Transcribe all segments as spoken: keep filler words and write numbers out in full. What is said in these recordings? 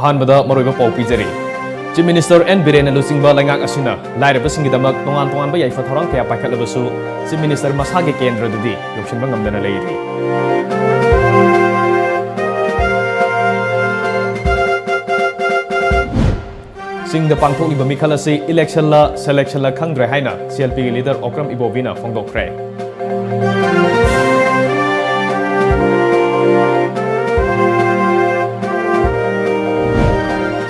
ꯑꯍꯥꯟꯕꯗ ꯃꯔꯨꯑꯣꯏꯕ ꯄꯥꯎ ꯄꯤꯖꯔꯤ꯫ Chief Minister N ꯕꯤꯔꯦꯟꯅ ꯂꯨꯆꯤꯡꯕ ꯂꯩꯉꯥꯛ ꯑꯁꯤꯅ ꯂꯥꯏꯔꯕꯁꯤꯡꯒꯤꯗꯃꯛ ꯇꯣꯉꯥꯟ ꯇꯣꯉꯥꯟꯕ ꯌꯥꯏꯐ ꯊꯧꯔꯥꯡ ꯀꯌꯥ ꯄꯥꯏꯈꯠꯂꯕꯁꯨ Chief Minister ꯃꯁꯥꯒꯤ ꯀꯦꯟꯗ꯭ꯔꯗꯗꯤ ꯌꯧꯁꯤꯟꯕ ꯉꯝꯗꯅ ꯂꯩꯔꯤ꯫ ꯆꯤꯡꯗ ꯄꯥꯡꯊꯣꯛꯂꯤꯕ ꯃꯤꯈꯜ ꯑꯁꯤ election ꯂ selection ꯂ ꯈꯪꯗ꯭ꯔꯦ ꯍꯥꯏꯅ C L P ꯒꯤ leader ꯑꯣꯀ꯭ꯔꯝ ꯏꯕꯣꯕꯤꯅ ꯐꯣꯡꯗꯣꯛꯈ꯭ꯔꯦ꯫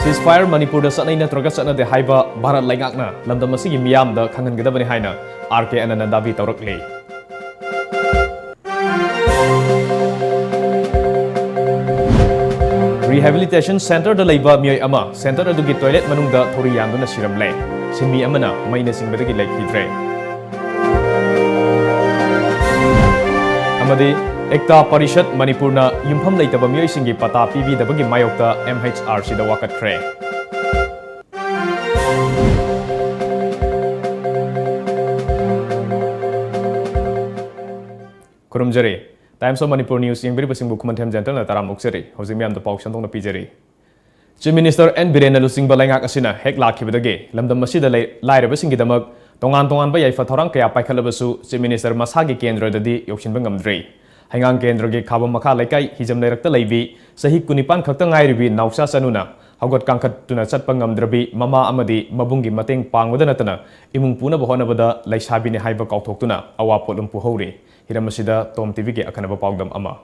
Ceasefire ꯃꯅꯤꯄꯨꯔꯗ ꯆꯠꯅꯩ ꯅꯠꯇ꯭ꯔꯒ ꯆꯠꯅꯗꯦ ꯍꯥꯏꯕ ꯚꯥꯔꯠ ꯂꯩꯉꯥꯛꯅ ꯂꯝꯗꯝ ꯑꯁꯤꯒꯤ ꯃꯤꯌꯥꯝꯗ ꯈꯪꯍꯟꯒꯗꯕꯅꯤ ꯍꯥꯏꯅ R K ꯑꯅꯟꯅ ꯗꯥꯕꯤ ꯇꯧꯔꯛꯂꯤ꯫ Rehabilitation centre ꯗ ꯂꯩꯕ ꯃꯤꯑꯣꯏ ꯑꯃ centre ꯑꯗꯨꯒꯤ toilet ꯃꯅꯨꯡꯗ ꯊꯧꯔꯤ ꯌꯥꯟꯗꯨꯅ ꯁꯤꯔꯝꯂꯦ꯫ ꯁꯤꯟꯃꯤ ꯑꯃꯅ ꯃꯩꯅ ꯆꯤꯡꯕꯗꯒꯤ ꯂꯩꯈꯤꯗ꯭ꯔꯦ꯫ ꯑꯃꯗꯤ ꯑꯦꯛꯇꯥ ꯄꯔꯤꯁꯠ ꯃꯅꯤꯄꯨꯔꯅ ꯌꯨꯝꯐꯝ ꯂꯩꯇꯕ ꯃꯤꯑꯣꯏꯁꯤꯡꯒꯤ ꯄꯇꯥ ꯄꯤꯕꯤꯗꯕꯒꯤ ꯃꯥꯌꯣꯛꯇ M H R C the ꯋꯥꯀꯠꯈ꯭ꯔꯦ꯫ ꯈꯨꯔꯨꯝꯖꯔꯤ꯫ Times of Manipur News ꯌꯦꯡꯕꯤꯔꯤꯕꯁꯤꯡꯕꯨ ꯈꯨꯃꯟꯊꯦꯝ ꯖꯦꯟꯇꯜꯅ ꯇꯔꯥꯝꯅ ꯑꯣꯛꯆꯔꯤ꯫ ꯍꯧꯖꯤꯛ ꯃꯤꯌꯥꯝꯗ ꯄꯥꯎ ꯁꯟꯗꯣꯛꯅ ꯄꯤꯖꯔꯤ꯫ Chief Minister N ꯕꯤꯔꯦꯟꯅ ꯂꯨꯆꯤꯡꯕ ꯂꯩꯉꯥꯛ ꯑꯁꯤꯅ ꯍꯦꯛ ꯂꯥꯛꯈꯤꯕꯗꯒꯤ ꯂꯝꯗꯝ ꯑꯁꯤꯗ ꯂꯩ-, ꯂꯥꯏꯔꯕꯁꯤꯡꯒꯤꯗꯃꯛ ꯇꯣꯉꯥꯟ ꯇꯣꯉꯥꯟꯕ ꯌꯥꯏꯐ ꯊꯧꯔꯥꯡ ꯀꯌꯥ ꯄꯥꯏꯈꯠꯂꯕꯁꯨ Chief Minister ꯃꯁꯥꯒꯤ ꯀꯦꯟꯗ꯭ꯔꯗꯗꯤ ꯌꯧꯁꯤꯟꯕ ꯉꯝꯗ꯭ꯔꯤ꯫ ꯍꯩꯉꯥꯡ ꯀꯦꯟꯗ꯭ꯔꯒꯤ ꯈꯥꯕꯝ ꯃꯈꯥ ꯂꯩꯀꯥꯏ ꯍꯤꯖꯝ ꯂꯩꯔꯛꯇ ꯂꯩꯕꯤ ꯆꯍꯤ ꯀꯨꯟꯅꯤꯄꯥꯟ ꯈꯛꯇ ꯉꯥꯏꯔꯤꯕꯤ ꯅꯥꯎꯆꯥ ꯆꯅꯨꯅ ꯍꯧꯒꯠ ꯀꯥꯡꯈꯠꯇꯨꯅ ꯆꯠꯄ ꯉꯝꯗ꯭ꯔꯕꯤ ꯃꯃꯥ ꯑꯃꯗꯤ ꯃꯕꯨꯡꯒꯤ ꯃꯇꯦꯡ ꯄꯥꯡꯕꯗ ꯅꯠꯇꯅ ꯏꯃꯨꯡ ꯄꯨꯅꯕ ꯍꯣꯠꯅꯕꯗ ꯂꯩꯁꯥꯕꯤꯅꯤ ꯍꯥꯏꯕ ꯀꯥꯎꯊꯣꯛꯇꯨꯅ ꯑꯋꯥ ꯄꯣꯠꯂꯨꯝ ꯄꯨꯍꯧꯔꯤ꯫ ꯍꯤꯔꯝ ꯑꯁꯤꯗ ꯇꯣꯝ ꯇꯤꯚꯤꯒꯤ ꯑꯈꯟꯅꯕ ꯄꯥꯎꯗꯝ ꯑꯃ꯫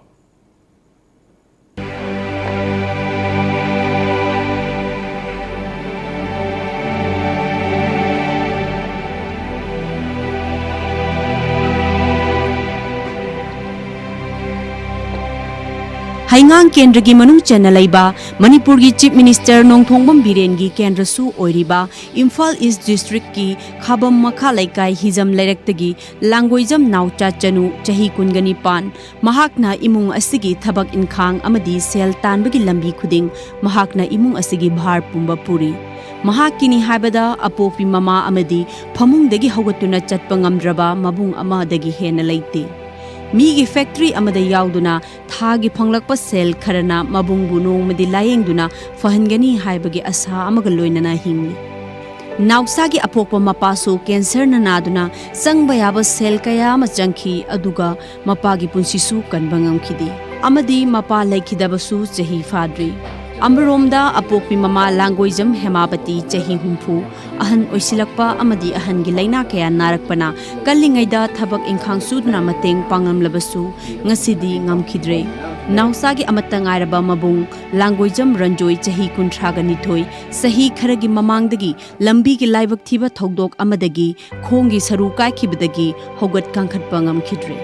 ꯍꯩꯉꯥꯡ ꯀꯦꯟꯗ꯭ꯔꯒꯤ ꯃꯅꯨꯡ ꯆꯟꯅ ꯂꯩꯕ ꯃꯅꯤꯄꯨꯔꯒꯤ Chief Minister ꯅꯣꯡꯊꯣꯡꯕꯝ ꯕꯤꯔꯦꯟꯒꯤ ꯀꯦꯟꯗ꯭ꯔꯁꯨ ꯑꯣꯏꯔꯤꯕ ꯏꯝꯐꯥꯜ East District ꯀꯤ ꯈꯥꯕꯝ ꯃꯈꯥ ꯂꯩꯀꯥꯏ ꯍꯤꯖꯝ ꯂꯩꯔꯛꯇꯒꯤ ꯂꯥꯡꯒꯣꯏꯖꯝ ꯅꯥꯎꯆꯥ ꯆꯅꯨ, ꯆꯍꯤ ꯀꯨꯟꯒ ꯅꯤꯄꯥꯟ, ꯃꯍꯥꯛꯅ ꯏꯃꯨꯡ ꯑꯁꯤꯒꯤ ꯊꯕꯛ ꯏꯟꯈꯥꯡ ꯑꯃꯗꯤ ꯁꯦꯜ ꯇꯥꯟꯕꯒꯤ ꯂꯝꯕꯤ ꯈꯨꯗꯤꯡ ꯃꯍꯥꯛꯅ ꯏꯃꯨꯡ ꯑꯁꯤꯒꯤ ꯚꯥꯔ ꯄꯨꯝꯕ ꯄꯨꯔꯤ꯫ ꯃꯍꯥꯛꯀꯤꯅꯤ ꯍꯥꯏꯕꯗ ꯑꯄꯣꯛꯄꯤ ꯃꯃꯥ ꯑꯃꯗꯤ ꯐꯃꯨꯡꯗꯒꯤ ꯍꯧꯒꯠꯇꯨꯅ ꯆꯠꯄ ꯉꯝꯗ꯭ꯔꯕ ꯃꯕꯨꯡ ꯑꯃꯗꯒꯤ ꯍꯦꯟꯅ ꯂꯩꯇꯦ꯫ ꯃꯤꯒꯤ ꯐꯦꯛꯇꯔꯤ ꯑꯃꯗ ꯌꯥꯎꯗꯨꯅ ꯊꯥꯒꯤ ꯐꯪꯂꯛꯄ ꯁꯦꯜ ꯈꯔꯅ ꯃꯕꯨꯡꯕꯨ ꯅꯣꯡꯃꯗꯤ ꯂꯥꯌꯦꯡꯗꯨꯅ ꯐꯍꯟꯒꯅꯤ ꯍꯥꯏꯕꯒꯤ ꯑꯁꯥ ꯑꯃꯒ ꯂꯣꯏꯅꯅ ꯍꯤꯡꯂꯤ꯫ ꯅꯥꯎꯆꯥꯒꯤ ꯑꯄꯣꯛꯄ ꯃꯄꯥꯁꯨ ꯀꯦꯟꯁꯔꯅ ꯅꯥꯗꯨꯅ ꯆꯪꯕ ꯌꯥꯕ ꯁꯦꯜ ꯀꯌꯥ ꯑꯃ ꯆꯪꯈꯤ, ꯑꯗꯨꯒ ꯃꯄꯥꯒꯤ ꯄꯨꯟꯁꯤꯁꯨ ꯀꯟꯕ ꯉꯝꯈꯤꯗꯦ꯫ ꯑꯃꯗꯤ ꯃꯄꯥ ꯂꯩꯈꯤꯗꯕꯁꯨ ꯆꯍꯤ ꯐꯥꯗ꯭ꯔꯤ꯫ ꯑꯃꯔꯣꯝꯗ ꯑꯄꯣꯛꯄꯤ ꯃꯃꯥ ꯂꯥꯡꯒꯣꯏꯖꯝ ꯍꯦꯃꯥꯕꯇꯤ ꯆꯍꯤ ꯍꯨꯝꯐꯨ, ꯑꯍꯟ ꯑꯣꯏꯁꯤꯜꯂꯛꯄ ꯑꯃꯗꯤ ꯑꯍꯟꯒꯤ ꯂꯥꯏꯅꯥ ꯀꯌꯥ ꯅꯥꯔꯛꯄꯅ ꯀꯜꯂꯤꯉꯩꯗ ꯊꯕꯛ ꯏꯪꯈꯥꯡ ꯁꯨꯗꯨꯅ ꯃꯇꯦꯡ ꯄꯥꯡꯂꯝꯂꯕꯁꯨ ꯉꯁꯤꯗꯤ ꯉꯝꯈꯤꯗ꯭ꯔꯦ꯫ ꯅꯥꯎꯆꯥꯒꯤ ꯑꯃꯠꯇ ꯉꯥꯏꯔꯕ ꯃꯕꯨꯡ ꯂꯥꯡꯒꯣꯏꯖꯝ ꯔꯟꯖꯣꯏ ꯆꯍꯤ ꯀꯨꯟꯊ꯭ꯔꯥꯒ ꯅꯤꯊꯣꯏ, ꯆꯍꯤ ꯈꯔꯒꯤ ꯃꯃꯥꯡꯗꯒꯤ ꯂꯝꯕꯤꯒꯤ ꯂꯥꯏꯕꯛ ꯊꯤꯕ ꯊꯧꯗꯣꯛ ꯑꯃꯗꯒꯤ ꯈꯣꯡꯒꯤ ꯁꯔꯨ ꯀꯥꯏꯈꯤꯕꯗꯒꯤ ꯍꯧꯒꯠ ꯀꯥꯡꯈꯠꯄ ꯉꯝꯈꯤꯗ꯭ꯔꯦ꯫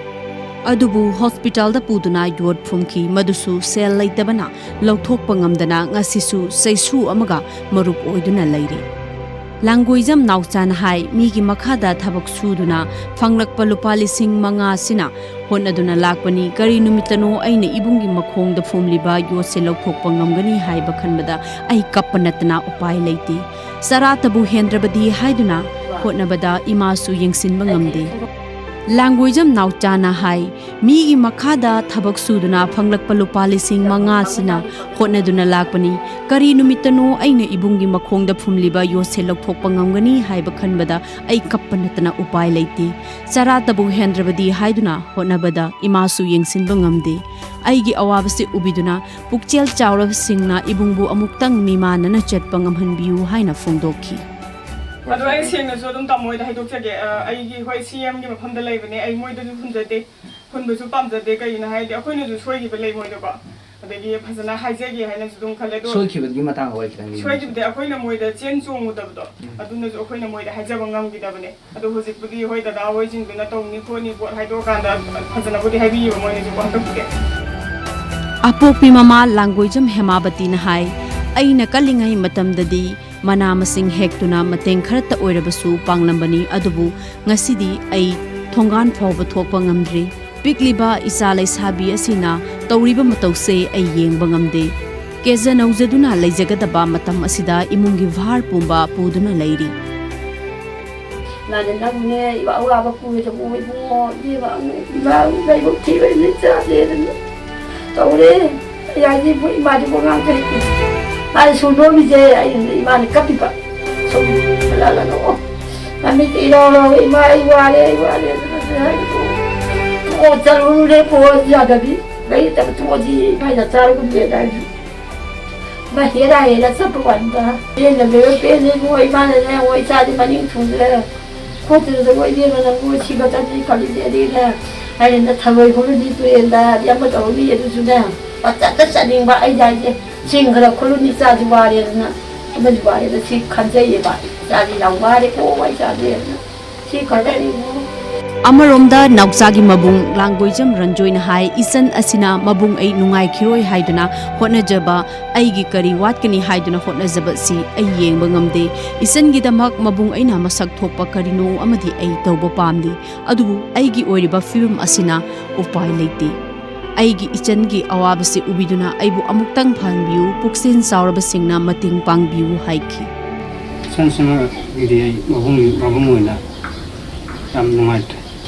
ꯑꯗꯨꯕꯨ ꯍꯣꯁꯄꯤꯇꯥꯜꯗ ꯄꯨꯗꯨꯅ ꯌꯣꯠ ꯐꯨꯝꯈꯤ, ꯃꯗꯨꯁꯨ ꯁꯦꯜ ꯂꯩꯇꯕꯅ ꯂꯧꯊꯣꯛꯄ ꯉꯝꯗꯅ ꯉꯁꯤꯁꯨ ꯆꯩꯁꯨ ꯑꯃꯒ ꯃꯔꯨꯞ ꯑꯣꯏꯗꯨꯅ ꯂꯩꯔꯤ꯫ ꯂꯥꯡꯒꯣꯏꯖꯝ ꯅꯥꯎꯆꯥꯅ ꯍꯥꯏ, ꯃꯤꯒꯤ ꯃꯈꯥꯗ ꯊꯕꯛ ꯁꯨꯗꯨꯅ ꯐꯪꯂꯛꯄ ꯂꯨꯄꯥ ꯂꯤꯁꯤꯡ ꯃꯉꯥ ꯑꯁꯤꯅ ꯍꯣꯠꯅꯗꯨꯅ ꯂꯥꯛꯄꯅꯤ꯫ ꯀꯔꯤ ꯅꯨꯃꯤꯠꯇꯅꯣ ꯑꯩꯅ ꯏꯕꯨꯡꯒꯤ ꯃꯈꯣꯡꯗ ꯐꯨꯝꯂꯤꯕ ꯌꯣꯠꯁꯦ ꯂꯧꯊꯣꯛꯄ ꯉꯝꯒꯅꯤ ꯍꯥꯏꯕ ꯈꯟꯕꯗ ꯑꯩ ꯀꯞꯄ ꯅꯠꯇꯅ ꯎꯄꯥꯏ ꯂꯩꯇꯦ꯫ ꯆꯔꯥꯇꯕꯨ ꯍꯦꯟꯗ꯭ꯔꯕꯗꯤ ꯍꯥꯏꯗꯨꯅ ꯍꯣꯠꯅꯕꯗ ꯏꯃꯥꯁꯨ ꯌꯦꯡꯁꯤꯟꯕ ꯉꯝꯗꯦ꯫ ꯂꯥꯡꯒꯣꯏꯖꯝ ꯅꯥꯎꯆꯥꯅ ꯍꯥꯏ, ꯃꯤꯒꯤ ꯃꯈꯥꯗ ꯊꯕꯛ ꯁꯨꯗꯨꯅ ꯐꯪꯂꯛꯄ ꯂꯨꯄꯥ ꯂꯤꯁꯤꯡ ꯃꯉꯥ ꯑꯁꯤꯅ ꯍꯣꯠꯅꯗꯨꯅ ꯂꯥꯛꯄꯅꯤ꯫ ꯀꯔꯤ ꯅꯨꯃꯤꯠꯇꯅꯣ ꯑꯩꯅ ꯏꯕꯨꯡꯒꯤ ꯃꯈꯣꯡꯗ ꯐꯨꯝꯂꯤꯕ ꯌꯣꯠꯁꯦ ꯂꯧꯊꯣꯛꯄ ꯉꯝꯒꯅꯤ ꯍꯥꯏꯕ ꯈꯟꯕꯗ ꯑꯩ ꯀꯞꯄ ꯅꯠꯇꯅ ꯎꯄꯥꯏ ꯂꯩꯇꯦ꯫ ꯆꯔꯥꯇꯕꯨ ꯍꯦꯟꯗ꯭ꯔꯕꯗꯤ ꯍꯥꯏꯗꯨꯅ ꯍꯣꯠꯅꯕꯗ ꯏꯃꯥꯁꯨ ꯌꯦꯡꯁꯤꯟꯕ ꯉꯝꯗꯦ꯫ ꯑꯩꯒꯤ ꯑꯋꯥꯕꯁꯤ ꯎꯕꯤꯗꯨꯅ ꯄꯨꯛꯆꯦꯜ ꯆꯥꯎꯔꯕꯁꯤꯡꯅ ꯏꯕꯨꯡꯕꯨ ꯑꯃꯨꯛꯇꯪ ꯃꯤꯃꯥꯟꯅꯅ ꯆꯠꯄ ꯉꯝꯍꯟꯕꯤꯌꯨ ꯍꯥꯏꯅ ꯐꯣꯡꯗꯣꯛꯈꯤ꯫ ꯑꯗꯣ ꯑꯩ ꯁꯦꯡꯅꯁꯨ ꯑꯗꯨꯝ ꯇꯥꯃꯣ ꯍꯣꯏꯗ ꯍꯥꯏꯗꯣꯛꯆꯒꯦ꯫ ꯑ, ꯑꯩꯒꯤ, ꯍꯣꯏ, ꯁꯤ ꯑꯦꯝꯒꯤ ꯃꯐꯝꯗ ꯂꯩꯕꯅꯦ꯫ ꯑꯩ ꯃꯣꯏꯗꯁꯨ ꯍꯨꯟꯖꯗꯦ, ꯍꯨꯟꯕꯁꯨ ꯄꯥꯝꯖꯗꯦ꯫ ꯀꯩꯒꯤꯅꯣ ꯍꯥꯏꯔꯗꯤ ꯑꯩꯈꯣꯏꯅꯁꯨ ꯁꯣꯏꯈꯤꯕ ꯂꯩ ꯃꯣꯏꯗꯀꯣ, ꯑꯗꯒꯤ ꯐꯖꯅ ꯍꯥꯏꯖꯒꯦ ꯍꯥꯏꯅꯁꯨ ꯑꯗꯨꯝ ꯈꯜꯂꯦ꯫ ꯑꯗꯣ ꯁꯣꯏꯈꯤꯕꯒꯤ ꯃꯇꯥꯡ ꯑꯣꯏ ꯈꯤꯇꯪ ꯁꯣꯏꯈꯤꯕꯗꯤ ꯑꯩꯈꯣꯏꯅ ꯃꯣꯏꯗ ꯆꯦꯟ ꯆꯣꯡꯉꯨꯗꯕꯗꯣ, ꯎꯝ꯫ ꯑꯗꯨꯅꯁꯨ ꯑꯩꯈꯣꯏꯅ ꯃꯣꯏꯗ ꯍꯥꯏꯖꯕ ꯉꯝꯈꯤꯗꯕꯅꯦ꯫ ꯑꯗꯣ ꯍꯧꯖꯤꯛꯄꯨꯗꯤ ꯍꯣꯏ ꯗꯗꯥ ꯍꯣꯏꯁꯤꯡꯗꯨꯅ ꯇꯧꯅꯤ ꯈꯣꯠꯅꯤ ꯄꯣꯠ ꯍꯥꯏꯗꯣꯛꯑꯀꯥꯟꯗ ꯐꯖꯅꯕꯨꯗꯤ ꯍꯥꯏꯕꯤꯌꯦꯕ ꯃꯣꯏꯅꯁꯨꯀꯣ ꯍꯟꯗꯛꯄꯨꯗꯤ꯫ ꯑꯄꯣꯛꯄꯤ ꯃꯃꯥ ꯂꯥꯡꯒꯣꯏꯖꯝ ꯍꯦꯃꯥꯕꯇꯤꯅ ꯍꯥꯏ, ꯑꯩꯅ ꯀꯜꯂꯤꯉꯩ ꯃꯇꯝꯗꯗꯤ ꯃꯅꯥ ꯃꯁꯤꯡ ꯍꯦꯛꯇꯨꯅ ꯃꯇꯦꯡ ꯈꯔꯇ ꯑꯣꯏꯔꯕꯁꯨ ꯄꯥꯡꯂꯝꯕꯅꯤ, ꯑꯗꯨꯕꯨ ꯉꯁꯤꯗꯤ ꯑꯩ ꯊꯣꯡꯒꯥꯟ ꯐꯥꯎꯕ ꯊꯣꯛꯄ ꯉꯝꯗ꯭ꯔꯤ꯫ ꯄꯤꯛꯂꯤꯕ ꯏꯆꯥ ꯂꯩꯁꯥꯕꯤ ꯑꯁꯤꯅ ꯇꯧꯔꯤꯕ ꯃꯇꯧꯁꯦ ꯑꯩ ꯌꯦꯡꯕ ꯉꯝꯗꯦ꯫ ꯀꯦꯖ ꯅꯧꯖꯗꯨꯅ ꯂꯩꯖꯒꯗꯕ ꯃꯇꯝ ꯑꯁꯤꯗ ꯏꯃꯨꯡꯒꯤ ꯚꯥꯔ ꯄꯨꯝꯕ ꯄꯨꯗꯨꯅ ꯂꯩꯔꯤ꯫ ꯃꯥꯅ ꯅꯪꯅꯦ ꯑꯋꯥꯕ ꯄꯨꯔꯦꯗꯕꯨ ꯏꯕꯨꯡꯉꯣ, ꯏꯕꯦꯝꯃ, ꯏꯃꯥ ꯂꯥꯏꯕꯛ ꯊꯤꯕꯅꯤ ꯆꯥꯗꯦꯗꯅ ꯇꯧꯔꯦ꯫ ꯑꯩ ꯍꯥꯏꯗꯤ ꯏꯃꯥꯗꯤ ꯄꯉꯥꯡ ꯀꯩ ꯃꯥꯅ ꯁꯨꯡꯗꯣꯛꯑꯝꯃꯤꯁꯦ ꯑꯩ ꯏꯃꯥꯅ ꯀꯞꯄꯤꯕ꯫ ꯁꯨꯝ ꯍꯜꯂꯛꯑꯒ ꯑꯣ ꯃꯃꯤꯠꯇ ꯏꯔꯥꯎ ꯂꯥꯎꯔ ꯏꯃꯥ ꯑꯩ ꯋꯥꯔꯦ ꯑꯩ ꯋꯥꯔꯦ ꯑꯗꯨꯅ ꯍꯥꯏꯕꯗꯣ꯫ ꯄꯣꯠ ꯆꯠꯂꯨꯔꯦ ꯄꯣꯠ ꯌꯥꯗꯕꯤ꯫ ꯂꯩꯇꯕ ꯇꯣꯛꯑꯗꯤ ꯏꯃꯥ ꯏꯆꯥ ꯆꯥꯔꯒꯨꯝꯗꯦꯅ ꯍꯥꯏꯕꯗꯤ꯫ ꯃꯥ ꯍꯦꯔꯥ ꯍꯦꯔꯥ ꯆꯠꯄ ꯋꯥꯅꯤꯗ꯫ ꯄꯦꯟꯗꯕ ꯄꯦꯟꯗꯦ ꯏꯕꯨꯡꯉꯣ ꯏꯃꯥꯅꯅꯦ ꯍꯣꯏ ꯏꯆꯥꯗꯤ ꯃꯅꯤꯡ ꯊꯨꯡꯗ꯭ꯔꯦ꯫ ꯈꯣꯠꯇ꯭ꯔꯦꯗ ꯏꯕꯦꯝꯃ ꯅꯪꯕꯨ ꯁꯤꯕ ꯆꯠꯅꯤ ꯈꯜꯂꯤꯅꯦ ꯑꯗꯩꯅꯦ꯫ ꯑꯩꯅ ꯊꯔꯣꯏ ꯈꯨꯜꯂꯨꯅꯤ ꯇꯨꯔꯦꯟꯗ ꯑꯗꯩ ꯑꯃ ꯇꯧꯔꯨꯅꯤ ꯑꯗꯨꯁꯨꯅꯦ꯫ ꯄꯪꯆꯠꯇ ꯆꯠꯅꯤꯡꯕ ꯑꯩ ꯍꯥꯏꯁꯦ꯫ ꯆꯤꯡ ꯈꯔ ꯈꯨꯜꯂꯨꯅꯤ ꯏꯆꯥꯁꯨ ꯋꯥꯔꯦꯗꯅ꯫ ꯑꯃꯁꯨ ꯋꯥꯔꯦꯗ ꯁꯤ ꯈꯟꯖꯩꯌꯦꯕ꯫ ꯏꯆꯥꯁꯤ ꯌꯥꯝ ꯋꯥꯔꯦꯀꯣ ꯑꯩ ꯏꯆꯥꯁꯦ꯫ ꯁꯤ ꯈꯛꯇꯅꯤ ꯏꯕꯨꯡꯉꯣ꯫ ꯑꯃꯔꯣꯝꯗ ꯅꯥꯎꯆꯥꯒꯤ ꯃꯕꯨꯡ ꯂꯥꯡꯒꯣꯏꯖꯝ ꯔꯟꯖꯣꯏꯅ ꯍꯥꯏ, ꯏꯆꯟ ꯑꯁꯤꯅ ꯃꯕꯨꯡ ꯑꯩ ꯅꯨꯡꯉꯥꯏꯈꯤꯔꯣꯏ ꯍꯥꯏꯗꯨꯅ ꯍꯣꯠꯅꯖꯕ, ꯑꯩꯒꯤ ꯀꯔꯤ ꯋꯥꯠꯀꯅꯤ ꯍꯥꯏꯗꯨꯅ ꯍꯣꯠꯅꯖꯕ ꯑꯁꯤ ꯑꯩ ꯌꯦꯡꯕ ꯉꯝꯗꯦ꯫ ꯏꯆꯟꯒꯤꯗꯃꯛ ꯃꯕꯨꯡ ꯑꯩꯅ ꯃꯁꯛ ꯊꯣꯛꯄ ꯀꯔꯤꯅꯣ ꯑꯃꯗꯤ ꯑꯩ ꯇꯧꯕ ꯄꯥꯝꯂꯤ꯫ ꯑꯗꯨꯕꯨ ꯑꯩꯒꯤ ꯑꯣꯏꯔꯤꯕ ꯐꯤꯕꯝ ꯑꯁꯤꯅ ꯎꯄꯥꯏ ꯂꯩꯇꯦ꯫ ꯑꯩꯒꯤ ꯏꯆꯟꯒꯤ ꯑꯋꯥꯕꯁꯤ ꯎꯕꯤꯗꯨꯅ ꯑꯩꯕꯨ ꯑꯃꯨꯛꯇꯪ ꯐꯍꯟꯕꯤꯌꯨ, ꯄꯨꯛꯆꯦꯜ ꯆꯥꯎꯔꯕꯁꯤꯡꯅ ꯃꯇꯦꯡ ꯄꯥꯡꯕꯤꯌꯨ ꯍꯥꯏꯈꯤ꯫ ꯏꯆꯟꯁꯤꯃꯗꯤ ꯑꯩ ꯃꯕꯨꯡ, ꯃꯕꯨꯡ ꯑꯣꯏꯅ ꯌꯥꯝ ꯅꯨꯡꯉꯥꯏꯇ꯭ꯔꯦ꯫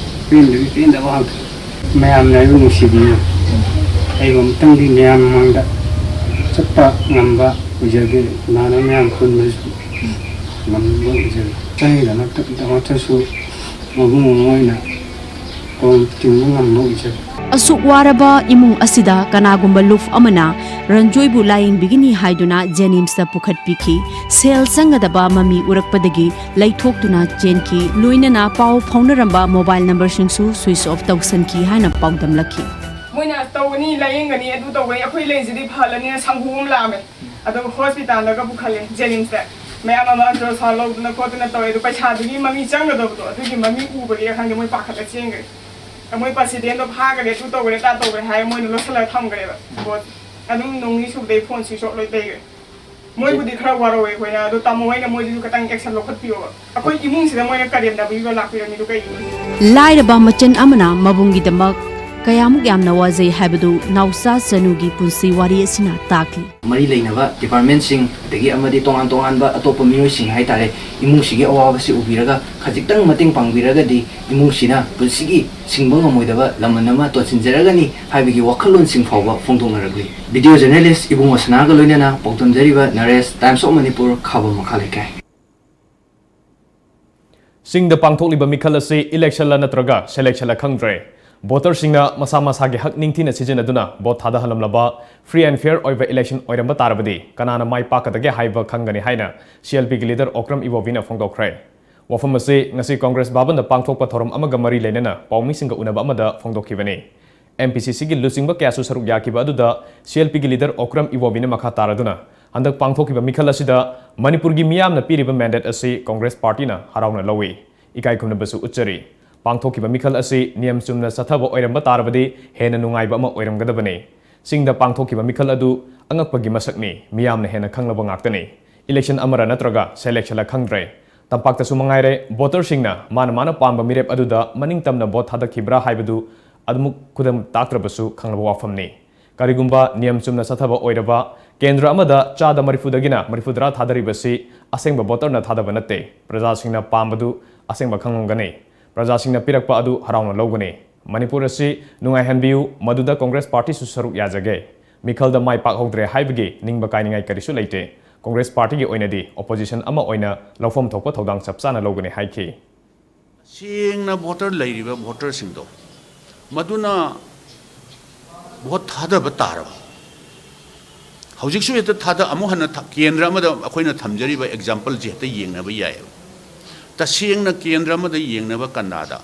ꯄꯦꯟꯗꯕꯤ ꯄꯦꯟꯗꯕ ꯉꯥꯛꯇ꯫ ꯃꯌꯥꯝꯅ ꯑꯩꯕꯨ ꯅꯨꯡꯁꯤꯕꯤꯌꯨ꯫ ꯑꯩꯕꯨ ꯑꯃꯨꯛꯇꯪꯗꯤ ꯃꯌꯥꯝ ꯃꯃꯥꯡꯗ ꯆꯠꯄ ꯉꯝꯕ ꯑꯣꯏꯖꯒꯦ꯫ ꯏꯃꯥꯟꯅꯕ ꯃꯌꯥꯝ ꯄꯨꯟꯕꯁꯨ ꯉꯝꯕ ꯑꯣꯏꯖꯒꯦ꯫ ꯏꯆꯟꯒꯤꯗꯃꯛꯇ, ꯗꯃꯛꯇꯁꯨ ꯃꯕꯨꯡ ꯑꯃ ꯑꯣꯏꯅ ꯀꯣꯟ ꯆꯤꯡꯕ ꯉꯝꯕ ꯑꯣꯏꯖꯒꯦ꯫ ꯑꯁꯨꯛ ꯋꯥꯔꯕ ꯏꯃꯨꯡ ꯑꯁꯤꯗ ꯀꯅꯥꯒꯨꯝꯕ ꯂꯨꯞ ꯑꯃꯅ ꯔꯟꯖꯣꯏꯕꯨ ꯂꯥꯌꯦꯡꯕꯤꯒꯅꯤ ꯍꯥꯏꯗꯨꯅ ꯖꯦꯅꯤꯝꯁꯇ ꯄꯨꯈꯠꯄꯤꯈꯤ꯫ ꯁꯦꯜ ꯆꯪꯒꯗꯕ ꯃꯃꯤ ꯎꯔꯛꯄꯗꯒꯤ ꯂꯩꯊꯣꯛꯇꯨꯅ ꯆꯦꯟꯈꯤ꯫ ꯂꯣꯏꯅꯅ ꯄꯥꯎ ꯐꯥꯎꯅꯔꯝꯕ ꯃꯣꯕꯥꯏꯜ ꯅꯝꯕꯔꯁꯤꯡꯁꯨ ꯁ꯭ꯋꯤꯆ ꯑꯣꯐ ꯇꯧꯁꯟꯈꯤ ꯍꯥꯏꯅ ꯄꯥꯎꯗꯝꯂꯛꯈꯤ꯫ ꯃꯣꯏꯅ ꯇꯧꯒꯅꯤ, ꯂꯥꯌꯦꯡꯒꯅꯤ, ꯑꯗꯨ ꯇꯧꯒꯅꯤ, ꯑꯩꯈꯣꯏ ꯂꯩꯁꯤꯗꯤ ꯐꯍꯜꯂꯅꯤꯅ ꯁꯪꯒꯨ ꯑꯃ ꯂꯥꯛꯑꯝꯃꯦ꯫ ꯑꯗꯣ ꯍꯣꯁꯄꯤꯇꯥꯜꯗꯒ ꯄꯨꯈꯠꯂꯦ, ꯖꯦꯅꯤꯝꯁꯇ꯫ ꯃꯌꯥꯝ ꯑꯃ ꯑꯜꯇ꯭ꯔꯥꯁꯥꯎꯟ ꯂꯧꯗꯅ ꯈꯣꯠꯇꯅ ꯇꯧꯋꯦ꯫ ꯑꯗꯣ ꯄꯩꯁꯥꯗꯨꯒꯤ ꯃꯃꯤ ꯆꯪꯒꯗꯕꯗꯣ, ꯑꯗꯨꯒꯤ ꯃꯃꯤ ꯎꯕꯒꯤꯔ ꯈꯪꯗꯦ, ꯃꯣꯏ ꯄꯥꯈꯠꯂ ꯆꯦꯟꯈ꯭ꯔꯦ꯫ ꯃꯣꯏ ꯄ꯭ꯔꯁꯤꯗꯦꯟꯗꯣ ꯐꯥꯈ꯭ꯔꯦ, ꯑꯗꯨ ꯇꯧꯈ꯭ꯔꯦ, ꯑꯗꯥ ꯇꯧꯈ꯭ꯔꯦ ꯍꯥꯏꯔ ꯃꯣꯏꯅ ꯂꯣꯠꯁꯤꯜꯂꯒ ꯊꯝꯈ꯭ꯔꯦꯕ ꯄꯣꯠ꯫ ꯑꯗꯨꯝ ꯅꯣꯡ ꯅꯤꯅꯤ ꯁꯨꯕꯗꯩ ꯐꯣꯟ ꯁ꯭ꯋꯤꯆ ꯑꯣꯐ ꯂꯣꯏ ꯂꯩꯈ꯭ꯔꯦ꯫ ꯃꯣꯏꯕꯨꯗꯤ ꯈꯔ ꯋꯥꯔꯧꯋꯦ ꯑꯩꯈꯣꯏꯅ, ꯑꯗꯣ ꯇꯥꯃꯣ ꯍꯣꯏꯅ ꯃꯣꯏꯗꯨꯁꯨ ꯈꯤꯇꯪ ꯑꯦꯛꯁꯟ ꯂꯧꯈꯠꯄꯤꯌꯣꯕ꯫ ꯑꯩꯈꯣꯏ ꯏꯃꯨꯡꯁꯤꯗ ꯃꯣꯏꯅ ꯀꯔꯦꯝꯅꯕꯤꯕ ꯂꯥꯛꯄꯤꯔꯝꯃꯤꯗꯣ ꯀꯩꯒꯤꯅꯣ? ꯂꯥꯏꯔꯕ ꯃꯆꯟ ꯑꯃꯅ ꯃꯕꯨꯡꯒꯤꯗꯃꯛ ꯀꯌꯥꯃꯨꯛ ꯌꯥꯝꯅ ꯋꯥꯖꯩ ꯍꯥꯏꯕꯗꯨ ꯅꯥꯎꯆꯥ ꯆꯅꯨꯒꯤ ꯄꯨꯟꯁꯤ ꯋꯥꯔꯤ ꯑꯁꯤꯅ ꯇꯥꯛꯂꯤ꯫ ꯃꯔꯤ ꯂꯩꯅꯕ ꯗꯤꯄꯥꯔꯠꯃꯦꯟꯁꯤꯡ, ꯑꯗꯒꯤ ꯑꯃꯗꯤ ꯇꯣꯉꯥꯟ ꯇꯣꯉꯥꯟꯕ ꯑꯇꯣꯞꯄ ꯃꯤꯑꯣꯏꯁꯤꯡ ꯍꯥꯏꯇꯥꯔꯦ, ꯏꯃꯨꯡꯁꯤꯒꯤ ꯑꯋꯥꯕꯁꯤ ꯎꯕꯤꯔꯒ ꯈꯖꯤꯛꯇꯪ ꯃꯇꯦꯡ ꯄꯥꯡꯕꯤꯔꯒꯗꯤ ꯏꯃꯨꯡꯁꯤꯅ ꯄꯨꯟꯁꯤꯒꯤ ꯁꯤꯡꯕ ꯉꯝꯃꯣꯏꯗꯕ ꯂꯃꯟ ꯑꯃ ꯇꯣꯟꯁꯤꯟꯖꯔꯒꯅꯤ ꯍꯥꯏꯕꯒꯤ ꯋꯥꯈꯜꯂꯣꯟꯁꯤꯡ ꯐꯥꯎꯕ ꯐꯣꯡꯗꯣꯛꯅꯔꯛꯂꯤ꯫ ꯚꯤꯗꯤꯑꯣ ꯖꯔꯅꯦꯂꯤꯁ ꯏꯕꯨꯡꯉꯣ ꯁꯅꯥꯒ ꯂꯣꯏꯅꯅ ꯄꯥꯎꯗꯝꯖꯔꯤꯕ ꯅꯔꯦꯁ, Times of Manipur, ꯈꯥꯕꯝ ꯃꯈꯥ ꯂꯩꯀꯥꯏ꯫ ꯆꯤꯡꯗ ꯄꯥꯡꯊꯣꯛꯂꯤꯕ ꯃꯤꯈꯜ ꯑꯁꯤ ꯏꯂꯦꯛꯁꯟꯂ ꯅꯠꯇ꯭ꯔꯒ ꯁꯦꯂꯦꯛꯁꯟꯂ ꯈꯪꯗ꯭ꯔꯦ꯫ ꯚꯣꯇꯔꯁꯤꯡꯅ ꯃꯁꯥ ꯃꯁꯥꯒꯤ ꯍꯛ ꯅꯤꯡꯊꯤꯅ ꯁꯤꯖꯤꯟꯅꯗꯨꯅ ꯚꯣꯠ ꯊꯥꯗꯍꯜꯂꯝꯂꯕ free and fair ꯑꯣꯏꯕ ꯏꯂꯦꯛꯁꯟ ꯑꯣꯏꯔꯝꯕ ꯇꯥꯔꯕꯗꯤ ꯀꯅꯥꯅ ꯃꯥꯏ ꯄꯥꯛꯀꯗꯒꯦ ꯍꯥꯏꯕ ꯈꯪꯒꯅꯤ ꯍꯥꯏꯅ CLPꯒꯤ ꯂꯤꯗꯔ ꯑꯣꯀ꯭ꯔꯝ ꯏꯕꯣꯕꯤꯅ ꯐꯣꯡꯗꯣꯛꯈ꯭ꯔꯦ꯫ ꯋꯥꯐꯝ ꯑꯁꯤ ꯉꯁꯤ ꯀꯣꯡꯒ꯭ꯔꯦꯁ ꯚꯕꯟꯗ ꯄꯥꯡꯊꯣꯛꯄ ꯊꯧꯔꯝ ꯑꯃꯒ ꯃꯔꯤ ꯂꯩꯅꯅ ꯄꯥꯎꯃꯤꯁꯤꯡꯒ ꯎꯅꯕ ꯑꯃꯗ ꯐꯣꯡꯗꯣꯛꯈꯤꯕꯅꯤ꯫ MPCCꯒꯤ ꯂꯨꯆꯤꯡꯕ ꯀꯌꯥꯁꯨ ꯁꯔꯨꯛ ꯌꯥꯈꯤꯕ ꯑꯗꯨꯗ CLPꯒꯤ ꯂꯤꯗꯔ ꯑꯣꯀ꯭ꯔꯝ ꯏꯕꯣꯕꯤꯅ ꯃꯈꯥ ꯇꯥꯔꯗꯨꯅ ꯍꯟꯗꯛ ꯄꯥꯡꯊꯣꯛꯈꯤꯕ ꯃꯤꯈꯜ ꯑꯁꯤꯗ ꯃꯅꯤꯄꯨꯔꯒꯤ ꯃꯤꯌꯥꯝꯅ ꯄꯤꯔꯤꯕ mandate ꯑꯁꯤ ꯀꯣꯡꯒ꯭ꯔꯦꯁ ꯄꯥꯔꯇꯤꯅ ꯍꯔꯥꯎꯅ ꯂꯧꯏ, ꯏꯀꯥꯏ ꯈꯨꯝꯅꯕꯁꯨ ꯎꯠꯆꯔꯤ꯫ ꯄꯥꯡꯊꯣꯛꯈꯤꯕ ꯃꯤꯈꯜ ꯑꯁꯤ ꯅꯤꯌꯝ ꯆꯨꯝꯅ ꯆꯠꯊꯕ ꯑꯣꯏꯔꯝꯕ ꯇꯥꯔꯕꯗꯤ ꯍꯦꯟꯅ ꯅꯨꯡꯉꯥꯏꯕ ꯑꯃ ꯑꯣꯏꯔꯝꯒꯗꯕꯅꯤ꯫ ꯆꯤꯡꯗ ꯄꯥꯡꯊꯣꯛꯈꯤꯕ ꯃꯤꯈꯜ ꯑꯗꯨ ꯑꯉꯛꯄꯒꯤ ꯃꯁꯛꯅꯤ, ꯃꯤꯌꯥꯝꯅ ꯍꯦꯟꯅ ꯈꯪꯂꯕ ꯉꯥꯛꯇꯅꯤ꯫ ꯏꯂꯦꯛꯁꯟ ꯑꯃꯔ ꯅꯠꯇ꯭ꯔꯒ ꯁꯦꯂꯦꯛꯁꯟꯂ ꯈꯪꯗ꯭ꯔꯦ꯫ ꯇꯝꯄꯥꯛꯇꯁꯨ ꯃꯉꯥꯏꯔꯦ, ꯚꯣꯇꯔꯁꯤꯡꯅ ꯃꯥꯅ ꯃꯥꯅ ꯄꯥꯝꯕ ꯃꯤꯔꯦꯞ ꯑꯗꯨꯗ ꯃꯅꯤꯡ ꯇꯝꯅ ꯚꯣꯠ ꯊꯥꯗꯈꯤꯕ꯭ꯔꯥ ꯍꯥꯏꯕꯗꯨ ꯑꯗꯨꯃꯛ ꯈꯨꯗꯝ ꯇꯥꯛꯇ꯭ꯔꯕꯁꯨ ꯈꯪꯂꯕ ꯋꯥꯐꯝꯅꯤ꯫ ꯀꯔꯤꯒꯨꯝꯕ ꯅꯤꯌꯝ ꯆꯨꯝꯅ ꯆꯠꯊꯕ ꯑꯣꯏꯔꯕ ꯀꯦꯟꯗ꯭ꯔ ꯑꯃꯗ ꯆꯥꯗ ꯃꯔꯤꯐꯨꯗꯒꯤꯅ ꯃꯔꯤꯐꯨꯇꯔꯥ ꯊꯥꯗꯔꯤꯕꯁꯤ ꯑꯁꯦꯡꯕ ꯚꯣꯇꯔꯅ ꯊꯥꯗꯕ ꯅꯠꯇꯦ꯫ ꯄ꯭ꯔꯖꯥꯁꯤꯡꯅ ꯄꯥꯝꯕꯗꯨ ꯑꯁꯦꯡꯕ ꯈꯪꯂꯝꯒꯅꯤ꯫ ꯄ꯭ꯔꯖꯥꯁꯤꯡꯅ ꯄꯤꯔꯛꯄ ꯑꯗꯨ ꯍꯔꯥꯎꯅ ꯂꯧꯒꯅꯤ꯫ ꯃꯅꯤꯄꯨꯔ ꯑꯁꯤ ꯅꯨꯡꯉꯥꯏꯍꯟꯕꯤꯌꯨ, ꯃꯗꯨꯗ ꯀꯣꯡꯒ꯭ꯔꯦꯁ ꯄꯥꯔꯇꯤꯁꯨ ꯁꯔꯨꯛ ꯌꯥꯖꯒꯦ꯫ ꯃꯤꯈꯜꯗ ꯃꯥꯏ ꯄꯥꯛꯍꯧꯗ꯭ꯔꯦ ꯍꯥꯏꯕꯒꯤ ꯅꯤꯡꯕ ꯀꯥꯏꯅꯤꯡꯉꯥꯏ ꯀꯔꯤꯁꯨ ꯂꯩꯇꯦ꯫ ꯀꯣꯡꯒ꯭ꯔꯦꯁ ꯄꯥꯔꯇꯤꯒꯤ ꯑꯣꯏꯅꯗꯤ ꯑꯣꯄꯣꯖꯤꯁꯟ ꯑꯃ ꯑꯣꯏꯅ ꯂꯧꯐꯝ ꯊꯣꯛꯄ ꯊꯧꯗꯥꯡ ꯆꯞ ꯆꯥꯅ ꯂꯧꯒꯅꯤ ꯍꯥꯏꯈꯤ꯫ ꯁꯦꯡꯅ ꯚꯣꯇꯔ ꯂꯩꯔꯤꯕ ꯚꯣꯇꯔꯁꯤꯡꯗꯣ, ꯃꯗꯨꯅ ꯚꯣꯠ ꯊꯥꯗꯕ ꯇꯥꯔꯕ? ꯍꯧꯖꯤꯛꯁꯨ ꯍꯦꯛꯇ ꯊꯥꯗ-, ꯑꯃꯨꯛ ꯍꯟꯅ ꯊ-, ꯀꯦꯟꯗ꯭ꯔ ꯑꯃꯗ ꯑꯩꯈꯣꯏꯅ ꯊꯝꯖꯔꯤꯕ ꯑꯦꯛꯖꯥꯝꯄꯜꯁꯦ ꯍꯦꯛꯇ ꯌꯦꯡꯅꯕ ꯌꯥꯏꯑꯕ꯫ ꯇꯁꯦꯡꯅ ꯀꯦꯟꯗ꯭ꯔ ꯑꯃꯗ ꯌꯦꯡꯅꯕ ꯀꯟꯗꯥꯗ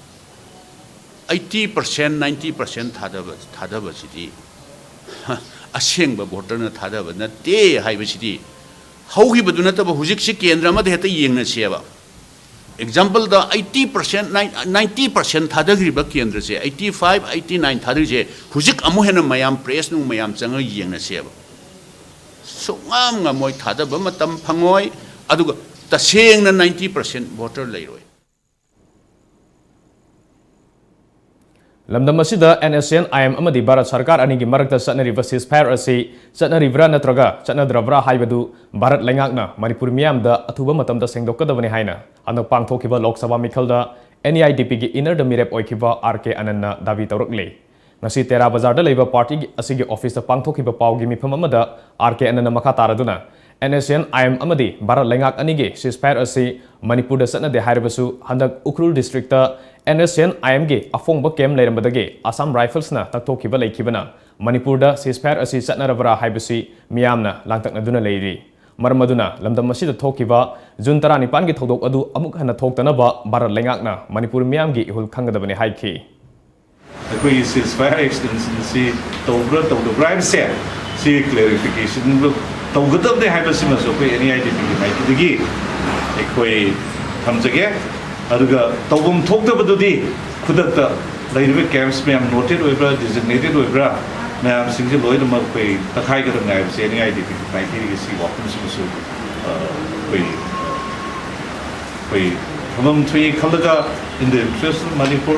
eighty percent, ninety percent ꯊꯥꯗꯕ, ꯊꯥꯗꯕꯁꯤꯗꯤ ꯑꯁꯦꯡꯕ ꯚꯣꯇꯔꯅ ꯊꯥꯗꯕ ꯅꯠꯇꯦ ꯍꯥꯏꯕꯁꯤꯗꯤ ꯍꯧꯈꯤꯕꯗꯨ ꯅꯠꯇꯕ ꯍꯧꯖꯤꯛꯁꯤ ꯀꯦꯟꯗ꯭ꯔ ꯑꯃꯗ ꯍꯦꯛꯇ ꯌꯦꯡꯅꯁꯦꯕ꯫ ꯑꯦꯛꯖꯥꯝꯄꯜꯗ eighty percent, ninety percent ꯊꯥꯗꯈ꯭ꯔꯤꯕ ꯀꯦꯟꯗ꯭ꯔꯁꯦ, eighty five, eighty nine ꯊꯥꯗꯔꯤꯁꯦ, ꯍꯧꯖꯤꯛ ꯑꯃꯨꯛ ꯍꯦꯟꯅ ꯃꯌꯥꯝ ꯄ꯭ꯔꯦꯁ ꯅꯨꯡ ꯃꯌꯥꯝ ꯆꯪꯉꯒ ꯌꯦꯡꯅꯁꯦꯕ꯫ ꯁꯨꯡꯉꯝ ꯉꯝꯃꯣꯏ, ꯊꯥꯗꯕ ꯃꯇꯝ ꯐꯪꯉꯣꯏ, ꯑꯗꯨꯒ ꯇꯁꯦꯡꯅ ninety percent ꯚꯣꯇꯔ ꯂꯩꯔꯣꯏ꯫ ꯂꯝꯗꯝ ꯑꯁꯤꯗ NSCN IM ꯑꯃꯗꯤ ꯚꯥꯔꯠ ꯁꯔꯀꯥꯔ ꯑꯅꯤꯒꯤ ꯃꯔꯛꯇ ꯆꯠꯅꯔꯤꯕ ceasefire ꯑꯁꯤ ꯆꯠꯅꯔꯤꯕ꯭ꯔꯥ ꯅꯠꯇ꯭ꯔꯒ ꯆꯠꯅꯗ꯭ꯔꯕ꯭ꯔꯥ ꯍꯥꯏꯕꯗꯨ ꯚꯥꯔꯠ ꯂꯩꯉꯥꯛꯅ ꯃꯅꯤꯄꯨꯔ ꯃꯤꯌꯥꯝꯗ ꯑꯊꯨꯕ ꯃꯇꯝꯗ ꯁꯦꯡꯗꯣꯛꯀꯗꯕꯅꯤ ꯍꯥꯏꯅ ꯍꯟꯗꯛ ꯄꯥꯡꯊꯣꯛꯈꯤꯕ ꯂꯣꯛ ꯁꯚꯥ ꯃꯤꯈꯜꯗ NEIDPꯒꯤ innerꯗ ꯃꯤꯔꯦꯞ ꯑꯣꯏꯈꯤꯕ R K Anandꯅ ꯗꯥꯕꯤ ꯇꯧꯔꯛꯂꯤ꯫ ꯉꯁꯤ ꯇꯦꯔꯥ ꯕꯖꯥꯔꯗ ꯂꯩꯕ party ꯑꯁꯤꯒꯤ officeꯇ ꯄꯥꯡꯊꯣꯛꯈꯤꯕ ꯄꯥꯎꯒꯤ ꯃꯤꯐꯝ ꯑꯃꯗ R K Anandꯅ ꯃꯈꯥ ꯇꯥꯔꯗꯨꯅ NSCN IM ꯑꯃꯗꯤ ꯚꯥꯔꯠ ꯂꯩꯉꯥꯛ ꯑꯅꯤꯒꯤ ceasefire ꯑꯁꯤ ꯃꯅꯤꯄꯨꯔꯗ ꯆꯠꯅꯗꯦ ꯍꯥꯏꯔꯕꯁꯨ, ꯍꯟꯗꯛ ꯎꯈ꯭ꯔꯨꯜ districtꯇ NSCN IMꯒꯤ ꯑꯐꯣꯡꯕ camp ꯂꯩꯔꯝꯕꯗꯒꯤ Assam Riflesꯅ ꯇꯛꯊꯣꯛꯈꯤꯕ ꯂꯩꯈꯤꯕꯅ ꯃꯅꯤꯄꯨꯔꯗ ceasefire ꯑꯁꯤ ꯆꯠꯅꯔꯕ꯭ꯔꯥ ꯍꯥꯏꯕꯁꯤ ꯃꯤꯌꯥꯝꯅ ꯂꯥꯡꯇꯛꯅꯗꯨꯅ ꯂꯩꯔꯤ꯫ ꯃꯔꯝ ꯑꯗꯨꯅ ꯂꯝꯗꯝ ꯑꯁꯤꯗ ꯊꯣꯛꯈꯤꯕ June ꯇꯔꯥꯅꯤꯄꯥꯟꯒꯤ ꯊꯧꯗꯣꯛ ꯑꯗꯨ ꯑꯃꯨꯛ ꯍꯟꯅ ꯊꯣꯛꯇꯅꯕ ꯚꯥꯔꯠ ꯂꯩꯉꯥꯛꯅ ꯃꯅꯤꯄꯨꯔ ꯃꯤꯌꯥꯝꯒꯤ ꯏꯍꯨꯜ ꯈꯪꯒꯗꯕꯅꯤ ꯍꯥꯏꯈꯤ꯫ ꯑꯩꯈꯣꯏꯒꯤ ceasefire extension ꯑꯁꯤ ꯇꯧꯕ꯭ꯔꯥ ꯇꯧꯗꯕ꯭ꯔꯥ ꯍꯥꯏꯕꯁꯦ, ꯁꯤ clarification ꯇꯧꯒꯗꯕꯅꯦ ꯍꯥꯏꯕꯁꯤꯃꯁꯨ ꯑꯩꯈꯣꯏ NEIDPꯒꯤ ꯃꯥꯏꯀꯩꯗꯒꯤ ꯑꯩꯈꯣꯏ ꯊꯝꯖꯒꯦ꯫ ꯑꯗꯨꯒ ꯇꯧꯐꯝ ꯊꯣꯛꯇꯕꯗꯨꯗꯤ ꯈꯨꯗꯛꯇ ꯂꯩꯔꯤꯕ camps ꯃꯌꯥꯝ noted ꯑꯣꯏꯕ꯭ꯔꯥ, designated ꯑꯣꯏꯕ꯭ꯔꯥ, ꯃꯌꯥꯝꯁꯤꯡꯁꯦ ꯂꯣꯏꯅꯃꯛ ꯑꯩꯈꯣꯏ ꯇꯛꯈꯥꯏꯒꯗꯕꯅꯤ ꯍꯥꯏꯕꯁꯦ NEIDPꯒꯤ ꯃꯥꯏꯀꯩꯗꯒꯤ ꯁꯤ ꯋꯥꯐꯝꯁꯤꯃꯁꯨ, ꯑ, ꯑꯩꯈꯣꯏ, ꯑꯩꯈꯣꯏ ꯊꯝꯐꯝ ꯊꯣꯛꯏ ꯈꯜꯂꯒ, in the interest of Manipur,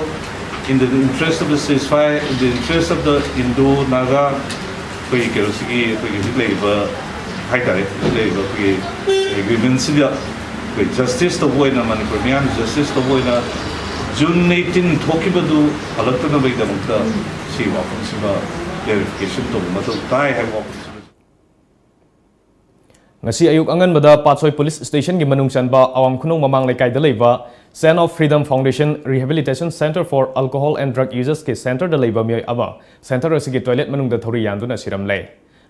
in the interest of the ceasefire, in the interest of the Indo-Naga, ꯑꯩꯈꯣꯏ ꯀꯩꯅꯣꯁꯤꯒꯤ, ꯑꯩꯈꯣꯏꯒꯤ ꯍꯧꯖꯤꯛ ꯂꯩꯔꯤꯕ ꯍꯥꯏꯇꯥꯔꯦ, ꯍꯧꯖꯤꯛ ꯂꯩꯔꯤꯕ ꯑꯩꯈꯣꯏꯒꯤ agreementꯁꯤꯗ ꯑꯩꯈꯣꯏ justice ꯇꯧꯕ ꯑꯣꯏꯅ, ꯃꯅꯤꯄꯨꯔ ꯃꯤꯌꯥꯝ justice ꯇꯧꯕ ꯑꯣꯏꯅ, June eighteen ꯊꯣꯛꯈꯤꯕꯗꯨ ꯍꯜꯂꯛꯇꯅꯕꯒꯤꯗꯃꯛꯇ ꯁꯤ ꯋꯥꯐꯝꯁꯤꯃ clarification ꯇꯧꯕ ꯃꯊꯧ ꯇꯥꯏ ꯍꯥꯏꯕ ꯋꯥꯐꯝꯁꯤꯃ꯫ ꯉꯁꯤ ꯑꯌꯨꯛ ꯑꯉꯟꯕꯗ ꯄꯥꯠꯁꯣꯏ police stationꯒꯤ ꯃꯅꯨꯡ ꯆꯟꯕ ꯑꯋꯥꯡ ꯈꯨꯅꯧ ꯃꯃꯥꯡ ꯂꯩꯀꯥꯏꯗ ꯂꯩꯕ Chain of Freedom Foundation Rehabilitation Centre for Alcohol and Drug Usersꯀꯤ centreꯗ ꯂꯩꯕ ꯃꯤꯑꯣꯏ ꯑꯃ centre ꯑꯁꯤꯒꯤ toilet ꯃꯅꯨꯡꯗ ꯊꯧꯔꯤ ꯌꯥꯟꯗꯨꯅ ꯁꯤꯔꯝꯂꯦ꯫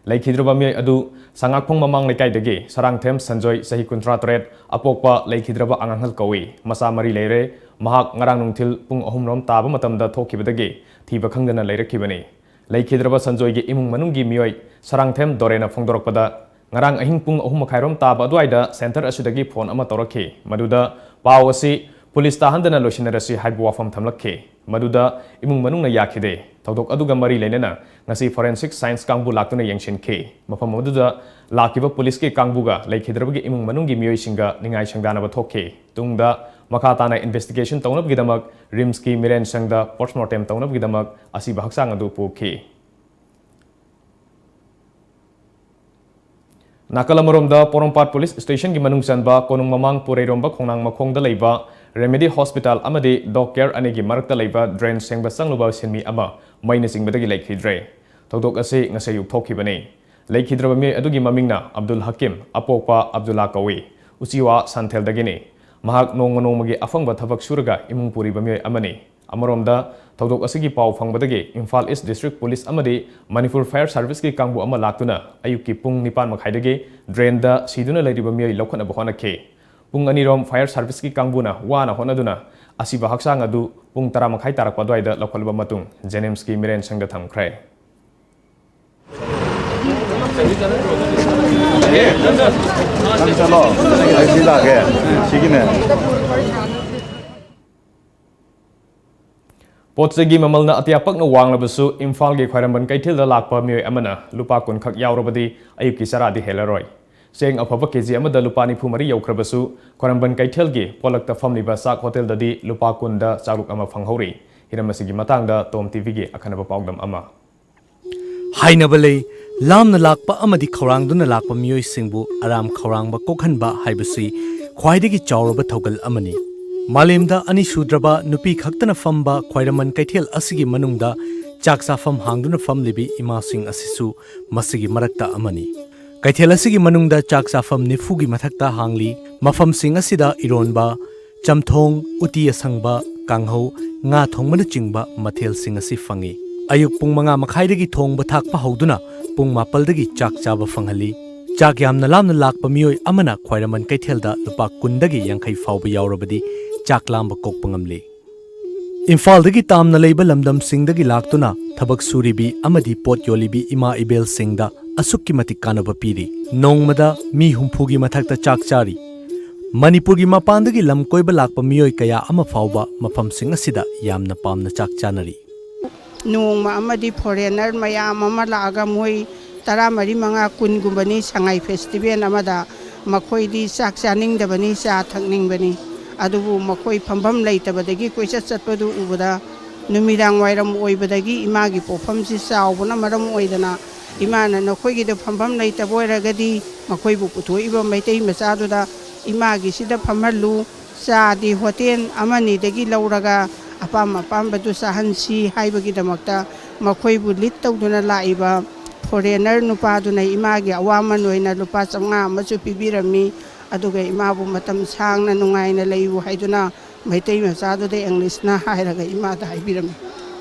ꯂꯩꯈꯤꯗ꯭ꯔꯕ ꯃꯤꯑꯣꯏ ꯑꯗꯨ ꯁꯉꯥꯛꯐꯣꯡ ꯃꯃꯥꯡ ꯂꯩꯀꯥꯏꯗꯒꯤ ꯁꯔꯥꯡꯊꯦꯝ ꯁꯟꯖꯣꯏ, ꯆꯍꯤ ꯀꯨꯟꯊ꯭ꯔꯥ ꯇꯔꯦꯠ, ꯑꯄꯣꯛꯄ ꯂꯩꯈꯤꯗ꯭ꯔꯕ ꯑꯉꯥꯡꯍꯜ ꯀꯧꯏ꯫ ꯃꯆꯥ ꯃꯔꯤ ꯂꯩꯔꯦ꯫ ꯃꯍꯥꯛ ꯉꯔꯥꯡ ꯅꯨꯡꯊꯤꯜ ꯄꯨꯡ ꯑꯍꯨꯝ ꯔꯣꯝ ꯇꯥꯕ ꯃꯇꯝꯗ ꯊꯣꯛꯈꯤꯕꯗꯒꯤ ꯊꯤꯕ ꯈꯪꯗꯅ ꯂꯩꯔꯛꯈꯤꯕꯅꯤ꯫ ꯂꯩꯈꯤꯗ꯭ꯔꯕ ꯁꯟꯖꯣꯏꯒꯤ ꯏꯃꯨꯡ ꯃꯅꯨꯡꯒꯤ ꯃꯤꯑꯣꯏ ꯁꯔꯥꯡꯊꯦꯝ ꯗꯣꯔꯦꯅ ꯐꯣꯡꯗꯣꯔꯛꯄꯗ, ꯉꯔꯥꯡ ꯑꯍꯤꯡ ꯄꯨꯡ ꯑꯍꯨꯝ ꯃꯈꯥꯏꯔꯣꯝ ꯇꯥꯕ ꯑꯗꯨꯋꯥꯏꯗ centre ꯑꯁꯤꯗꯒꯤ phone ꯑꯃ ꯇꯧꯔꯛꯈꯤ꯫ ꯃꯗꯨꯗ ꯄꯥꯎ ꯑꯁꯤ police ꯇꯥꯍꯟꯗꯅ ꯂꯣꯏꯁꯤꯟꯅꯔꯁꯤ ꯍꯥꯏꯕ ꯋꯥꯐꯝ ꯊꯝꯂꯛꯈꯤ꯫ ꯃꯗꯨꯗ ꯏꯃꯨꯡ ꯃꯅꯨꯡꯅ ꯌꯥꯈꯤꯗꯦ꯫ ꯊꯧꯗꯣꯛ ꯑꯗꯨꯒ ꯃꯔꯤ ꯂꯩꯅꯅ ꯉꯁꯤ forensic science ꯀꯥꯡꯕꯨ ꯂꯥꯛꯇꯨꯅ ꯌꯦꯡꯁꯤꯟꯈꯤ꯫ ꯃꯐꯝ ꯑꯗꯨꯗ ꯂꯥꯛꯈꯤꯕ policeꯀꯤ ꯀꯥꯡꯕꯨꯒ ꯂꯩꯈꯤꯗ꯭ꯔꯕꯒꯤ ꯏꯃꯨꯡ ꯃꯅꯨꯡꯒꯤ ꯃꯤꯑꯣꯏꯁꯤꯡꯒ ꯅꯤꯡꯉꯥꯏ ꯁꯪꯗꯥꯅꯕ ꯊꯣꯛꯈꯤ꯫ ꯇꯨꯡꯗ ꯃꯈꯥ ꯇꯥꯅ investigation ꯇꯧꯅꯕꯒꯤꯗꯃꯛ RIMSꯀꯤ ꯃꯤꯔꯦꯟ ꯁꯪꯗ postmortem ꯇꯧꯅꯕꯒꯤꯗꯃꯛ ꯑꯁꯤꯕ ꯍꯛꯆꯥꯡ ꯑꯗꯨ ꯄꯨꯈꯤ꯫ ꯅꯥꯀꯜ ꯑꯃꯔꯣꯝꯗ, ꯄꯣꯔꯣꯝꯄꯥꯠ police stationꯒꯤ ꯃꯅꯨꯡ ꯆꯟꯕ ꯀꯣꯅꯨꯡ ꯃꯃꯥꯡ ꯄꯨꯔꯩꯔꯣꯝꯕ ꯈꯣꯡꯅꯥꯡ ꯃꯈꯣꯡꯗ ꯂꯩꯕ Remedy Hospital ꯑꯃꯗꯤ Dog Care ꯑꯅꯤꯒꯤ ꯃꯔꯛꯇ ꯂꯩꯕ drain ꯁꯦꯡꯕ ꯆꯪꯂꯨꯕ ꯁꯤꯟꯃꯤ ꯑꯃ ꯃꯩꯅ ꯆꯤꯡꯕꯗꯒꯤ ꯂꯩꯈꯤꯗ꯭ꯔꯦ꯫ ꯊꯧꯗꯣꯛ ꯑꯁꯤ ꯉꯁꯤ ꯑꯌꯨꯛ ꯊꯣꯛꯈꯤꯕꯅꯤ꯫ ꯂꯩꯈꯤꯗ꯭ꯔꯕ ꯃꯤꯑꯣꯏ ꯑꯗꯨꯒꯤ ꯃꯃꯤꯡꯅ ꯑꯕꯗꯨꯜ ꯍꯀꯤꯝ, ꯑꯄꯣꯛꯄ ꯑꯕꯗꯨꯜꯂꯥ ꯀꯧꯏ꯫ ꯎꯆꯤꯋꯥ ꯁꯟꯊꯦꯜꯗꯒꯤꯅꯤ꯫ ꯃꯍꯥꯛ ꯅꯣꯡꯃ ꯅꯣꯡꯃꯒꯤ ꯑꯐꯪꯕ ꯊꯕꯛ ꯁꯨꯔꯒ ꯏꯃꯨꯡ ꯄꯨꯔꯤꯕ ꯃꯤꯑꯣꯏ ꯑꯃꯅꯤ꯫ ꯑꯃꯔꯣꯝꯗ, ꯊꯧꯗꯣꯛ ꯑꯁꯤꯒꯤ ꯄꯥꯎ ꯐꯪꯕꯗꯒꯤ ꯏꯝꯐꯥꯜ East District Police ꯑꯃꯗꯤ ꯃꯅꯤꯄꯨꯔ Fire Serviceꯀꯤ ꯀꯥꯡꯕꯨ ꯑꯃ ꯂꯥꯛꯇꯨꯅ ꯑꯌꯨꯛꯀꯤ ꯄꯨꯡ ꯅꯤꯄꯥꯟ ꯃꯈꯥꯏꯗꯒꯤ drainꯗ ꯁꯤꯗꯨꯅ ꯂꯩꯔꯤꯕ ꯃꯤꯑꯣꯏ ꯂꯧꯈꯠꯅꯕ ꯍꯣꯠꯅꯈꯤ꯫ ꯄꯨꯡ ꯑꯅꯤꯔꯣꯝ Fire Serviceꯀꯤ ꯀꯥꯡꯕꯨꯅ ꯋꯥꯅ ꯍꯣꯠꯅꯗꯨꯅ ꯑꯁꯤꯕ ꯍꯛꯆꯥꯡ ꯑꯗꯨ ꯄꯨꯡ ꯇꯔꯥ ꯃꯈꯥꯏ ꯇꯥꯔꯛꯄ ꯑꯗꯨꯋꯥꯏꯗ ꯂꯧꯈꯠꯂꯕ ꯃꯇꯨꯡ JNIMSꯀꯤ ꯃꯤꯔꯦꯟ ꯁꯪꯗ ꯊꯝꯈ꯭ꯔꯦ꯫ ꯅꯪ ꯆꯠꯂꯣ, ꯑꯩ ꯁꯤ ꯂꯥꯛꯀꯦ꯫ ꯁꯤꯒꯤꯅꯦ꯫ ꯄꯣꯠ ꯆꯩꯒꯤ ꯃꯃꯜꯅ ꯑꯇꯤꯌꯥ ꯄꯛꯅ ꯋꯥꯡꯂꯕꯁꯨ, ꯏꯝꯐꯥꯜꯒꯤ ꯈ꯭ꯋꯥꯏꯔꯝꯕꯟ ꯀꯩꯊꯦꯜꯗ ꯂꯥꯛꯄ ꯃꯤꯑꯣꯏ ꯑꯃꯅ ꯂꯨꯄꯥ ꯀꯨꯟ ꯈꯛ ꯌꯥꯎꯔꯕꯗꯤ ꯑꯌꯨꯛꯀꯤ ꯆꯔꯥꯗꯤ ꯍꯦꯜꯂꯔꯣꯏ꯫ ꯆꯦꯡ ꯑꯐꯕ KG ꯑꯃꯗ ꯂꯨꯄꯥ ꯅꯤꯐꯨ ꯃꯔꯤ ꯌꯧꯈ꯭ꯔꯕꯁꯨ, ꯈ꯭ꯋꯥꯏꯔꯝꯕꯟ ꯀꯩꯊꯦꯜꯒꯤ ꯄꯣꯂꯛꯇ ꯐꯝꯂꯤꯕ ꯆꯥꯛ ꯍꯣꯇꯦꯜꯗꯗꯤ ꯂꯨꯄꯥ ꯀꯨꯟꯗ ꯆꯥꯂꯨꯛ ꯑꯃ ꯐꯪꯍꯧꯔꯤ꯫ ꯍꯤꯔꯝ ꯑꯁꯤꯒꯤ ꯃꯇꯥꯡꯗ Tom TVꯒꯤ ꯑꯈꯟꯅꯕ ꯄꯥꯎꯗꯝ ꯑꯃ꯫ ꯍꯥꯏꯅꯕ ꯂꯩ, ꯂꯥꯝꯅ ꯂꯥꯛꯄ ꯑꯃꯗꯤ ꯈꯧꯔꯥꯡꯗꯨꯅ ꯂꯥꯛꯄ ꯃꯤꯑꯣꯏꯁꯤꯡꯕꯨ ꯑꯔꯥꯝ ꯈꯧꯔꯥꯡꯕ ꯀꯣꯛꯍꯟꯕ ꯍꯥꯏꯕꯁꯤ ꯈ꯭ꯋꯥꯏꯗꯒꯤ ꯆꯥꯎꯔꯕ ꯊꯧꯒꯜ ꯑꯃꯅꯤ꯫ ꯃꯥꯂꯦꯝꯗ ꯑꯅꯤꯁꯨꯗ꯭ꯔꯕ ꯅꯨꯄꯤ ꯈꯛꯇꯅ ꯐꯝꯕ ꯈ꯭ꯋꯥꯏꯔꯝꯕꯟ ꯀꯩꯊꯦꯜ ꯑꯁꯤꯒꯤ ꯃꯅꯨꯡꯗ ꯆꯥꯛ ꯆꯥꯐꯝ ꯍꯥꯡꯗꯨꯅ ꯐꯝꯂꯤꯕꯤ ꯏꯃꯥꯁꯤꯡ ꯑꯁꯤꯁꯨ ꯃꯁꯤꯒꯤ ꯃꯔꯛꯇ ꯑꯃꯅꯤ꯫ ꯀꯩꯊꯦꯜ ꯑꯁꯤꯒꯤ ꯃꯅꯨꯡꯗ ꯆꯥꯛ ꯆꯥꯐꯝ ꯅꯤꯐꯨꯒꯤ ꯃꯊꯛꯇ ꯍꯥꯡꯂꯤ꯫ ꯃꯐꯝꯁꯤꯡ ꯑꯁꯤꯗ ꯏꯔꯣꯟꯕ, ꯆꯝꯊꯣꯡ, ꯎꯇꯤ ꯑꯁꯪꯕ, ꯀꯥꯡꯍꯧ, ꯉꯥ ꯊꯣꯡꯕꯅꯆꯤꯡꯕ ꯃꯊꯦꯜꯁꯤꯡ ꯑꯁꯤ ꯐꯪꯏ꯫ ꯑꯌꯨꯛ ꯄꯨꯡ ꯃꯉꯥ ꯃꯈꯥꯏꯗꯒꯤ ꯊꯣꯡꯕ ꯊꯥꯛꯄ ꯍꯧꯗꯨꯅ ꯄꯨꯡ ꯃꯥꯄꯜꯗꯒꯤ ꯆꯥꯛ ꯆꯥꯕ ꯐꯪꯍꯜꯂꯤ꯫ ꯆꯥꯛ ꯌꯥꯝꯅ ꯂꯥꯝꯅ ꯂꯥꯛꯄ ꯃꯤꯑꯣꯏ ꯑꯃꯅ ꯈ꯭ꯋꯥꯏꯔꯝꯕꯟ ꯀꯩꯊꯦꯜꯗ ꯂꯨꯄꯥ ꯀꯨꯟꯗꯒꯤ ꯌꯥꯡꯈꯩ ꯐꯥꯎꯕ ꯌꯥꯎꯔꯕꯗꯤ ꯆꯥꯛ ꯂꯥꯝꯕ ꯀꯣꯛꯄ ꯉꯝꯂꯤ꯫ ꯏꯝꯐꯥꯜꯗꯒꯤ ꯇꯥꯝꯅ ꯂꯩꯕ ꯂꯝꯗꯝꯁꯤꯡꯗꯒꯤ ꯂꯥꯛꯇꯨꯅ ꯊꯕꯛ ꯁꯨꯔꯤꯕꯤ ꯑꯃꯗꯤ ꯄꯣꯠ ꯌꯣꯜꯂꯤꯕꯤ ꯏꯃꯥ ꯏꯕꯦꯜꯁꯤꯡꯗ ꯑꯁꯨꯛꯀꯤ ꯃꯇꯤꯛ ꯀꯥꯟꯅꯕ ꯄꯤꯔꯤ꯫ ꯅꯣꯡꯃꯗ ꯃꯤ ꯍꯨꯝꯐꯨꯒꯤ ꯃꯊꯛꯇ ꯆꯥꯛ ꯆꯥꯔꯤ꯫ ꯃꯅꯤꯄꯨꯔꯒꯤ ꯃꯄꯥꯟꯗꯒꯤ ꯂꯝ ꯀꯣꯏꯕ ꯂꯥꯛꯄ ꯃꯤꯑꯣꯏ ꯀꯌꯥ ꯑꯃ ꯐꯥꯎꯕ ꯃꯐꯝꯁꯤꯡ ꯑꯁꯤꯗ ꯌꯥꯝꯅ ꯄꯥꯝꯅ ꯆꯥꯛ ꯆꯥꯅꯔꯤ꯫ ꯅꯣꯡꯃ ꯑꯃꯗꯤ foreigner ꯃꯌꯥꯝ ꯑꯃ ꯂꯥꯛꯑꯒ ꯃꯣꯏ ꯇꯔꯥꯃꯔꯤ, ꯃꯉꯥ, ꯀꯨꯟꯒꯨꯝꯕꯅꯤ ꯁꯉꯥꯏ festival ꯑꯃꯗ꯫ ꯃꯈꯣꯏꯗꯤ ꯆꯥꯛ ꯆꯥꯅꯤꯡꯗꯕꯅꯤ, ꯆꯥ ꯊꯛꯅꯤꯡꯕꯅꯤ꯫ ꯑꯗꯨꯕꯨ ꯃꯈꯣꯏ ꯐꯝꯐꯝ ꯂꯩꯇꯕꯗꯒꯤ ꯀꯣꯏꯆꯠ ꯆꯠꯄꯗꯨ ꯎꯕꯗ, ꯅꯨꯃꯤꯗꯥꯡ ꯋꯥꯏꯔꯝ ꯑꯣꯏꯕꯗꯒꯤ ꯏꯃꯥꯒꯤ ꯄꯣꯛꯐꯝꯁꯤ ꯆꯥꯎꯕꯅ ꯃꯔꯝ ꯑꯣꯏꯗꯅ, ꯏꯃꯥꯅ "ꯅꯈꯣꯏꯒꯤꯗ ꯐꯝꯐꯝ ꯂꯩꯇꯕ ꯑꯣꯏꯔꯒꯗꯤ, ꯃꯈꯣꯏꯕꯨ ꯄꯨꯊꯣꯛꯏꯕ ꯃꯩꯇꯩ ꯃꯆꯥꯗꯨꯗ ꯏꯃꯥꯒꯤꯁꯤꯗ ꯐꯝꯍꯜꯂꯨ, ꯆꯥꯗꯤ ꯍꯣꯇꯦꯜ ꯑꯃꯅꯤꯗꯒꯤ ꯂꯧꯔꯒ ꯑꯄꯥꯝ ꯑꯄꯥꯝꯕꯗꯨ ꯆꯥꯍꯟꯁꯤ" ꯍꯥꯏꯕꯒꯤꯗꯃꯛꯇ ꯃꯈꯣꯏꯕꯨ ꯂꯤꯠ ꯇꯧꯗꯨꯅ ꯂꯥꯛꯏꯕ ꯐꯣꯔꯦꯅꯔ ꯅꯨꯄꯥꯗꯨꯅ ꯏꯃꯥꯒꯤ ꯑꯋꯥꯃꯟ ꯑꯣꯏꯅ ꯂꯨꯄꯥ ꯆꯥꯝꯃꯉꯥ ꯑꯃꯁꯨ ꯄꯤꯕꯤꯔꯝꯃꯤ꯫ ꯑꯗꯨꯒ ꯏꯃꯥꯕꯨ "ꯃꯇꯝ ꯁꯥꯡꯅ ꯅꯨꯡꯉꯥꯏꯅ ꯂꯩꯌꯨ" ꯍꯥꯏꯗꯨꯅ ꯃꯩꯇꯩ ꯃꯆꯥꯗꯨꯗ ꯏꯪꯂꯤꯁꯅ ꯍꯥꯏꯔꯒ ꯏꯃꯥꯗ ꯍꯥꯏꯕꯤꯔꯝꯃꯤ꯫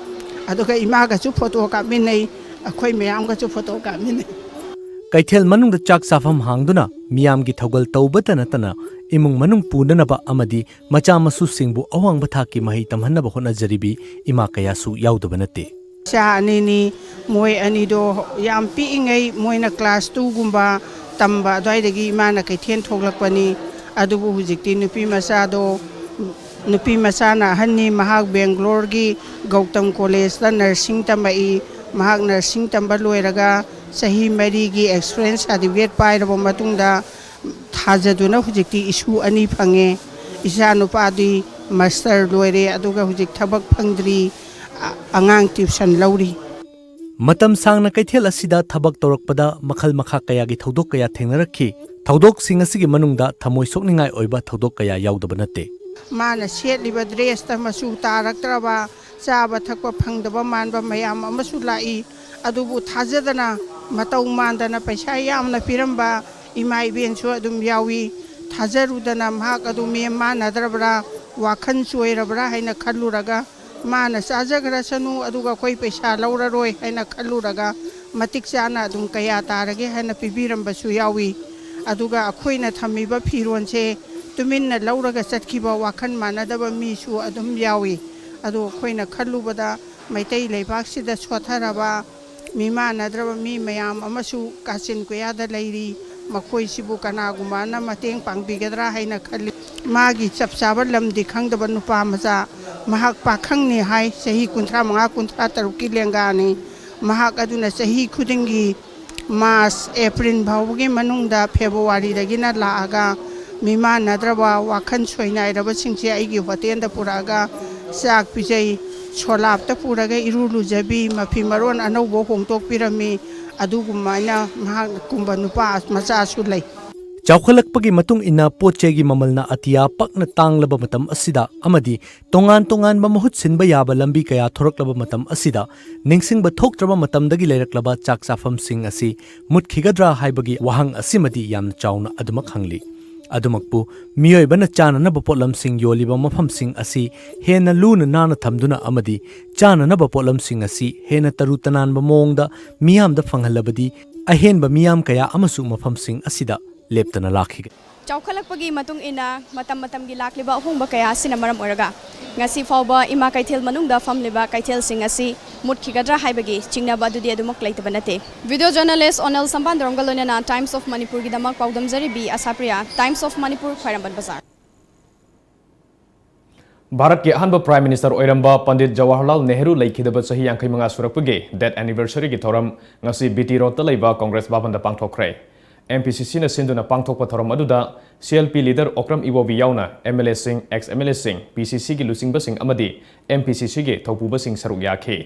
ꯑꯗꯨꯒ ꯏꯃꯥꯒꯁꯨ ꯐꯣꯇꯣ ꯀꯥꯞꯃꯤꯟꯅꯩ, ꯑꯩꯈꯣꯏ ꯃꯌꯥꯝꯒꯁꯨ ꯐꯣꯇꯣ ꯀꯥꯞꯃꯤꯟꯅꯩ꯫ ꯀꯩꯊꯦꯜ ꯃꯅꯨꯡꯗ ꯆꯥꯛ ꯆꯥꯐꯝ ꯍꯥꯡꯗꯨꯅ ꯃꯤꯌꯥꯝꯒꯤ ꯊꯧꯒꯜ ꯇꯧꯕꯇ ꯅꯠꯇꯅ, ꯏꯃꯨꯡ ꯃꯅꯨꯡ ꯄꯨꯅꯅꯕ ꯑꯃꯗꯤ ꯃꯆꯥ ꯃꯁꯨꯁꯤꯡꯕꯨ ꯑꯋꯥꯡꯕ ꯊꯥꯛꯀꯤ ꯃꯍꯩ ꯇꯝꯍꯟꯅꯕ ꯍꯣꯠꯅꯖꯔꯤꯕꯤ ꯏꯃꯥ ꯀꯌꯥꯁꯨ ꯌꯥꯎꯗꯕ ꯅꯠꯇꯦ꯫ ꯏꯆꯥ ꯑꯅꯤꯅꯤ, ꯃꯣꯏ ꯑꯅꯤꯗꯣ ꯌꯥꯝ ꯄꯤꯛꯏꯉꯩ ꯃꯣꯏꯅ ꯀ꯭ꯂꯥꯁ ꯇꯨꯒꯨꯝꯕ ꯇꯝꯕ ꯑꯗꯨꯋꯥꯏꯗꯒꯤ ꯏꯃꯥꯅ ꯀꯩꯊꯦꯜ ꯊꯣꯛꯂꯛꯄꯅꯤ꯫ ꯑꯗꯨꯕꯨ ꯍꯧꯖꯤꯛꯇꯤ ꯅꯨꯄꯤ ꯃꯆꯥꯗꯣ, ꯅꯨꯄꯤ ꯃꯆꯥꯅ ꯑꯍꯟꯅꯤ, ꯃꯍꯥꯛ ꯕꯦꯡꯒ꯭ꯂꯣꯔꯒꯤ ꯒꯧꯇꯝ ꯀꯣꯂꯦꯖꯇ ꯅꯔꯁꯤꯡ ꯇꯝꯃꯛꯏ꯫ ꯃꯍꯥꯛ ꯅꯔꯁꯤꯡ ꯇꯝꯕ ꯂꯣꯏꯔꯒ ꯆꯍꯤ ꯃꯔꯤꯒꯤ ꯑꯦꯛꯁꯄꯤꯔꯤꯌꯦꯟꯁ ꯁꯥꯔꯇꯤꯐꯤꯀꯦꯠ ꯄꯥꯏꯔꯕ ꯃꯇꯨꯡꯗ ꯊꯥꯖꯗꯨꯅ ꯍꯧꯖꯤꯛꯇꯤ ꯏꯁꯨ ꯑꯅꯤ ꯐꯪꯉꯦ꯫ ꯏꯆꯥ ꯅꯨꯄꯥꯗꯤ ꯃꯥꯁꯇꯔ ꯂꯣꯏꯔꯦ, ꯑꯗꯨꯒ ꯍꯧꯖꯤꯛ ꯊꯕꯛ ꯐꯪꯗ꯭ꯔꯤ, ꯑ-, ꯑꯉꯥꯡ ꯇ꯭ꯌꯨꯁꯟ ꯂꯧꯔꯤ꯫ ꯃꯇꯝ ꯁꯥꯡꯅ ꯀꯩꯊꯦꯜ ꯑꯁꯤꯗ ꯊꯕꯛ ꯇꯧꯔꯛꯄꯗ ꯃꯈꯜ ꯃꯈꯥ ꯀꯌꯥꯒꯤ ꯊꯧꯗꯣꯛ ꯀꯌꯥ ꯊꯦꯡꯅꯔꯛꯈꯤ꯫ ꯊꯧꯗꯣꯛꯁꯤꯡ ꯑꯁꯤꯒꯤ ꯃꯅꯨꯡꯗ ꯊꯃꯣꯏ ꯁꯣꯛꯅꯤꯡꯉꯥꯏ ꯑꯣꯏꯕ ꯊꯧꯗꯣꯛ ꯀꯌꯥ ꯌꯥꯎꯗꯕ ꯅꯠꯇꯦ꯫ ꯃꯥꯅ ꯁꯦꯠꯂꯤꯕ ꯗ꯭ꯔꯦꯁꯇ ꯃꯆꯨ ꯇꯥꯔꯛꯇ꯭ꯔꯕ, ꯆꯥꯕ ꯊꯛꯄ ꯐꯪꯗꯕ ꯃꯥꯟꯕ ꯃꯌꯥꯝ ꯑꯃꯁꯨ ꯂꯥꯛꯏ꯫ ꯑꯗꯨꯕꯨ ꯊꯥꯖꯗꯅ, ꯃꯇꯧ ꯃꯥꯟꯗꯅ ꯄꯩꯁꯥ ꯌꯥꯝꯅ ꯄꯤꯔꯝꯕ ꯏꯃꯥ ꯏꯕꯦꯟꯁꯨ ꯑꯗꯨꯝ ꯌꯥꯎꯏ꯫ ꯊꯥꯖꯔꯨꯗꯅ ꯃꯍꯥꯛ ꯑꯗꯨ ꯃꯦꯝ ꯃꯥꯟꯅꯗ꯭ꯔꯕ꯭ꯔꯥ, ꯋꯥꯈꯜ ꯆꯣꯏꯔꯕ꯭ꯔꯥ ꯍꯥꯏꯅ ꯈꯜꯂꯨꯔꯒ, ꯃꯥꯅ ꯆꯥꯖꯈ꯭ꯔꯁꯅꯨ, ꯑꯗꯨꯒ ꯑꯩꯈꯣꯏ ꯄꯩꯁꯥ ꯂꯧꯔꯔꯣꯏ ꯍꯥꯏꯅ ꯈꯜꯂꯨꯔꯒ, ꯃꯇꯤꯛ ꯆꯥꯅ ꯑꯗꯨꯝ ꯀꯌꯥ ꯇꯥꯔꯒꯦ ꯍꯥꯏꯅ ꯄꯤꯕꯤꯔꯝꯕꯁꯨ ꯌꯥꯎꯏ꯫ ꯑꯗꯨꯒ ꯑꯩꯈꯣꯏꯅ ꯊꯝꯃꯤꯕ ꯐꯤꯔꯣꯟꯁꯦ ꯇꯨꯃꯤꯟꯅ ꯂꯧꯔꯒ ꯆꯠꯈꯤꯕ ꯋꯥꯈꯜ ꯃꯥꯟꯅꯗꯕ ꯃꯤꯁꯨ ꯑꯗꯨꯝ ꯌꯥꯎꯏ꯫ ꯑꯗꯨ ꯑꯩꯈꯣꯏꯅ ꯈꯜꯂꯨꯕꯗ ꯃꯩꯇꯩ ꯂꯩꯕꯥꯛꯁꯤꯗ ꯁꯣꯠꯊꯔꯕ ꯃꯤꯃꯥꯟꯅꯗ꯭ꯔꯕ ꯃꯤ ꯃꯌꯥꯝ ꯑꯃꯁꯨ ꯀꯥꯆꯤꯟ ꯀꯣꯌꯥꯗ ꯂꯩꯔꯤ꯫ ꯃꯈꯣꯏꯁꯤꯕꯨ ꯀꯅꯥꯒꯨꯝꯕꯅ ꯃꯇꯦꯡ ꯄꯥꯡꯕꯤꯒꯗ꯭ꯔꯥ ꯍꯥꯏꯅ ꯈꯜꯂꯤ꯫ ꯃꯥꯒꯤ ꯆꯞ ꯆꯥꯕ ꯂꯝꯗꯤ ꯈꯪꯗꯕ ꯅꯨꯄꯥ ꯃꯆꯥ, ꯃꯍꯥꯛ ꯄꯥꯈꯪꯅꯤ ꯍꯥꯏ, ꯆꯍꯤ ꯀꯨꯟꯊ꯭ꯔꯥ ꯃꯉꯥ, ꯀꯨꯟꯊ꯭ꯔꯥ ꯇꯔꯨꯛꯀꯤ ꯂꯦꯡꯒꯥꯅꯤ꯫ ꯃꯍꯥꯛ ꯑꯗꯨꯅ ꯆꯍꯤ ꯈꯨꯗꯤꯡꯒꯤ ꯃꯥꯔꯆ, ꯑꯦꯄ꯭ꯔꯤꯜ ꯐꯥꯎꯕꯒꯤ ꯃꯅꯨꯡꯗ, ꯐꯦꯕ꯭ꯔꯨꯋꯥꯔꯤꯗꯒꯤꯅ ꯂꯥꯛꯑꯒ ꯃꯤꯃꯥꯟꯅꯗ꯭ꯔꯕ, ꯋꯥꯈꯜ ꯁꯣꯏꯅꯥꯏꯔꯕꯁꯤꯡꯁꯦ ꯑꯩꯒꯤ ꯍꯣꯇꯦꯜꯗ ꯄꯨꯔꯛꯑꯒ ꯆꯥꯛ ꯄꯤꯖꯩ꯫ ꯁꯣꯂꯥꯞꯇ ꯄꯨꯔꯒ ꯏꯔꯨ ꯂꯨꯖꯕꯤ, ꯃꯐꯤ ꯃꯔꯣꯟ ꯑꯅꯧꯕ ꯍꯣꯡꯗꯣꯛꯄꯤꯔꯝꯃꯤ꯫ ꯑꯗꯨꯒꯨꯝꯃꯥꯏꯅ ꯃꯍꯥꯛ ꯀꯨꯝꯕ ꯅꯨꯄꯥ ꯃꯆꯥꯁꯨ ꯂꯩ꯫ ꯆꯥꯎꯈꯠꯂꯛꯄꯒꯤ ꯃꯇꯨꯡ ꯏꯟꯅ ꯄꯣꯠ ꯆꯩꯒꯤ ꯃꯃꯜꯅ ꯑꯇꯤꯌꯥ ꯄꯛꯅ ꯇꯥꯡꯂꯕ ꯃꯇꯝ ꯑꯁꯤꯗ ꯑꯃꯗꯤ ꯇꯣꯉꯥꯟ ꯇꯣꯉꯥꯟꯕ ꯃꯍꯨꯠ ꯁꯤꯟꯕ ꯌꯥꯕ ꯂꯝꯕꯤ ꯀꯌꯥ ꯊꯣꯔꯛꯂꯕ ꯃꯇꯝ ꯑꯁꯤꯗ ꯅꯤꯡꯁꯤꯡꯕ ꯊꯣꯛꯇ꯭ꯔꯕ ꯃꯇꯝꯗꯒꯤ ꯂꯩꯔꯛꯂꯕ ꯆꯥꯛ ꯆꯥꯐꯝꯁꯤꯡ ꯑꯁꯤ ꯃꯨꯠꯈꯤꯒꯗ꯭ꯔꯥ ꯍꯥꯏꯕꯒꯤ ꯋꯥꯍꯪ ꯑꯁꯤꯃꯗꯤ ꯌꯥꯝꯅ ꯆꯥꯎꯅ ꯑꯗꯨꯃꯛ ꯍꯪꯂꯤ꯫ ꯑꯗꯨꯃꯛꯄꯨ, ꯃꯤꯑꯣꯏꯕꯅ ꯆꯥꯅꯅꯕ ꯄꯣꯠꯂꯝꯁꯤꯡ ꯌꯣꯜꯂꯤꯕ ꯃꯐꯝꯁꯤꯡ ꯑꯁꯤ ꯍꯦꯟꯅ ꯂꯨꯅ ꯅꯥꯟꯅ ꯊꯝꯗꯨꯅ ꯑꯃꯗꯤ ꯆꯥꯅꯅꯕ ꯄꯣꯠꯂꯝꯁꯤꯡ ꯑꯁꯤ ꯍꯦꯟꯅ ꯇꯔꯨ ꯇꯅꯥꯟꯕ ꯃꯑꯣꯡꯗ ꯃꯤꯌꯥꯝꯗ ꯐꯪꯍꯜꯂꯕꯗꯤ ꯑꯍꯦꯟꯕ ꯃꯤꯌꯥꯝ ꯀꯌꯥ ꯑꯃꯁꯨ ꯃꯐꯝꯁꯤꯡ ꯑꯁꯤꯗ ꯂꯦꯞꯇꯅ ꯂꯥꯛꯈꯤꯒꯅꯤ꯫ ꯆꯥꯎꯈꯠꯂꯛꯄꯒꯤ ꯃꯇꯨꯡ ꯏꯟꯅ ꯃꯇꯝ ꯃꯇꯝꯒꯤ ꯂꯥꯛꯂꯤꯕ ꯑꯍꯣꯡꯕ ꯀꯌꯥ ꯑꯁꯤꯅ ꯃꯔꯝ ꯑꯣꯏꯔꯒ ꯉꯁꯤ ꯐꯥꯎꯕ ꯏꯃꯥ ꯀꯩꯊꯦꯜ ꯃꯅꯨꯡꯗ ꯐꯝꯂꯤꯕ ꯀꯩꯊꯦꯜꯁꯤꯡ ꯑꯁꯤ ꯃꯨꯠꯈꯤꯒꯗ꯭ꯔꯥ ꯍꯥꯏꯕꯒꯤ ꯆꯤꯡꯅꯕ ꯑꯗꯨꯗꯤ ꯑꯗꯨꯃꯛ ꯂꯩꯇꯕ ꯅꯠꯇꯦ꯫ Video journalist ꯑꯣꯅꯦꯜ ꯁꯝꯕꯥꯟꯗꯣꯔꯝꯒ ꯂꯣꯏꯅꯅ Times of ꯃꯅꯤꯄꯨꯔꯒꯤꯗꯃꯛ ꯄꯥꯎꯗꯝꯖꯔꯤꯕꯤ ꯑꯁꯥꯄ꯭ꯔꯤꯌꯥ, Times of Manipur, ꯈ꯭ꯋꯥꯏꯔꯝꯕꯟ ꯕꯖꯥꯔ꯫ ꯚꯥꯔꯠꯀꯤ ꯑꯍꯥꯟꯕ Prime Minister ꯑꯣꯏꯔꯝꯕ ꯄꯟꯗꯤꯠ ꯖꯋꯥꯍꯔꯂꯥꯜ ꯅꯦꯍꯔꯨ ꯂꯩꯈꯤꯗꯕ ꯆꯍꯤ ꯌꯥꯡꯈꯩ ꯃꯉꯥ ꯁꯨꯔꯛꯄꯒꯤ death anniversary ꯒꯤ ꯊꯧꯔꯝ ꯉꯁꯤ B T Road ꯇ ꯂꯩꯕ Congress ꯚꯕꯟꯗ ꯄꯥꯡꯊꯣꯛꯈ꯭ꯔꯦ꯫ M P C C ꯅ ꯁꯤꯟꯗꯨꯅ ꯄꯥꯡꯊꯣꯛꯄ ꯊꯧꯔꯝ ꯑꯗꯨꯗ C L P leader Okram ꯏꯕꯣꯕꯤ ꯌꯥꯎꯅ M L A ꯁꯤꯡ, ex M L A ꯁꯤꯡ, P C C ꯒꯤ ꯂꯨꯆꯤꯡꯕꯁꯤꯡ ꯑꯃꯗꯤ M P C C ꯒꯤ ꯊꯧꯄꯨꯕꯁꯤꯡ ꯁꯔꯨꯛ ꯌꯥꯈꯤ꯫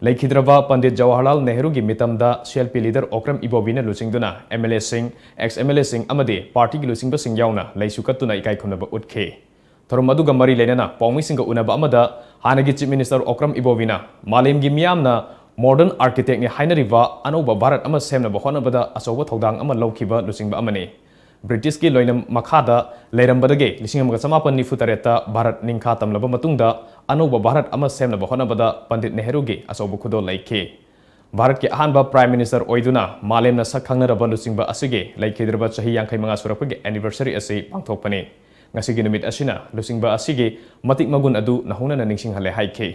ꯂꯩꯈꯤꯗ꯭ꯔꯕ Pandit Jawaharlal ꯅꯦꯍꯔꯨꯒꯤ ꯃꯤꯇꯝꯗ C L P leader Okram ꯏꯕꯣꯕꯤꯅ ꯂꯨꯆꯤꯡꯗꯨꯅ M L A ꯁꯤꯡ, ex M L A ꯁꯤꯡ ꯑꯃꯗꯤ party ꯒꯤ ꯂꯨꯆꯤꯡꯕꯁꯤꯡ ꯌꯥꯎꯅ ꯂꯩꯁꯨ ꯀꯠꯇꯨꯅ ꯏꯀꯥꯏ ꯈꯨꯝꯅꯕ ꯎꯠꯈꯤ꯫ ꯊꯧꯔꯝ ꯑꯗꯨꯒ ꯃꯔꯤ ꯂꯩꯅꯅ ꯄꯥꯎꯃꯤꯁꯤꯡꯒ ꯎꯅꯕ ꯑꯃꯗ ꯍꯥꯟꯅꯒꯤ Chief Minister ꯑꯣꯀ꯭ꯔꯝ ꯏꯕꯣꯕꯤꯅ ꯃꯥꯂꯦꯝꯒꯤ ꯃꯤꯌꯥꯝꯅ modern architect ꯅꯤ ꯍꯥꯏꯅꯔꯤꯕ ꯑꯅꯧꯕ ꯚꯥꯔꯠ ꯑꯃ ꯁꯦꯝꯅꯕ ꯍꯣꯠꯅꯕꯗ ꯑꯆꯧꯕ ꯊꯧꯗꯥꯡ ꯑꯃ ꯂꯧꯈꯤꯕ ꯂꯨꯆꯤꯡꯕ ꯑꯃꯅꯤ꯫ British ꯀꯤ ꯂꯣꯏꯅꯝ ꯃꯈꯥꯗ ꯂꯩꯔꯝꯕꯗꯒꯤ ꯂꯤꯁꯤꯡ ꯑꯃꯒ ꯆꯃꯥꯄꯟ ꯅꯤꯐꯨ ꯇꯔꯦꯠꯇ ꯚꯥꯔꯠ ꯅꯤꯡꯈꯥ ꯇꯝꯂꯕ ꯃꯇꯨꯡꯗ ꯑꯅꯧꯕ ꯚꯥꯔꯠ ꯑꯃ ꯁꯦꯝꯅꯕ ꯍꯣꯠꯅꯕꯗ ꯄꯟꯗꯤꯠ ꯅꯦꯍꯔꯨꯒꯤ ꯑꯆꯧꯕ ꯈꯨꯗꯣꯜ ꯂꯩꯈꯤ꯫ ꯚꯥꯔꯠꯀꯤ ꯑꯍꯥꯟꯕ Prime Minister ꯑꯣꯏꯗꯨꯅ ꯃꯥꯂꯦꯝꯅ ꯁꯛ ꯈꯪꯅꯔꯕ ꯂꯨꯆꯤꯡꯕ ꯑꯁꯤꯒꯤ ꯂꯩꯈꯤꯗ꯭ꯔꯕ ꯆꯍꯤ ꯌꯥꯡꯈꯩ ꯃꯉꯥ ꯁꯨꯔꯛꯄꯒꯤ anniversary ꯑꯁꯤ ꯄꯥꯡꯊꯣꯛꯄꯅꯤ꯫ ꯉꯁꯤꯒꯤ ꯅꯨꯃꯤꯠ ꯑꯁꯤꯅ ꯂꯨꯆꯤꯡꯕ ꯑꯁꯤꯒꯤ ꯃꯇꯤꯛ ꯃꯒꯨꯟ ꯑꯗꯨ ꯅꯧꯍꯧꯅꯅ ꯅꯤꯡꯁꯤꯡꯍꯜꯂꯦ ꯍꯥꯏꯈꯤ꯫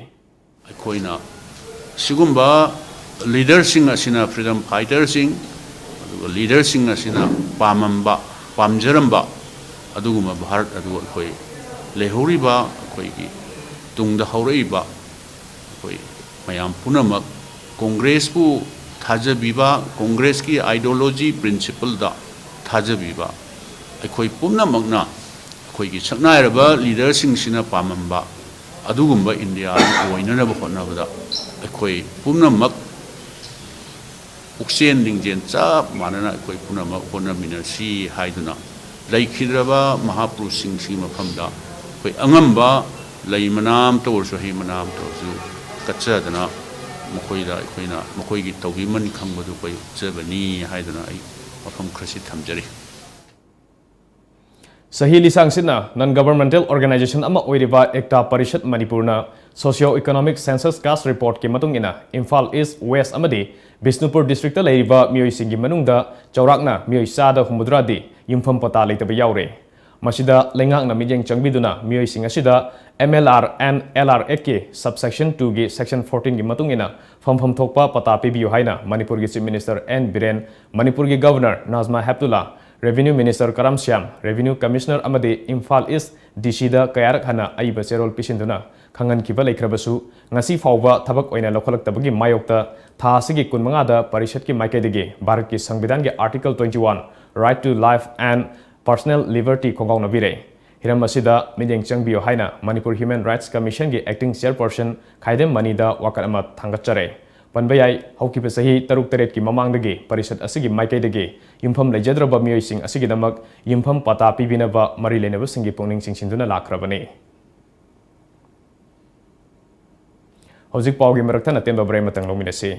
ꯑꯩꯈꯣꯏꯅ ꯁꯤꯒꯨꯝꯕ leader ꯁꯤꯡ ꯑꯁꯤꯅ freedom fighter ꯁꯤꯡ, ꯑꯗꯨꯒ leader ꯁꯤꯡ ꯑꯁꯤꯅ ꯄꯥꯝꯃꯝꯕ, ꯄꯥꯝꯖꯔꯝꯕ ꯑꯗꯨꯒꯨꯝꯕ ꯚꯥꯔꯠ ꯑꯗꯨ ꯑꯩꯈꯣꯏ ꯂꯩꯍꯧꯔꯤꯕ ꯑꯩꯈꯣꯏꯒꯤ ꯇꯨꯡꯗ ꯍꯧꯔꯛꯏꯕ ꯑꯩꯈꯣꯏ ꯃꯌꯥꯝ ꯄꯨꯝꯅꯃꯛ Congress ꯄꯨ ꯊꯥꯖꯕꯤꯕ, Congress ꯀꯤ ideology, principle ꯗ ꯊꯥꯖꯕꯤꯕ, ꯑꯩꯈꯣꯏ ꯄꯨꯝꯅꯃꯛꯅ ꯑꯩꯈꯣꯏꯒꯤ ꯁꯛꯅꯥꯏꯔꯕ ꯂꯤꯗꯔꯁꯤꯡꯁꯤꯅ ꯄꯥꯝꯂꯝꯕ ꯑꯗꯨꯒꯨꯝꯕ ꯏꯟꯗꯤꯌꯥ ꯑꯣꯏꯅꯅꯕ ꯍꯣꯠꯅꯕꯗ ꯑꯩꯈꯣꯏ ꯄꯨꯝꯅꯃꯛ ꯄꯨꯛꯆꯦꯟ ꯅꯤꯡꯖꯦꯜ ꯆꯞ ꯃꯥꯟꯅꯅ ꯑꯩꯈꯣꯏ ꯄꯨꯝꯅꯃꯛ ꯍꯣꯠꯅꯃꯤꯟꯅꯁꯤ ꯍꯥꯏꯗꯨꯅ ꯂꯩꯈꯤꯗ꯭ꯔꯕ ꯃꯍꯥꯄꯨꯔꯨꯁꯁꯤꯡꯁꯤꯒꯤ ꯃꯐꯝꯗ ꯑꯩꯈꯣꯏ ꯑꯉꯝꯕ ꯂꯩ ꯃꯅꯥ ꯑꯃꯇ ꯑꯣꯏꯔꯁꯨ ꯍꯩ ꯃꯅꯥ ꯑꯃꯇ ꯑꯣꯏꯔꯁꯨ ꯀꯠꯆꯗꯅ ꯃꯈꯣꯏꯗ ꯑꯩꯈꯣꯏꯅ ꯃꯈꯣꯏꯒꯤ ꯇꯧꯕꯤꯃꯟ ꯈꯪꯕꯗꯨ ꯑꯩꯈꯣꯏ ꯎꯠꯆꯕꯅꯤ ꯍꯥꯏꯗꯨꯅ ꯑꯩ ꯋꯥꯐꯝ ꯈꯔꯁꯤ ꯊꯝꯖꯔꯤ꯫ ꯆꯍꯤ ꯂꯤꯁꯥꯡꯁꯤꯠꯅ non governmental organization ꯑꯃ ꯑꯣꯏꯔꯤꯕ ꯑꯦꯛꯇꯥ ꯄꯔꯤꯁꯠ ꯃꯅꯤꯄꯨꯔꯅ socio economic census caste reportꯀꯤ ꯃꯇꯨꯡ ꯏꯟꯅ ꯏꯝꯐꯥꯜ ꯏꯁ, ꯋꯦꯁ ꯑꯃꯗꯤ ꯕꯤꯁꯅꯨꯄꯨꯔ districtꯇ ꯂꯩꯔꯤꯕ ꯃꯤꯑꯣꯏꯁꯤꯡꯒꯤ ꯃꯅꯨꯡꯗ ꯆꯥꯎꯔꯥꯛꯅ ꯃꯤꯑꯣꯏ ꯆꯥꯗ ꯍꯨꯝꯐꯨꯇꯔꯥꯗꯤ ꯌꯨꯝꯐꯝ ꯄꯇꯥ ꯂꯩꯇꯕ ꯌꯥꯎꯔꯦ꯫ ꯃꯁꯤꯗ ꯂꯩꯉꯥꯛꯅ ꯃꯤꯠꯌꯦꯡ ꯆꯪꯕꯤꯗꯨꯅ ꯃꯤꯑꯣꯏꯁꯤꯡ ꯑꯁꯤꯗ MLR and LRACtꯀꯤ subsection twoꯒꯤ section fourteenꯒꯤ ꯃꯇꯨꯡ ꯏꯟꯅ ꯐꯝꯐꯝ ꯊꯣꯛꯄ ꯄꯇꯥ ꯄꯤꯕꯤꯌꯨ ꯍꯥꯏꯅ ꯃꯅꯤꯄꯨꯔꯒꯤ Chief Minister N ꯕꯤꯔꯦꯟ, ꯃꯅꯤꯄꯨꯔꯒꯤ Governor ꯅꯥꯖꯃꯥ ꯍꯦꯞꯇꯨꯂꯥ, Revenue Minister ꯀꯔꯝ ꯁ꯭ꯌꯥꯝ, Revenue Commissioner ꯑꯃꯗꯤ ꯏꯝꯐꯥꯜ ꯏꯁ DCꯗ ꯀꯌꯥꯔꯛ ꯍꯟꯅ ꯑꯏꯕ ꯆꯦꯔꯣꯜ ꯄꯤꯁꯤꯟꯗꯨꯅ ꯈꯪꯍꯟꯈꯤꯕ ꯂꯩꯈ꯭ꯔꯕꯁꯨ, ꯉꯁꯤ ꯐꯥꯎꯕ ꯊꯕꯛ ꯑꯣꯏꯅ ꯂꯧꯈꯠꯂꯛꯇꯕꯒꯤ ꯃꯥꯌꯣꯛꯇ ꯊꯥ ꯑꯁꯤꯒꯤ ꯀꯨꯟꯃꯉꯥꯗ ꯄꯔꯤꯁꯠꯀꯤ ꯃꯥꯏꯀꯩꯗꯒꯤ ꯚꯥꯔꯠꯀꯤ ꯁꯪꯕꯤꯙꯥꯟꯒꯤ Article twenty one, Right to Life and Personal Liberty ꯈꯣꯡꯒꯥꯎꯅꯕꯤꯔꯦ꯫ ꯍꯤꯔꯝ ꯑꯁꯤꯗ ꯃꯤꯠꯌꯦꯡ ꯆꯪꯕꯤꯌꯨ ꯍꯥꯏꯅ Manipur Human Rights Commissionꯒꯤ Acting Chairperson ꯈꯥꯏꯗꯦꯝ ꯃꯅꯤꯗ ꯋꯥꯀꯠ ꯑꯃ ꯊꯥꯡꯒꯠꯆꯔꯦ꯫ ꯄꯟꯕ ꯌꯥꯏ, ꯍꯧꯈꯤꯕ ꯆꯍꯤ ꯇꯔꯨꯛ ꯇꯔꯦꯠꯀꯤ ꯃꯃꯥꯡꯗꯒꯤ ꯄꯔꯤꯁꯠ ꯑꯁꯤꯒꯤ ꯃꯥꯏꯀꯩꯗꯒꯤ ꯌꯨꯝꯐꯝ ꯂꯩꯖꯗ꯭ꯔꯕ ꯃꯤꯑꯣꯏꯁꯤꯡ ꯑꯁꯤꯒꯤꯗꯃꯛ ꯌꯨꯝꯐꯝ ꯄꯇꯥ ꯄꯤꯕꯤꯅꯕ ꯃꯔꯤ ꯂꯩꯅꯕꯁꯤꯡꯒꯤ ꯄꯨꯛꯅꯤꯡ ꯆꯤꯡꯁꯤꯟꯗꯨꯅ ꯂꯥꯛꯈ꯭ꯔꯕꯅꯤ꯫ ꯍꯧꯖꯤꯛ ꯄꯥꯎꯒꯤ ꯃꯔꯛ ꯊꯠꯅ ꯇꯦꯟꯕ break ꯑꯃꯇꯪ ꯂꯧꯃꯤꯟꯅꯁꯤ꯫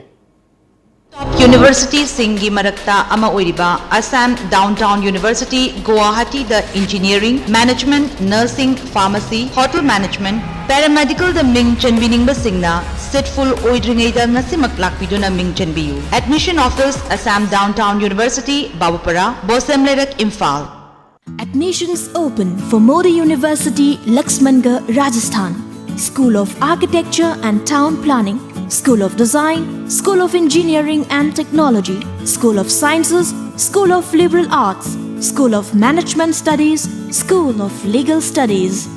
Top universityꯁꯤꯡꯒꯤ ꯃꯔꯛꯇ ꯑꯃ ꯑꯣꯏꯔꯤꯕ Assam Downtown University, Guwahatiꯗ Engineering, Management, Nursing, Pharmacy, Hotel Management, Paramedicalꯗ ꯃꯤꯡ ꯆꯟꯕꯤꯅꯤꯡꯕꯁꯤꯡꯅ seat full ꯑꯣꯏꯗ꯭ꯔꯤꯉꯩꯗ ꯉꯁꯤꯃꯛ ꯂꯥꯛꯄꯤꯗꯨꯅ ꯃꯤꯡ ꯆꯟꯕꯤꯌꯨ꯫ Admission Office, Assam Downtown University, ꯕꯥꯕꯨꯄꯔꯥ, ꯕꯣꯁꯦꯝ ꯂꯩꯔꯛ, Imphal. Admissions open for Modi University, Laxmangarh, Rajasthan. School of Architecture and Town Planning, School of Design, School of Engineering and Technology, School of Sciences, School of Liberal Arts, School of Management Studies, School of Legal Studies.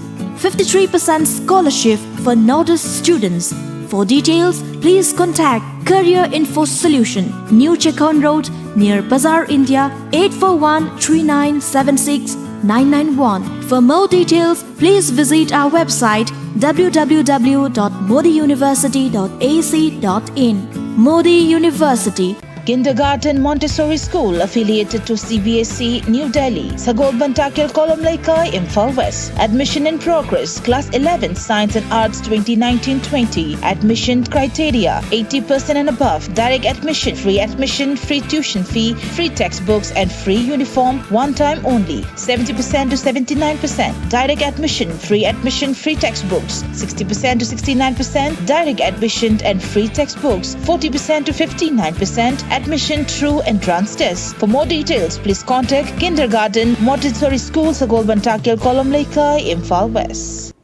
Fifty-three percent scholarship for Northeast students. For details, please contact Career Info Solution, New Checkon Road, near Bazaar India, eight four one three nine seven six nine nine one. For more details, please visit our website w w w dot modi university dot a c dot in. Modi University. Kindergarten Montessori School affiliated to C B S E New Delhi, Sagolband Takir Kolom Leikai, Imphal West. Admission in progress. Class eleven Science and Arts twenty nineteen twenty. Admission criteria: eighty percent and above. Direct admission, free admission, free tuition fee, free textbooks and free uniform, one time only. Seventy percent to seventy-nine percent. Direct admission, free admission, free textbooks. Sixty percent to sixty-nine percent. Direct admission and free textbooks. Forty percent to fifty-nine percent. Admission through entrance test. For more details, please contact Kindergarten Montessori School, Sagolband Takir Kolom Leikai, Imphal West.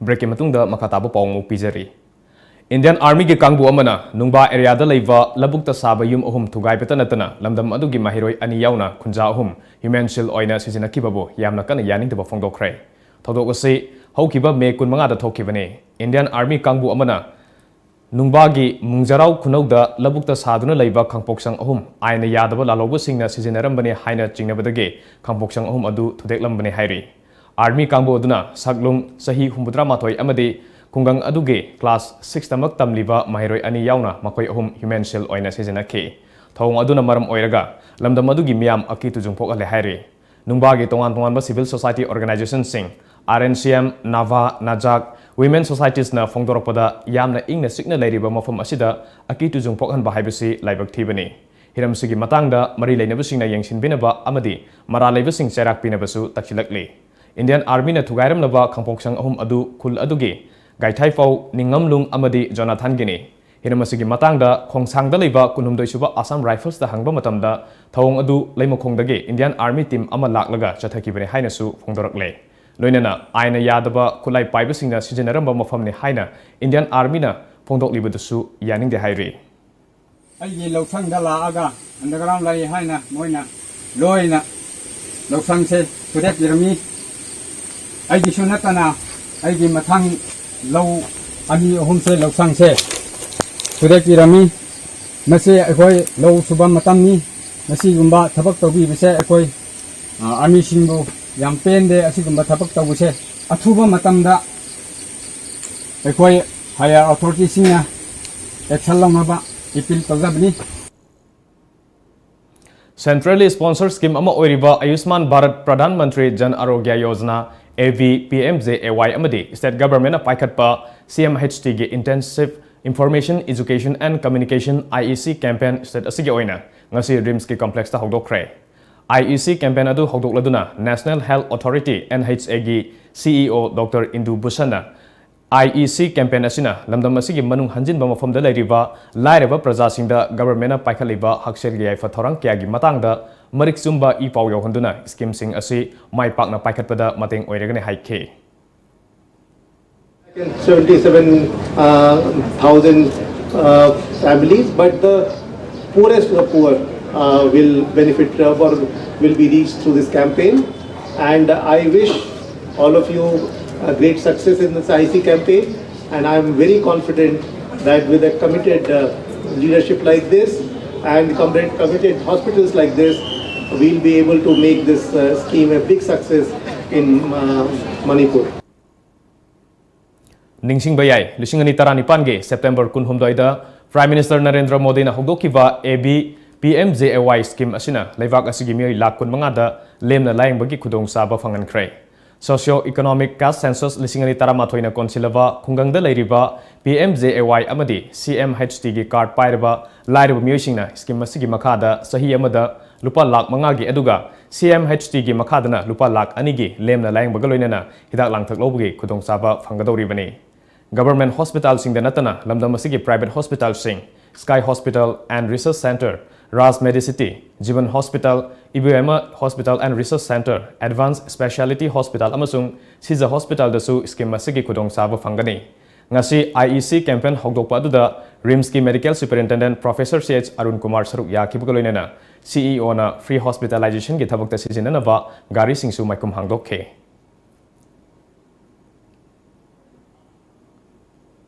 Breakꯀꯤ ꯃꯇꯨꯡꯗ ꯃꯈꯥ ꯇꯥꯕ ꯄꯥꯎ ꯑꯃꯨꯛ ꯄꯤꯖꯔꯤ꯫ Indian Armyꯒꯤ ꯀꯥꯡꯕꯨ ꯑꯃꯅ ꯅꯨꯡꯕꯥ areaꯗ ꯂꯩꯕ ꯂꯧꯕꯨꯛꯇ ꯁꯥꯕ ꯌꯨꯝ ꯑꯍꯨꯝ ꯊꯨꯒꯥꯏꯕꯇ ꯅꯠꯇꯅ ꯂꯝꯗꯝ ꯑꯗꯨꯒꯤ ꯃꯍꯩꯔꯣꯏ ꯑꯅꯤ ꯌꯥꯎꯅ ꯈꯨꯟꯖꯥ ꯑꯍꯨꯝ human shield ꯑꯣꯏꯅ ꯁꯤꯖꯤꯟꯅꯈꯤꯕꯕꯨ ꯌꯥꯝꯅ ꯀꯟꯅ ꯌꯥꯅꯤꯡꯗꯕ ꯐꯣꯡꯗꯣꯛꯈ꯭ꯔꯦ꯫ ꯊꯧꯗꯣꯛ ꯑꯁꯤ ꯍꯧꯈꯤꯕ May ꯀꯨꯟꯃꯉꯥꯗ ꯊꯣꯛꯈꯤꯕꯅꯤ꯫ Indian Army ꯀꯥꯡꯕꯨ ꯑꯃꯅ ꯅꯨꯡꯕꯥꯒꯤ ꯃꯨꯡꯖꯔꯥꯎ ꯈꯨꯅꯧꯗ ꯂꯧꯕꯨꯛꯇ ꯁꯥꯗꯨꯅ ꯂꯩꯕ ꯈꯥꯡꯄꯣꯛꯁꯪ ꯑꯍꯨꯝ ꯑꯥꯏꯟꯅ ꯌꯥꯗꯕ ꯂꯥꯜꯍꯧꯕꯁꯤꯡꯅ ꯁꯤꯖꯤꯟꯅꯔꯝꯕꯅꯤ ꯍꯥꯏꯅ ꯆꯤꯡꯅꯕꯗꯒꯤ ꯈꯥꯡꯄꯣꯛꯁꯪ ꯑꯍꯨꯝ ꯑꯗꯨ ꯊꯨꯗꯦꯛꯂꯝꯕꯅꯤ ꯍꯥꯏꯔꯤ꯫ Army ꯀꯥꯡꯕꯨ ꯑꯗꯨꯅ ꯁꯛꯂꯨꯡ ꯆꯍꯤ ꯍꯨꯝꯐꯨꯇꯔꯥꯃꯥꯊꯣꯏ ꯑꯃꯗꯤ ꯈꯨꯡꯒꯪ ꯑꯗꯨꯒꯤ class six ꯇꯃꯛ ꯇꯝꯂꯤꯕ ꯃꯍꯩꯔꯣꯏ ꯑꯅꯤ ꯌꯥꯎꯅ ꯃꯈꯣꯏ ꯑꯍꯨꯝ human shield ꯑꯣꯏꯅ ꯁꯤꯖꯤꯟꯅꯈꯤ꯫ ꯊꯧꯑꯣꯡ ꯑꯗꯨꯅ ꯃꯔꯝ ꯑꯣꯏꯔꯒ ꯂꯝꯗꯝ ꯑꯗꯨꯒꯤ ꯃꯤꯌꯥꯝ ꯑꯀꯤ ꯇꯨꯖꯨꯡ ꯄꯣꯛꯍꯜꯂꯦ ꯍꯥꯏꯔꯤ꯫ ꯅꯨꯡꯕꯥꯒꯤ ꯇꯣꯉꯥꯟ ꯇꯣꯉꯥꯟꯕ civil society organizationꯁꯤꯡ, R N C M, NAVA, NAJAC, women societiesꯅ ꯐꯣꯡꯗꯣꯔꯛꯄꯗ ꯌꯥꯝꯅ ꯏꯪꯅ ꯆꯤꯛꯅ ꯂꯩꯔꯤꯕ ꯃꯐꯝ ꯑꯁꯤꯗ ꯑꯀꯤ ꯇꯨꯖꯨꯡ ꯄꯣꯛꯍꯟꯕ ꯍꯥꯏꯕꯁꯤ ꯂꯥꯏꯕꯛ ꯊꯤꯕꯅꯤ꯫ ꯍꯤꯔꯝꯁꯤꯒꯤ ꯃꯇꯥꯡꯗ ꯃꯔꯤ ꯂꯩꯅꯕꯁꯤꯡꯅ ꯌꯦꯡꯁꯤꯟꯕꯤꯅꯕ ꯑꯃꯗꯤ ꯃꯔꯥꯜ ꯂꯩꯕꯁꯤꯡ ꯆꯩꯔꯥꯛ ꯄꯤꯅꯕꯁꯨ ꯇꯛꯁꯤꯜꯂꯛꯂꯤ꯫ Indian Armyꯅ ꯊꯨꯒꯥꯏꯔꯝꯂꯕ ꯈꯥꯡꯄꯣꯛꯁꯪ ꯑꯍꯨꯝ ꯑꯗꯨ ꯈꯨꯜ ꯑꯗꯨꯒꯤ ꯒꯥꯏꯊꯥꯏꯐꯧ, ꯅꯤꯡꯉꯝꯂꯨꯡ ꯑꯃꯗꯤ ꯖꯣꯅꯥꯊꯟꯒꯤꯅꯤ꯫ ꯍꯤꯔꯝ ꯑꯁꯤꯒꯤ ꯃꯇꯥꯡꯗ ꯈꯣꯡꯁꯥꯡꯗ ꯂꯩꯕ ꯀꯨꯟꯍꯨꯝꯗꯣꯏ ꯁꯨꯕ Assam Riflesꯇ ꯍꯪꯕ ꯃꯇꯝꯗ ꯊꯧꯑꯣꯡ ꯑꯗꯨ ꯂꯩꯃꯈꯣꯡꯗꯒꯤ Indian Army team ꯑꯃ ꯂꯥꯛꯂꯒ ꯆꯠꯊꯈꯤꯕꯅꯤ ꯍꯥꯏꯅꯁꯨ ꯐꯣꯡꯗꯣꯔꯛꯂꯦ꯫ ꯂꯣꯏꯅꯅ ꯑꯥꯏꯟꯅ ꯌꯥꯗꯕ ꯈꯨꯠꯂꯥꯏ ꯄꯥꯏꯕꯁꯤꯡꯅ ꯁꯤꯖꯤꯟꯅꯔꯝꯕ ꯃꯐꯝꯅꯤ ꯍꯥꯏꯅ Indian Armyꯅ ꯐꯣꯡꯗꯣꯛꯂꯤꯕꯗꯨꯁꯨ ꯌꯥꯅꯤꯡꯗꯦ ꯍꯥꯏꯔꯤ꯫ ꯑꯩꯒꯤ ꯂꯧꯁꯪꯗ ꯂꯥꯛꯑꯒ underground ꯂꯩ ꯍꯥꯏꯅ ꯃꯣꯏꯅ ꯂꯣꯏꯅ ꯂꯧꯁꯪꯁꯦ ꯊꯨꯗꯦꯛꯄꯤꯔꯝꯃꯤ꯫ ꯑꯩꯒꯤꯁꯨ ꯅꯠꯇꯅ ꯑꯩꯒꯤ ꯃꯊꯪ ꯂꯧ ꯑꯅꯤ ꯑꯍꯨꯝꯁꯦ ꯂꯧꯁꯪꯁꯦ ꯊꯨꯗꯦꯛꯄꯤꯔꯝꯃꯤ꯫ ꯃꯁꯤ ꯑꯩꯈꯣꯏ ꯂꯧ ꯁꯨꯕ ꯃꯇꯝꯅꯤ꯫ ꯃꯁꯤꯒꯨꯝꯕ ꯊꯕꯛ ꯇꯧꯕꯤꯕꯁꯦ ꯑꯩꯈꯣꯏ, ꯑ, ꯑꯥꯔꯃꯤꯁꯤꯡꯕꯨ ꯌꯥꯝ ꯄꯦꯟꯗꯦ꯫ ꯑꯁꯤꯒꯨꯝꯕ ꯊꯕꯛ ꯇꯧꯕꯁꯦ ꯑꯊꯨꯕ ꯃꯇꯝꯗ ꯑꯩꯈꯣꯏ ꯍꯥꯌꯔ ꯑꯣꯊꯣꯔꯤꯇꯤꯁꯤꯡꯅ ꯑꯦꯛꯁꯟ ꯂꯧꯅꯕ ꯑꯦꯄꯤꯜ ꯇꯧꯖꯕꯅꯤ꯫ Centrally sponsor scheme ꯑꯃ ꯑꯣꯏꯔꯤꯕ ꯑꯌꯨꯁꯃꯥꯟ Bharat Pradhan Mantri Jan Arogya Yojana, A B P M J A Y, ꯑꯃꯗꯤ state government ꯅ ꯄꯥꯏꯈꯠꯄ ꯁꯤ ꯑꯦꯝ ꯑꯩꯆ ꯇꯤꯒꯤ Intensive Information Education and Communication, I E C, campaign state ꯑꯁꯤꯒꯤ ꯑꯣꯏꯅ ꯉꯁꯤ ꯔꯤꯝꯁꯀꯤ complex ꯇ ꯍꯧꯗꯣꯛꯈ꯭ꯔꯦ꯫ I E C campaign ꯑꯗꯨ ꯍꯧꯗꯣꯛꯂꯗꯨꯅ National Health Authority, N H A, ꯒꯤ C E O Doctor Indu ꯕꯨꯁꯟꯅ, I E C campaign ꯑꯁꯤꯅ ꯂꯝꯗꯝ ꯑꯁꯤꯒꯤ ꯃꯅꯨꯡ ꯍꯟꯖꯤꯟꯕ ꯃꯐꯝꯗ ꯂꯩꯔꯤꯕ ꯂꯥꯏꯔꯕ ꯄ꯭ꯔꯖꯥꯁꯤꯡꯗ government ꯅ ꯄꯥꯏꯈꯠꯂꯤꯕ ꯍꯛꯁꯦꯜꯒꯤ ꯌꯥꯏꯐ ꯊꯧꯔꯥꯡ ꯀꯌꯥꯒꯤ ꯃꯇꯥꯡꯗ ꯃꯔꯤꯛ ꯆꯨꯝꯕ ꯏ ꯄꯥꯎ ꯌꯧꯍꯟꯗꯨꯅ scheme ꯁꯤꯡ ꯑꯁꯤ ꯃꯥꯏ ꯄꯥꯛꯅ ꯄꯥꯏꯈꯠꯄꯗ ꯃꯇꯦꯡ ꯑꯣꯏꯔꯒꯅꯤ ꯍꯥꯏꯈꯤ꯫ Seventy-seven thousand families, but the poorest of the poor will benefit or will be reached through this campaign. And I wish all of you a great success in this I E C campaign. And I am very confident that with a committed leadership like this and committed hospitals like this, we'll be able to make this scheme a big success in Manipur. ꯅꯤꯡꯁꯤꯡꯕ ꯌꯥꯏ, ꯂꯤꯁꯤꯡ ꯑꯅꯤ ꯇꯔꯥꯅꯤꯄꯥꯟꯒꯤ September ꯀꯨꯟꯍꯨꯝꯗꯣꯏꯗ Prime Minister Narendra ꯃꯣꯗꯤꯅ ꯍꯧꯗꯣꯛꯈꯤꯕ A B P M J A Y scheme ꯑꯁꯤꯅ ꯂꯩꯕꯥꯛ ꯑꯁꯤꯒꯤ ꯃꯤꯑꯣꯏ ꯂꯥꯈ ꯀꯨꯟꯃꯉꯥꯗ ꯂꯦꯝꯅ ꯂꯥꯌꯦꯡꯕꯒꯤ ꯈꯨꯗꯣꯡꯆꯥꯕ ꯐꯪꯍꯟꯈ꯭ꯔꯦ꯫ Socio Economic Caste Census ꯂꯤꯁꯤꯡ ꯑꯅꯤ ꯇꯔꯥꯃꯥꯊꯣꯏꯅ ꯀꯣꯟꯁꯤꯜꯂꯕ ꯈꯨꯡꯒꯪꯗ ꯂꯩꯔꯤꯕ ꯄꯤ ꯑꯦꯝ ꯖꯦ ꯑꯦ ꯋꯥꯏ ꯑꯃꯗꯤ ꯁꯤ ꯑꯦꯝ ꯑꯩꯆ ꯇꯤꯒꯤ card ꯄꯥꯏꯔꯕ ꯂꯥꯏꯔꯕ ꯃꯤꯑꯣꯏꯁꯤꯡꯅ scheme ꯑꯁꯤꯒꯤ ꯃꯈꯥꯗ ꯆꯍꯤ ꯑꯃꯗ ꯂꯨꯄꯥ ꯂꯥꯈ ꯃꯉꯥꯒꯤ ꯑꯗꯨꯒ ꯁꯤ ꯑꯦꯝ ꯑꯩꯆ ꯇꯤꯒꯤ ꯃꯈꯥꯗꯅ ꯂꯨꯄꯥ ꯂꯥꯈ ꯑꯅꯤꯒꯤ ꯂꯦꯝꯅ ꯂꯥꯌꯦꯡꯕꯒ ꯂꯣꯏꯅꯅ ꯍꯤꯗꯥꯛ ꯂꯥꯡꯊꯛ ꯂꯧꯕꯒꯤ ꯈꯨꯗꯣꯡꯆꯥꯕ ꯐꯪꯒꯗꯧꯔꯤꯕꯅꯤ꯫ Government hospitalꯁꯤꯡꯗ ꯅꯠꯇꯅ ꯂꯝꯗꯝ ꯑꯁꯤꯒꯤ private hospitalꯁꯤꯡ, Sky Hospital and Research Centre, Raj Medicity, Jeevan Hospital, Ibuyama Hospital and Research Centre, Advanced Speciality Hospital ꯑꯃꯁꯨꯡ Sija Hospitalꯗꯁꯨ scheme ꯑꯁꯤꯒꯤ ꯈꯨꯗꯣꯡꯆꯥꯕ ꯐꯪꯒꯅꯤ꯫ ꯉꯁꯤ I E C campaign ꯍꯧꯗꯣꯛꯄ ꯑꯗꯨꯗ RIMSꯀꯤ Medical Superintendent Professor ꯁꯤ ꯑꯩꯆ ꯑꯔꯨꯟ ꯀꯨꯃꯥꯔ ꯁꯔꯨꯛ ꯌꯥꯈꯤꯕꯒ ꯂꯣꯏꯅꯅ CEOꯅ free hospitalizationꯒꯤ ꯊꯕꯛꯇ ꯁꯤꯖꯤꯟꯅꯅꯕ ꯒꯥꯔꯤꯁꯤꯡꯁꯨ ꯃꯥꯏꯈꯨꯝ ꯍꯥꯡꯗꯣꯛꯈꯤ꯫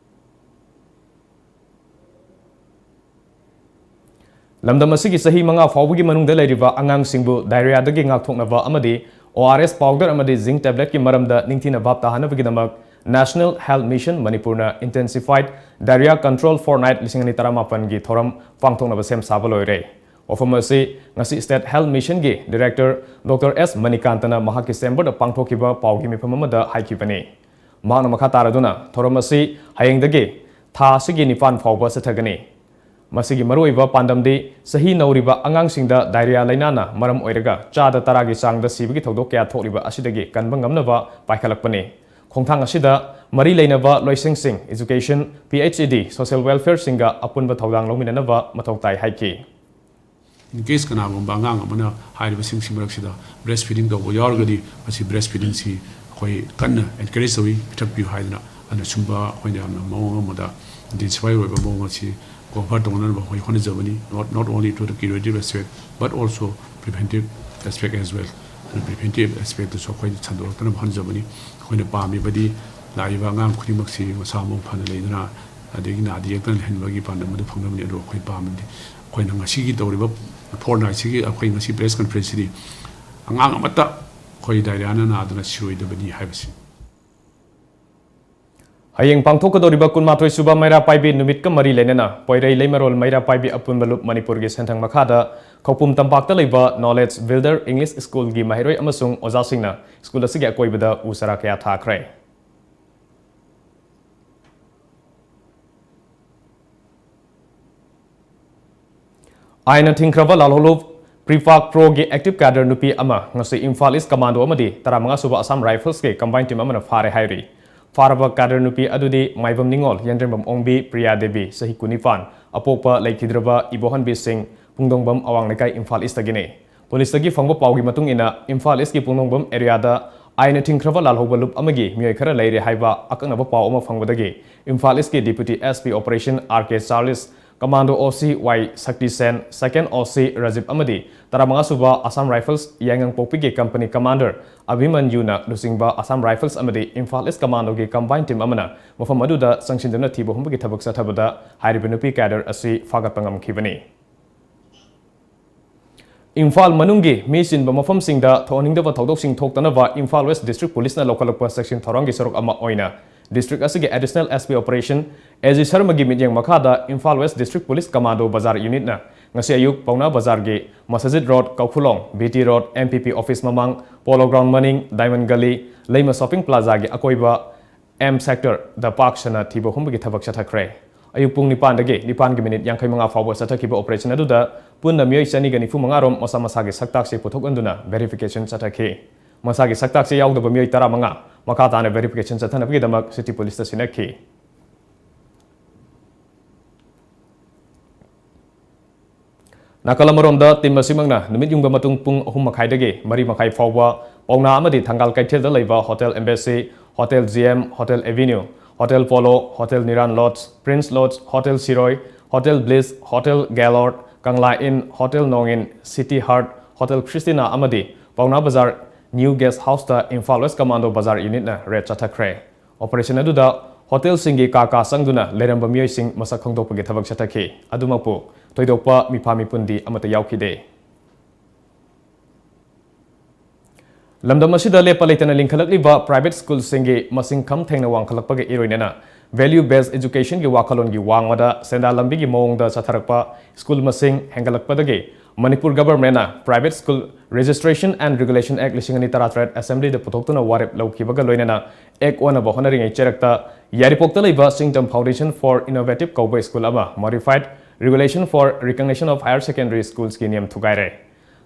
ꯂꯝꯗꯝ ꯑꯁꯤꯒꯤ ꯆꯍꯤ ꯃꯉꯥ ꯐꯥꯎꯕꯒꯤ ꯃꯅꯨꯡꯗ ꯂꯩꯔꯤꯕ ꯑꯉꯥꯡꯁꯤꯡꯕꯨ diarrheaꯗꯒꯤ ꯉꯥꯛꯊꯣꯛꯅꯕ ꯑꯃꯗꯤ O R S powder ꯑꯃꯗꯤ zinc tabletꯀꯤ ꯃꯔꯝꯗ ꯅꯤꯡꯊꯤꯅ ꯚꯥꯞ ꯇꯥꯍꯟꯅꯕꯒꯤꯗꯃꯛ National Health Mission ꯃꯅꯤꯄꯨꯔꯅ Intensified Diarrhea Control Fortnight ꯂꯤꯁꯤꯡ ꯑꯅꯤ ꯇꯔꯥꯃꯥꯄꯟꯒꯤ ꯊꯧꯔꯝ ꯄꯥꯡꯊꯣꯛꯅꯕ ꯁꯦꯝ ꯁꯥꯕ ꯂꯣꯏꯔꯦ꯫ ꯋꯥꯐꯝ ꯑꯁꯤ ꯉꯁꯤ State Health Missionꯒꯤ Director Doctor S ꯃꯅꯤꯀꯥꯟꯇꯅ ꯃꯍꯥꯛꯀꯤ chamberꯗ ꯄꯥꯡꯊꯣꯛꯈꯤꯕ ꯄꯥꯎꯒꯤ ꯃꯤꯐꯝ ꯑꯃꯗ ꯍꯥꯏꯈꯤꯕꯅꯤ꯫ ꯃꯍꯥꯛꯅ ꯃꯈꯥ ꯇꯥꯔꯗꯨꯅ, ꯊꯧꯔꯝ ꯑꯁꯤ ꯍꯌꯦꯡꯗꯒꯤ ꯊꯥ ꯑꯁꯤꯒꯤ ꯅꯤꯄꯥꯟ ꯐꯥꯎꯕ ꯆꯠꯊꯒꯅꯤ꯫ ꯃꯁꯤꯒꯤ ꯃꯔꯨꯑꯣꯏꯕ ꯄꯥꯟꯗꯝꯗꯤ ꯆꯍꯤ ꯅꯧꯔꯤꯕ ꯑꯉꯥꯡꯁꯤꯡꯗ diarrhea ꯂꯥꯏꯅꯥꯅ ꯃꯔꯝ ꯑꯣꯏꯔꯒ ꯆꯥꯗ ꯇꯔꯥꯒꯤ ꯆꯥꯡꯗ ꯁꯤꯕꯒꯤ ꯊꯧꯗꯣꯛ ꯀꯌꯥ ꯊꯣꯛꯂꯤꯕ ꯑꯁꯤꯗꯒꯤ ꯀꯟꯕ ꯉꯝꯅꯕ ꯄꯥꯏꯈꯠꯂꯛꯄꯅꯤ꯫ ꯈꯣꯡꯊꯥꯡ ꯑꯁꯤꯗ ꯃꯔꯤ ꯂꯩꯅꯕ ꯂꯣꯏꯁꯪꯁꯤꯡ, education, P H E D, social welfareꯁꯤꯡꯒ ꯑꯄꯨꯟꯕ ꯊꯧꯗꯥꯡ ꯂꯧꯃꯤꯟꯅꯅꯕ ꯃꯊꯧ ꯇꯥꯏ ꯍꯥꯏꯈꯤ꯫ In case ꯀꯅꯥꯒꯨꯝꯕ ꯑꯉꯥꯡ ꯑꯃꯅ ꯍꯥꯏꯔꯤꯕꯁꯤꯡꯁꯤ ꯃꯔꯛꯁꯤꯗ breast feeding ꯇꯧꯕ ꯌꯥꯎꯔꯒꯗꯤ, ꯃꯁꯤ breast feedingꯁꯤ ꯑꯩꯈꯣꯏ ꯀꯟꯅ encourage ꯇꯧꯏ, ꯄꯤꯊꯛꯄꯤꯌꯨ ꯍꯥꯏꯗꯅ꯫ ꯑꯗꯨꯅ ꯁꯨꯝꯕ ꯑꯩꯈꯣꯏꯅ ꯌꯥꯝꯅ ꯃꯑꯣꯡ ꯑꯃꯗ intensify ꯑꯣꯏꯕ ꯃꯑꯣꯡ ꯑꯁꯤ cover ꯇꯧꯅꯅꯕ ꯑꯩꯈꯣꯏ ꯍꯣꯠꯅꯖꯕꯅꯤ꯫ Not, not only to the curative aspect, but also preventive aspect as well. ꯑꯗꯨꯅ preventive aspectꯇꯁꯨ ꯑꯩꯈꯣꯏ ꯁꯟꯗꯣꯛꯂꯛꯇꯅꯕ ꯍꯣꯠꯅꯖꯕꯅꯤ꯫ ꯑꯩꯈꯣꯏꯅ ꯄꯥꯝꯃꯤꯕꯗꯤ ꯂꯥꯛꯏꯕ ꯑꯉꯥꯡ ꯈꯨꯗꯤꯡꯃꯛꯁꯤ ꯃꯁꯥ ꯃꯎ ꯐꯅ ꯂꯩꯗꯨꯅ, ꯑꯗꯒꯤ ꯅꯥꯗ ꯌꯦꯛꯇꯅ ꯂꯩꯍꯟꯕꯒꯤ ꯄꯥꯟꯗꯝ ꯑꯗꯨ ꯐꯪꯅꯕꯅꯤ꯫ ꯑꯗꯨ ꯑꯩꯈꯣꯏ ꯄꯥꯝꯃꯤꯕꯗꯤ ꯑꯩꯈꯣꯏꯅ ꯉꯁꯤꯒꯤ ꯇꯧꯔꯤꯕ fortnightꯁꯤꯒꯤ ꯑꯩꯈꯣꯏ ꯉꯁꯤ press conferenceꯁꯤꯗꯤ ꯑꯉꯥꯡ ꯑꯃꯠꯇ ꯑꯩꯈꯣꯏ diarrheaꯅ ꯅꯥꯗꯨꯅ ꯁꯤꯔꯣꯏꯗꯕꯅꯤ ꯍꯥꯏꯕꯁꯤ꯫ ꯍꯌꯦꯡ ꯄꯥꯡꯊꯣꯛꯀꯗꯧꯔꯤꯕ ꯀꯨꯟꯃꯥꯊꯣꯏ ꯁꯨꯕ ꯃꯩꯔꯥ ꯄꯥꯏꯕꯤ ꯅꯨꯃꯤꯠꯀ ꯃꯔꯤ ꯂꯩꯅꯅ ꯄꯣꯏꯔꯩ ꯂꯩꯃꯔꯣꯜ ꯃꯩꯔꯥ ꯄꯥꯏꯕꯤ ꯑꯄꯨꯟꯕ ꯂꯨꯞ ꯃꯅꯤꯄꯨꯔꯒꯤ ꯁꯦꯟꯊꯪ ꯃꯈꯥꯗ ꯈꯧꯄꯨꯝ ꯇꯝꯄꯥꯛꯇ ꯂꯩꯕ Knowledge Builder English Schoolꯒꯤ ꯃꯍꯩꯔꯣꯏ ꯑꯃꯁꯨꯡ ꯑꯣꯖꯥꯁꯤꯡꯅ school ꯑꯁꯤꯒꯤ ꯑꯀꯣꯏꯕꯗ ꯎ ꯆꯥꯔꯥ ꯀꯌꯥ ꯊꯥꯈ꯭ꯔꯦ꯫ ꯑꯥꯏꯟꯅ ꯊꯤꯡꯈ꯭ꯔꯕ ꯂꯥꯜꯍꯧꯂꯨꯞ PREPAK Proꯒꯤ active cadre ꯅꯨꯄꯤ ꯑꯃ ꯉꯁꯤ ꯏꯝꯐꯥꯜ East Commando ꯑꯃꯗꯤ ꯇꯔꯥꯃꯉꯥ ꯁꯨꯕ Assam Riflesꯀꯤ combined team ꯑꯃꯅ ꯐꯥꯔꯦ ꯍꯥꯏꯔꯤ꯫ ꯐꯥꯔꯕ cadre ꯅꯨꯄꯤ ꯑꯗꯨꯗꯤ ꯃꯥꯏꯕꯝ ꯅꯤꯉꯣꯜ, ꯌꯦꯟꯗ꯭ꯔꯦꯝꯕꯝ ꯑꯣꯡꯕꯤ, ꯄ꯭ꯔꯤꯌꯥ ꯗꯦꯕꯤ, ꯆꯍꯤ ꯀꯨꯟꯅꯤꯄꯥꯟ, ꯑꯄꯣꯛꯄ ꯂꯩꯈꯤꯗ꯭ꯔꯕ ꯏꯕꯣꯍꯟꯕꯤ ꯁꯤꯡ, ꯄꯨꯡꯗꯣꯡꯕꯝ ꯑꯋꯥꯡ ꯂꯩꯀꯥꯏ, ꯏꯝꯐꯥꯜ Eastꯇꯒꯤꯅꯤ꯫ ꯄꯨꯂꯤꯁꯇꯒꯤ ꯐꯪꯕ ꯄꯥꯎꯒꯤ ꯃꯇꯨꯡ ꯏꯟꯅ, ꯏꯝꯐꯥꯜ Eastꯀꯤ ꯄꯨꯡꯗꯣꯡꯕꯝ areaꯗ ꯑꯥꯏꯟꯅ ꯊꯤꯡꯈ꯭ꯔꯕ ꯂꯥꯜꯍꯧꯕ ꯂꯨꯞ ꯑꯃꯒꯤ ꯃꯤꯑꯣꯏ ꯈꯔ ꯂꯩꯔꯦ ꯍꯥꯏꯕ ꯑꯀꯛꯅꯕ ꯄꯥꯎ ꯑꯃ ꯐꯪꯕꯗꯒꯤ Imphal Eastꯀꯤ Deputy SP Operation R K Charles, Commando OC Y ꯁꯛꯇꯤꯁꯦꯟ, Second OC Rajiv ꯑꯃꯗꯤ ꯇꯔꯥꯃꯉꯥ ꯁꯨꯕ Assam Rifles ꯌꯥꯏꯉꯪꯄꯣꯛꯄꯤꯒꯤ company commander ꯑꯚꯤꯃꯟꯌꯨꯅ ꯂꯨꯆꯤꯡꯕ Assam Rifles ꯑꯃꯗꯤ ꯏꯝꯐꯥꯜ East Commandoꯒꯤ combined team ꯑꯃꯅ ꯃꯐꯝ ꯑꯗꯨꯗ ꯆꯪꯁꯤꯟꯗꯨꯅ ꯊꯤꯕ ꯍꯨꯝꯕꯒꯤ ꯊꯕꯛ ꯆꯠꯊꯕꯗ ꯍꯥꯏꯔꯤꯕ ꯅꯨꯄꯤ cadre ꯑꯁꯤ ꯐꯥꯒꯠꯄ ꯉꯝꯈꯤꯕꯅꯤ꯫ ꯏꯝꯐꯥꯜ ꯃꯅꯨꯡꯒꯤ ꯃꯤ ꯆꯤꯟꯕ ꯃꯐꯝꯁꯤꯡꯗ ꯊꯣꯛꯍꯟꯅꯤꯡꯗꯕ ꯊꯧꯗꯣꯛꯁꯤꯡ ꯊꯣꯛꯇꯅꯕ ꯏꯝꯐꯥꯜ ꯋꯦꯁ ꯗꯤꯁꯇ꯭ꯔꯤꯛ ꯄꯨꯂꯤꯁꯅ ꯂꯧꯈꯠꯂꯛꯄ ꯆꯦꯛꯁꯤꯟ ꯊꯧꯔꯥꯡꯒꯤ ꯁꯔꯨꯛ ꯑꯃ ꯑꯣꯏꯅ ꯗꯤꯁꯇ꯭ꯔꯤꯛ ꯑꯁꯤꯒꯤ additional S P operation A G ꯁꯔꯃꯒꯤ ꯃꯤꯠꯌꯦꯡ ꯃꯈꯥꯗ Imphal west district police commando ꯕꯖꯥꯔ ꯌꯨꯅꯤꯠꯅ ꯉꯁꯤ ꯑꯌꯨꯛ ꯄꯥꯎꯅꯥ ꯕꯖꯥꯔꯒꯤ ꯃꯁꯖꯤꯗ ꯔꯣꯗ, ꯀꯧꯈꯨꯂꯣꯡ, B T road, M P P office ꯃꯃꯥꯡ, ꯄꯣꯂꯣ ꯒ꯭ꯔꯥꯎꯟ ꯃꯅꯤꯡ, ꯗꯥꯏꯃꯟ ꯒꯂꯤ, ꯂꯩꯃ ꯁꯣꯄꯤꯡ ꯄ꯭ꯂꯥꯖꯥꯒꯤ ꯑꯀꯣꯏꯕ, ꯑꯦꯝ ꯁꯦꯛꯇꯔꯗ ꯄꯥꯛ ꯁꯟꯅ ꯊꯤꯕ ꯍꯨꯝꯕꯒꯤ ꯊꯕꯛ ꯆꯠꯊꯈ꯭ꯔꯦ꯫ ꯑꯌꯨꯛ ꯄꯨꯡ ꯅꯤꯄꯥꯟꯗꯒꯤ ꯅꯤꯄꯥꯟꯒꯤ ꯃꯤꯅꯤꯠ ꯌꯥꯡꯈꯩ ꯃꯉꯥ ꯐꯥꯎꯕ ꯆꯠꯊꯈꯤꯕ ꯑꯣꯄꯔꯦꯁꯟ ꯑꯗꯨꯗ ꯄꯨꯟꯅ ꯃꯤꯑꯣꯏ ꯆꯅꯤꯒ ꯅꯤꯐꯨ ꯃꯉꯥ ꯔꯣꯝ ꯃꯁꯥ ꯃꯁꯥꯒꯤ ꯁꯛꯇꯥꯛꯁꯦ ꯄꯨꯊꯣꯛꯍꯟꯗꯨꯅ ꯚꯦꯔꯤꯐꯤꯀꯦꯁꯟ ꯆꯠꯊꯈꯤ꯫ ꯃꯁꯥꯒꯤ ꯁꯛꯇꯥꯛꯁꯦ ꯌꯥꯎꯗꯕ ꯃꯤꯑꯣꯏ ꯇꯔꯥꯃꯉꯥ ꯃꯈꯥ ꯇꯥꯅ ꯚꯦꯔꯤꯐꯤꯀꯦꯁꯟ ꯆꯠꯊꯅꯕꯒꯤꯗꯃꯛ ꯁꯤꯇꯤ ꯄꯨꯂꯤꯁꯇ ꯁꯤꯟꯅꯈꯤ꯫ ꯅꯥꯀꯜ ꯑꯃꯔꯣꯝꯗ, ꯇꯤꯝ ꯑꯁꯤꯃꯛꯅ ꯅꯨꯃꯤꯠ ꯌꯨꯡꯕ ꯃꯇꯨꯡ ꯄꯨꯡ ꯑꯍꯨꯝ ꯃꯈꯥꯏꯗꯒꯤ ꯃꯔꯤ ꯃꯈꯥꯏ ꯐꯥꯎꯕ ꯄꯥꯎꯅꯥ ꯑꯃꯗꯤ ꯊꯪꯒꯥꯜ ꯀꯩꯊꯦꯜꯗ ꯂꯩꯕ hotel embassy, hotel G M, hotel avenue, hotel polo, hotel Niran lodge, prince lodge, hotel Shirui, hotel bliss, hotel ꯒꯦꯂꯣꯔꯗ, ꯀꯪꯂꯥ ꯏꯟ, ꯍꯣꯇꯦꯜ ꯅꯣꯡꯏꯟ, ꯁꯤꯇꯤ ꯍꯥꯔꯠ, ꯍꯣꯇꯦꯜ ꯈ꯭ꯔꯤꯁꯇꯤꯅꯥ ꯑꯃꯗꯤ ꯄꯥꯎꯅꯥ ꯕꯖꯥꯔ ꯅ꯭ꯌꯨ ꯒꯦꯁ ꯍꯥꯎꯁꯇ ꯏꯝꯐꯥꯜ ꯋꯦꯁ ꯀꯃꯥꯟꯗꯣ ꯕꯖꯥꯔ ꯌꯨꯅꯤꯠꯅ ꯔꯦꯗ ꯆꯠꯊꯈ꯭ꯔꯦ꯫ ꯑꯣꯄꯔꯦꯁꯟ ꯑꯗꯨꯗ ꯍꯣꯇꯦꯜꯁꯤꯡꯒꯤ ꯀꯥ ꯀꯥ ꯆꯪꯗꯨꯅ ꯂꯩꯔꯝꯕ ꯃꯤꯑꯣꯏꯁꯤꯡ ꯃꯁꯛ ꯈꯪꯗꯣꯛꯄꯒꯤ ꯊꯕꯛ ꯆꯠꯊꯈꯤ꯫ ꯑꯗꯨꯃꯛꯄꯨ ꯊꯣꯏꯗꯣꯛꯄ ꯃꯤꯐꯥ ꯃꯤꯄꯨꯟꯗꯤ ꯑꯃꯠꯇ ꯌꯥꯎꯈꯤꯗꯦ꯫ ꯂꯝꯗꯝ ꯑꯁꯤꯗ ꯂꯦꯞꯄ ꯂꯩꯇꯅ ꯂꯤꯡꯈꯠꯂꯛꯂꯤꯕ ꯄ꯭ꯔꯥꯏꯚꯦꯠ ꯁ꯭ꯀꯨꯜꯁꯤꯡꯒꯤ ꯃꯁꯤꯡ ꯈꯝ ꯊꯦꯡꯅ ꯋꯥꯡꯈꯠꯂꯛꯄꯒ ꯏꯔꯣꯏꯅꯅ value based educationꯒꯤ ꯋꯥꯈꯜꯂꯣꯟꯒꯤ ꯋꯥꯡꯃꯗ ꯁꯦꯟꯗꯥꯟ ꯂꯝꯕꯤꯒꯤ ꯃꯑꯣꯡꯗ ꯆꯠꯊꯔꯛꯄ ꯁ꯭ꯀꯨꯜ ꯃꯁꯤꯡ ꯍꯦꯟꯒꯠꯂꯛꯄꯗꯒꯤ Manipur ꯒꯚꯔꯟꯃꯦꯟꯠꯅ Private School Registration and Regulation Act ꯂꯤꯁꯤꯡ ꯑꯅꯤ ꯇꯔꯥꯇꯔꯦꯠ ꯑꯦꯁꯦꯝꯕ꯭ꯂꯤꯗ ꯄꯨꯊꯣꯛꯇꯨꯅ ꯋꯥꯔꯦꯞ ꯂꯧꯈꯤꯕꯒ ꯂꯣꯏꯅꯅ ꯑꯦꯛ ꯑꯣꯟꯅꯕ ꯍꯣꯠꯅꯔꯤꯉꯩ ꯆꯩꯔꯛꯇ ꯌꯥꯏꯔꯤꯄꯣꯛꯇ ꯂꯩꯕ ꯁꯤꯡꯖꯝ Foundation for Innovative ꯀꯧꯕ ꯁ꯭ꯀꯨꯜ ꯑꯃ Modified Regulation for Recognition of Higher Secondary Schools ꯀꯤ ꯅꯤꯌꯝ ꯊꯨꯒꯥꯏꯔꯦ꯫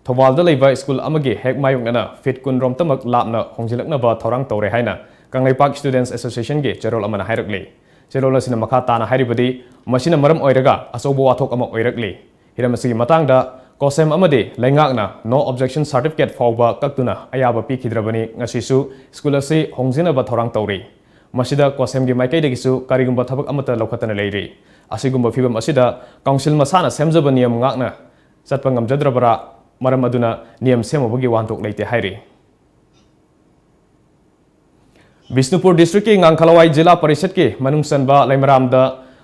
ꯊꯧꯕꯥꯜꯗ ꯂꯩꯕ ꯁ꯭ꯀꯨꯜ ꯑꯃꯒꯤ ꯍꯦꯛ ꯃꯥꯌꯣꯛꯅꯅ ꯐꯤꯠ ꯀꯨꯟ ꯔꯣꯝꯇꯃꯛ ꯂꯥꯞꯅ ꯍꯣꯡꯖꯤꯜꯂꯛꯅꯕ ꯊꯧꯔꯥꯡ ꯇꯧꯔꯦ ꯍꯥꯏꯅ ꯀꯪꯂꯩꯄꯥꯛ Students Associationꯒꯤ ꯆꯦꯔꯣꯜ ꯑꯃꯅ ꯍꯥꯏꯔꯛꯂꯤ꯫ ꯆꯦꯔꯣꯜ ꯑꯁꯤꯅ ꯃꯈꯥ ꯇꯥꯅ ꯍꯥꯏꯔꯤꯕꯗꯤ, ꯃꯁꯤꯅ ꯃꯔꯝ ꯑꯣꯏꯔꯒ ꯑꯆꯧꯕ ꯋꯥꯊꯣꯛ ꯑꯃ ꯑꯣꯏꯔꯛꯂꯤ꯫ ꯍꯤꯔꯝ ꯑꯁꯤꯒꯤ ꯃꯇꯥꯡꯗ ꯀꯣꯁꯦꯝ ꯑꯃꯗꯤ ꯂꯩꯉꯥꯛꯅ no objection certificate ꯐꯥꯎꯕ ꯀꯛꯇꯨꯅ ꯑꯌꯥꯕ ꯄꯤꯈꯤꯗ꯭ꯔꯕꯅꯤ꯫ ꯉꯁꯤꯁꯨ ꯁ꯭ꯀꯨꯜ ꯑꯁꯤ ꯍꯣꯡꯖꯤꯟꯅꯕ ꯊꯧꯔꯥꯡ ꯇꯧꯔꯤ꯫ ꯃꯁꯤꯗ ꯀꯣꯁꯦꯝꯒꯤ ꯃꯥꯏꯀꯩꯗꯒꯤꯁꯨ ꯀꯔꯤꯒꯨꯝꯕ ꯊꯕꯛ ꯑꯃꯠꯇ ꯂꯧꯈꯠꯇꯅ ꯂꯩꯔꯤ꯫ ꯑꯁꯤꯒꯨꯝꯕ ꯐꯤꯚꯝ ꯑꯁꯤꯗ ꯀꯥꯎꯟꯁꯤꯜ ꯃꯁꯥꯅ ꯁꯦꯝꯖꯕ ꯅꯤꯌꯝ ꯉꯥꯛꯅ ꯆꯠꯄ ꯉꯝꯖꯗ꯭ꯔꯕ꯭ꯔꯥ? ꯃꯔꯝ ꯑꯗꯨꯅ ꯅꯤꯌꯝ ꯁꯦꯝꯃꯨꯕꯒꯤ ꯋꯥꯍꯟꯊꯣꯛ ꯂꯩꯇꯦ ꯍꯥꯏꯔꯤ꯫ ꯕꯤꯁꯅꯨꯄꯨꯔ ꯗꯤꯁꯇ꯭ꯔꯤꯛꯀꯤ ꯉꯥꯡꯈꯂꯋꯥꯏ ꯖꯤꯂꯥ ꯄꯔꯤꯁꯠꯀꯤ ꯃꯅꯨꯡ ꯆꯟꯕ ꯂꯩꯃꯔꯥꯝꯗ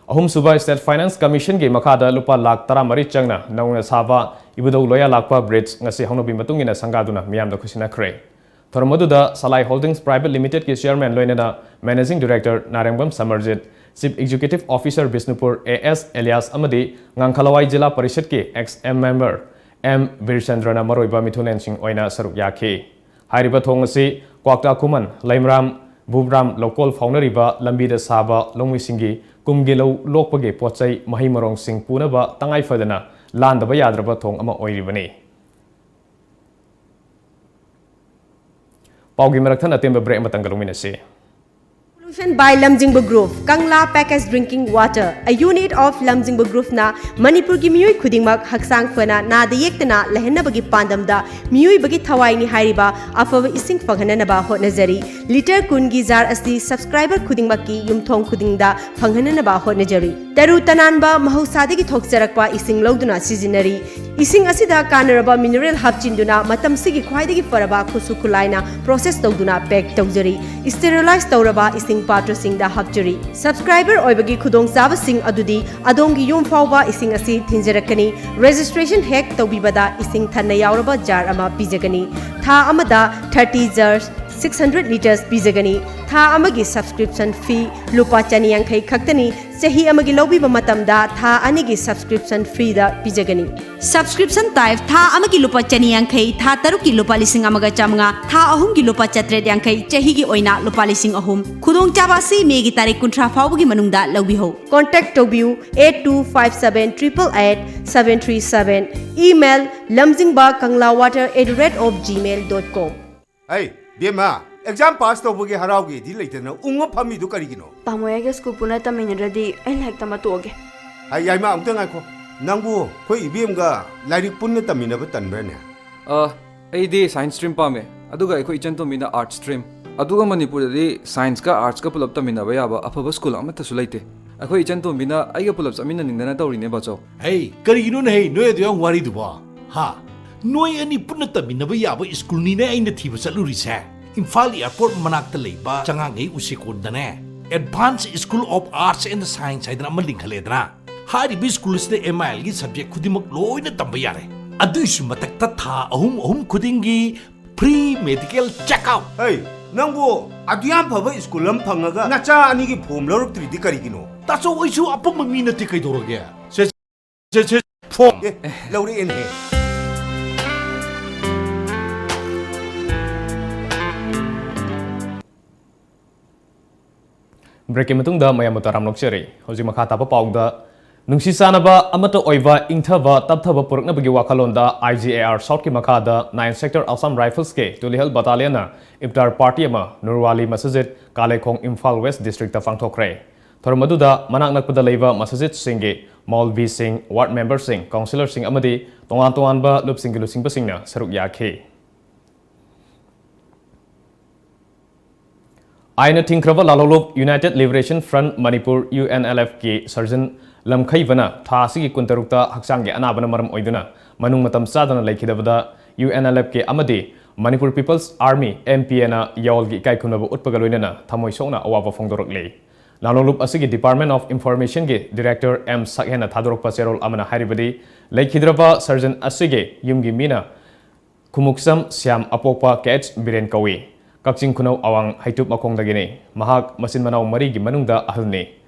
ꯑꯍꯨꯝꯁꯨꯕ State Finance Commissionꯒꯤ ꯃꯈꯥꯗ ꯂꯨꯄꯥ ꯂꯥꯈ ꯇꯔꯥꯃꯔꯤ ꯆꯪꯅ ꯅꯧꯅ ꯁꯥꯕ ꯏꯕꯨꯙꯧ ꯂꯣꯌꯥ ꯂꯥꯛꯄ ꯕ꯭ꯔꯤꯖ ꯉꯁꯤ ꯍꯧꯅꯕꯤ ꯃꯇꯨꯡ ꯏꯟꯅ ꯁꯪꯒꯥꯗꯨꯅ ꯃꯤꯌꯥꯝꯗ ꯈꯨꯠꯁꯤꯟꯅꯈ꯭ꯔꯦ꯫ ꯊꯧꯔꯝ ꯑꯗꯨꯗ ꯁꯂꯥꯏ ꯍꯣꯜꯗꯤꯡꯁ ꯄ꯭ꯔꯥꯏꯚꯦꯠ ꯂꯤꯃꯤꯇꯦꯗꯀꯤ ꯆꯤꯌꯔꯃꯦꯟ ꯂꯣꯏꯅꯅ managing director Narengbam Samarjit, chief executive officer Bishnupur A S alias ꯑꯃꯗꯤ ꯉꯥꯡꯈꯂꯋꯥꯏ ꯖꯤꯂꯥ ꯄꯔꯤꯁꯠꯀꯤ ꯑꯦꯛꯁ ꯑꯦꯝ ꯃꯦꯝꯕꯔ ꯑꯦꯝ ꯕꯤꯔꯆꯟꯗ꯭ꯔꯅ ꯃꯔꯨꯑꯣꯏꯕ ꯃꯤꯊꯨꯡꯂꯦꯟꯁꯤꯡ ꯑꯣꯏꯅ ꯁꯔꯨꯛ ꯌꯥꯈꯤ꯫ ꯍꯥꯏꯔꯤꯕ ꯊꯣꯡ ꯑꯁꯤ ꯀ꯭ꯋꯥꯛꯇꯥ ꯈꯨꯃꯟ, ꯂꯩꯃꯔꯥꯝ, ꯚꯨꯕ꯭ꯔꯥꯝ ꯂꯧꯀꯣꯜ ꯐꯥꯎꯅꯔꯤꯕ ꯂꯝꯕꯤꯗ ꯁꯥꯕ ꯂꯧꯃꯤꯁꯤꯡꯒꯤ ꯀꯨꯝꯒꯤ ꯂꯧ ꯂꯣꯛꯄꯒꯤ ꯄꯣꯠꯆꯩ ꯃꯍꯩ ꯃꯔꯣꯡꯁꯤꯡ ꯄꯨꯅꯕ ꯇꯉꯥꯏ ꯐꯗꯅ ꯂꯥꯟꯗꯕ ꯌꯥꯗ꯭ꯔꯕ ꯊꯣꯡ ꯑꯃ ꯑꯣꯏꯔꯤꯕꯅꯤ꯫ ꯄꯥꯎꯒꯤ ꯃꯔꯛ ꯊꯠꯅ ꯑꯇꯦꯟꯕ break ꯑꯃꯇꯪꯒ ꯂꯧꯃꯤꯟꯅꯁꯤ꯫ Solution by Lamjingba Group, Kangla Packaged Drinking Water, a unit of Lamjingba Group ꯅ ꯃꯅꯤꯄꯨꯔꯒꯤ ꯃꯤꯑꯣꯏ ꯈꯨꯗꯤꯡꯃꯛ ꯍꯛꯆꯥꯡ ꯐꯅ ꯅꯥꯗ ꯌꯦꯛꯇꯅ ꯂꯩꯍꯟꯅꯕꯒꯤ ꯄꯥꯟꯗꯝꯗ ꯃꯤꯑꯣꯏꯕꯒꯤ ꯊꯋꯥꯏꯅꯤ ꯍꯥꯏꯔꯤꯕ ꯑꯐꯕ ꯏꯁꯤꯡ ꯐꯪꯍꯟꯅꯅꯕ ꯍꯣꯠꯅꯖꯔꯤ꯫ ꯂꯤꯇꯔ ꯀꯨꯟꯒꯤ ꯖꯥꯔ ꯑꯁꯤ ꯁꯕꯁꯀ꯭ꯔꯥꯏꯕꯔ ꯈꯨꯗꯤꯡꯃꯛꯀꯤ ꯌꯨꯝꯊꯣꯡ ꯈꯨꯗꯤꯡꯗ ꯐꯪꯍꯟꯅꯅꯕ ꯍꯣꯠꯅꯖꯔꯤ꯫ ꯇꯔꯨ ꯇꯅꯥꯟꯕ ꯃꯍꯧꯁꯥꯗꯒꯤ ꯊꯣꯛꯆꯔꯛꯄ ꯏꯁꯤꯡ ꯂꯧꯗꯨꯅ ꯁꯤꯖꯤꯟꯅꯔꯤ꯫ ꯏꯁꯤꯡ ꯑꯁꯤꯗ ꯀꯥꯟꯅꯔꯕ ꯃꯤꯅꯔꯦꯜ ꯍꯥꯞꯆꯤꯟꯗꯨꯅ ꯃꯇꯝꯁꯤꯒꯤ ꯈ꯭ꯋꯥꯏꯗꯒꯤ ꯐꯔꯕ ꯈꯨꯠꯁꯨ ꯈꯨꯠꯂꯥꯏꯅ ꯄ꯭ꯔꯣꯁꯦꯁ ꯇꯧꯗꯨꯅ ꯄꯦꯛ ꯇꯧꯖꯔꯤ꯫ ꯁ꯭ꯇꯦꯔꯤꯂꯥꯏꯖ ꯇꯧꯔꯕ ꯏꯁꯤꯡ ꯄꯥꯇ꯭ꯔꯁꯤꯡꯗ ꯍꯥꯞꯆꯔꯤ꯫ ꯁꯕꯁꯀ꯭ꯔꯥꯏꯕꯔ ꯑꯣꯏꯕꯒꯤ ꯈꯨꯗꯣꯡꯆꯥꯕꯁꯤꯡ ꯑꯗꯨꯗꯤ ꯑꯗꯣꯝꯒꯤ ꯌꯨꯝ ꯐꯥꯎꯕ ꯏꯁꯤꯡ ꯑꯁꯤ ꯊꯤꯟꯖꯔꯛꯀꯅꯤ꯫ ꯔꯦꯖꯤꯁꯇ꯭ꯔꯦꯁꯟ ꯍꯦꯛ ꯇꯧꯕꯤꯕꯗ ꯏꯁꯤꯡ ꯊꯟꯅ ꯌꯥꯎꯔꯕ ꯖꯥꯔ ꯑꯃ ꯄꯤꯖꯒꯅꯤ꯫ ꯊꯥ ꯑꯃꯗ thirty jar, six hundred litres ꯄꯤꯖꯒꯅꯤ꯫ ꯊꯥ ꯑꯃꯒꯤ ꯁꯕꯁꯀ꯭ꯔꯤꯞꯁꯟ ꯐꯤ ꯂꯨꯄꯥ ꯆꯅꯤ ꯌꯥꯡꯈꯩ ꯈꯛꯇꯅꯤ꯫ ꯆꯍꯤ ꯑꯃꯒꯤ ꯂꯧꯕꯤꯕ ꯃꯇꯝꯗ ꯊꯥ ꯑꯅꯤꯒꯤ ꯁꯕꯁꯀ꯭ꯔꯤꯞꯁꯟ ꯐ꯭ꯔꯤꯗ ꯄꯤꯖꯒꯅꯤ꯫ ꯁꯕꯁꯀ꯭ꯔꯤꯞꯁꯟ ꯇꯥꯏꯞ ꯊꯥ ꯑꯃꯒꯤ ꯂꯨꯄꯥ ꯆꯅꯤ ꯌꯥꯡꯈꯩ, ꯊꯥ ꯇꯔꯨꯛꯀꯤ ꯂꯨꯄꯥ ꯂꯤꯁꯤꯡ ꯑꯃꯒ ꯆꯥꯃꯉꯥ, ꯊꯥ ꯑꯍꯨꯝꯒꯤ ꯂꯨꯄꯥ ꯆꯥꯇ꯭ꯔꯦꯠ ꯌꯥꯡꯈꯩ, ꯆꯍꯤꯒꯤ ꯑꯣꯏꯅ ꯂꯨꯄꯥ ꯂꯤꯁꯤꯡ ꯑꯍꯨꯝ꯫ ꯈꯨꯗꯣꯡꯆꯥꯕ ꯑꯁꯤ ꯃꯦꯒꯤ ꯇꯥꯔꯤꯛ ꯀꯨꯟꯊ꯭ꯔꯥ ꯐꯥꯎꯕꯒꯤ ꯃꯅꯨꯡꯗ ꯂꯧꯕꯤꯍꯧ꯫ ꯀꯣꯟꯇꯦꯛ ꯇꯧꯕꯤꯌꯨ eight two five seven triple eight seven three seven, email lamjingba kangla water at the rate of gmail dot com꯫ ꯑꯩ, ꯕꯦꯝꯃ, ꯑꯦꯛꯖꯥꯝ ꯄꯥꯁ ꯇꯧꯕꯒꯤ ꯍꯔꯥꯎꯒꯦꯗꯤ ꯂꯩꯇꯅ ꯎꯪꯉ ꯐꯝꯃꯤꯗꯨ ꯀꯔꯤꯒꯤꯅꯣ? ꯇꯥꯃꯣ, ꯑꯩꯒ ꯁ꯭ꯀꯨꯜ ꯄꯨꯟꯅ ꯇꯝꯃꯤꯟꯅꯗ꯭ꯔꯗꯤ ꯑꯩ ꯂꯥꯏꯔꯤꯛ ꯇꯝꯕ ꯇꯣꯛꯑꯒꯦ꯫ ꯑꯩ, ꯌꯥꯏꯃ, ꯑꯃꯨꯛꯇ ꯉꯥꯏꯈꯣ꯫ ꯅꯪꯕꯨ ꯑꯩꯈꯣꯏ ꯏꯕꯦꯝꯒ ꯂꯥꯏꯔꯤꯛ ꯄꯨꯟꯅ ꯇꯝꯃꯤꯟꯅꯕ ꯇꯟꯕ꯭ꯔꯅꯦ? ꯑ, ꯑꯩꯗꯤ ꯁꯥꯏꯟꯁ ꯁ꯭ꯇ꯭ꯔꯤꯝ ꯄꯥꯝꯃꯦ, ꯑꯗꯨꯒ ꯑꯩꯈꯣꯏ ꯏꯆꯟꯇꯣꯝꯕꯤꯅ ꯑꯥꯔꯠꯁ ꯁ꯭ꯇ꯭ꯔꯤꯝ꯫ ꯑꯗꯨꯒ ꯃꯅꯤꯄꯨꯔꯗꯗꯤ ꯁꯥꯏꯟꯁꯀ ꯑꯥꯔꯠꯁꯀ ꯄꯨꯂꯞ ꯇꯝꯃꯤꯟꯅꯕ ꯌꯥꯕ ꯑꯐꯕ ꯁ꯭ꯀꯨꯜ ꯑꯃꯠꯇꯁꯨ ꯂꯩꯇꯦ꯫ ꯑꯩꯈꯣꯏ ꯏꯆꯟꯇꯣꯝꯕꯤꯅ ꯑꯩꯒ ꯄꯨꯂꯞ ꯆꯠꯃꯤꯟꯅꯅꯤꯡꯗꯅ ꯇꯧꯔꯤꯅꯦ, ꯕꯥꯆꯧ꯫ ꯍꯩ, ꯀꯔꯤꯒꯤꯅꯣꯅꯦ ꯍꯩ, ꯅꯣꯏ ꯑꯗꯨ ꯌꯥꯝ ꯋꯥꯔꯤꯗꯨꯕꯣ? ꯍꯥ? ꯅꯣꯏ ꯑꯅꯤ ꯄꯨꯟꯅ ꯇꯝꯃꯤꯟꯅꯕ ꯌꯥꯕ ꯁ꯭ꯀꯨꯜꯅꯤꯅꯦ ꯑꯩꯅ ꯊꯤꯕ ꯆꯠꯂꯨꯔꯤꯁꯦ꯫ ꯏꯝꯐꯥꯜ ꯑꯦꯌꯔꯄꯣꯔꯠ ꯃꯅꯥꯛꯇ ꯂꯩꯕ ꯆꯉꯥꯡꯉꯩ ꯎꯆꯦꯀꯣꯟꯗꯅꯦ, Advanced School of Arts and Science ꯍꯥꯏꯗꯅ ꯑꯃ ꯂꯤꯡꯈꯠꯂꯦꯗꯅ꯫ ꯍꯥꯏꯔꯤꯕ ꯁ꯭ꯀꯨꯜ ꯑꯁꯤꯗ ꯑꯦꯝ ꯑꯥꯏ ꯑꯦꯜꯒꯤ ꯁꯕꯖꯦꯛ ꯈꯨꯗꯤꯡꯃꯛ ꯂꯣꯏꯅ ꯇꯝꯕ ꯌꯥꯔꯦ꯫ ꯑꯗꯨꯏꯁꯨ ꯃꯊꯛꯇ ꯊꯥ ꯑꯍꯨꯝ ꯑꯍꯨꯝ ꯈꯨꯗꯤꯡꯒꯤ free medical check up. ꯍꯩ, ꯅꯪꯕꯨ ꯑꯗꯨ ꯌꯥꯝ ꯐꯕ ꯁ꯭ꯀꯨꯜ ꯑꯃ ꯐꯪꯉꯒ ꯅꯆꯥ ꯑꯅꯤꯒꯤ ꯐꯣꯝ ꯂꯧꯔꯛꯇ꯭ꯔꯤꯗꯤ ꯀꯔꯤꯒꯤꯅꯣ? ꯇꯥꯆꯧ, ꯑꯩꯁꯨ ꯑꯄꯪꯕ ꯃꯤ ꯅꯠꯇꯦ, ꯀꯩꯗꯧꯔꯒꯦ? ꯁꯦ, ꯁꯦ, ꯁꯦ, ꯐꯣꯝ꯫ ꯑꯦ, ꯂꯧꯔꯛꯑꯦꯅꯦꯍꯦ꯫ ꯕ꯭ꯔꯦꯛꯀꯤ ꯃꯇꯨꯡꯗ ꯃꯌꯥꯝꯕꯨ ꯇꯔꯥꯝ ꯅꯣꯛꯆꯔꯤ꯫ ꯍꯧꯖꯤꯛ ꯃꯈꯥ ꯇꯥꯕ ꯄꯥꯎꯗ, ꯅꯨꯡꯁꯤ ꯆꯥꯟꯅꯕ ꯑꯃꯠꯇ ꯑꯣꯏꯕ, ꯏꯪꯊꯕ ꯇꯞꯊꯕ ꯄꯨꯔꯛꯅꯕꯒꯤ ꯋꯥꯈꯜꯂꯣꯟꯗ I G A R South ꯀꯤ ꯃꯈꯥꯗ Nine Sector Assam Rifles ꯀꯤ ꯇꯨꯂꯤꯍꯜ Battalion ꯅ ꯏꯐꯇꯥꯔ ꯄꯥꯔꯇꯤ ꯑꯃ ꯅꯨꯔꯋꯥꯂꯤ ꯃꯁꯖꯤꯗ, ꯀꯥꯂꯦꯈꯣꯡ, ꯏꯝꯐꯥꯜ ꯋꯦꯁ꯭ꯠ ꯗꯤꯁꯇ꯭ꯔꯤꯛꯇ ꯄꯥꯡꯊꯣꯛꯈ꯭ꯔꯦ꯫ ꯊꯧꯔꯝ ꯑꯗꯨꯗ ꯃꯅꯥꯛ ꯅꯛꯄꯗ ꯂꯩꯕ ꯃꯁꯖꯤꯗꯁꯤꯡꯒꯤ ꯃꯧꯜꯕꯤꯁꯤꯡ, ꯋꯥꯔꯗ ꯃꯦꯝꯕꯔꯁꯤꯡ, ꯀꯥꯎꯟꯁꯤꯂꯔꯁꯤꯡ ꯑꯃꯗꯤ ꯇꯣꯉꯥꯟ ꯇꯣꯉꯥꯟꯕ ꯂꯨꯞꯁꯤꯡꯒꯤ ꯂꯨꯆꯤꯡꯕꯁꯤꯡꯅ ꯁꯔꯨꯛ ꯌꯥꯈꯤ꯫ ꯑꯥꯏꯟꯅ ꯊꯤꯡꯈ꯭ꯔꯕ ꯂꯥꯜꯍꯧꯂꯨꯞ United Liberation Front Manipur, U N L F ꯀꯤ ꯁꯔꯖꯟ ꯂꯝꯈꯩꯕꯅ ꯊꯥ ꯑꯁꯤꯒꯤ ꯀꯨꯟꯇꯔꯨꯛꯇ ꯍꯛꯆꯥꯡꯒꯤ ꯑꯅꯥꯕꯅ ꯃꯔꯝ ꯑꯣꯏꯗꯨꯅ ꯃꯅꯨꯡ ꯃꯇꯝ ꯆꯥꯗꯅ ꯂꯩꯈꯤꯗꯕꯗ U N L F ꯀꯤ ꯑꯃꯗꯤ Manipur People's Army, M P N ꯅ ꯌꯥꯑꯣꯜꯒꯤ ꯏꯀꯥꯏ ꯈꯨꯝꯅꯕ ꯎꯠꯄꯒ ꯂꯣꯏꯅꯅ ꯊꯃꯣꯏ ꯁꯣꯛꯅ ꯑꯋꯥꯕ ꯐꯣꯡꯗꯣꯔꯛꯂꯤ꯫ ꯂꯥꯜꯍꯧꯂꯨꯞ ꯑꯁꯤꯒꯤ Department of Information ꯒꯤ Director M ꯁꯛꯍꯦꯟꯅ ꯊꯥꯗꯣꯔꯛꯄ ꯆꯦꯔꯣꯜ ꯑꯃꯅ ꯍꯥꯏꯔꯤꯕꯗꯤ, ꯂꯩꯈꯤꯗ꯭ꯔꯕ ꯁꯔꯖꯟ ꯑꯁꯤꯒꯤ ꯌꯨꯝꯒꯤ ꯃꯤꯅ ꯈꯨꯃꯨꯛꯁꯝ ꯁ꯭ꯌꯥꯝ, ꯑꯄꯣꯛꯄ K H ꯕꯤꯔꯦꯟ ꯀꯧꯏ꯫ ꯀꯛꯆꯤꯡ ꯈꯨꯅꯧ ꯑꯋꯥꯡ ꯍꯩꯇꯨꯞ ꯃꯈꯣꯡꯗꯒꯤꯅꯤ꯫ ꯃꯍꯥꯛ ꯃꯆꯤꯟ ꯃꯅꯥꯎ ꯃꯔꯤꯒꯤ ꯃꯅꯨꯡꯗ ꯑꯍꯜꯅꯤ꯫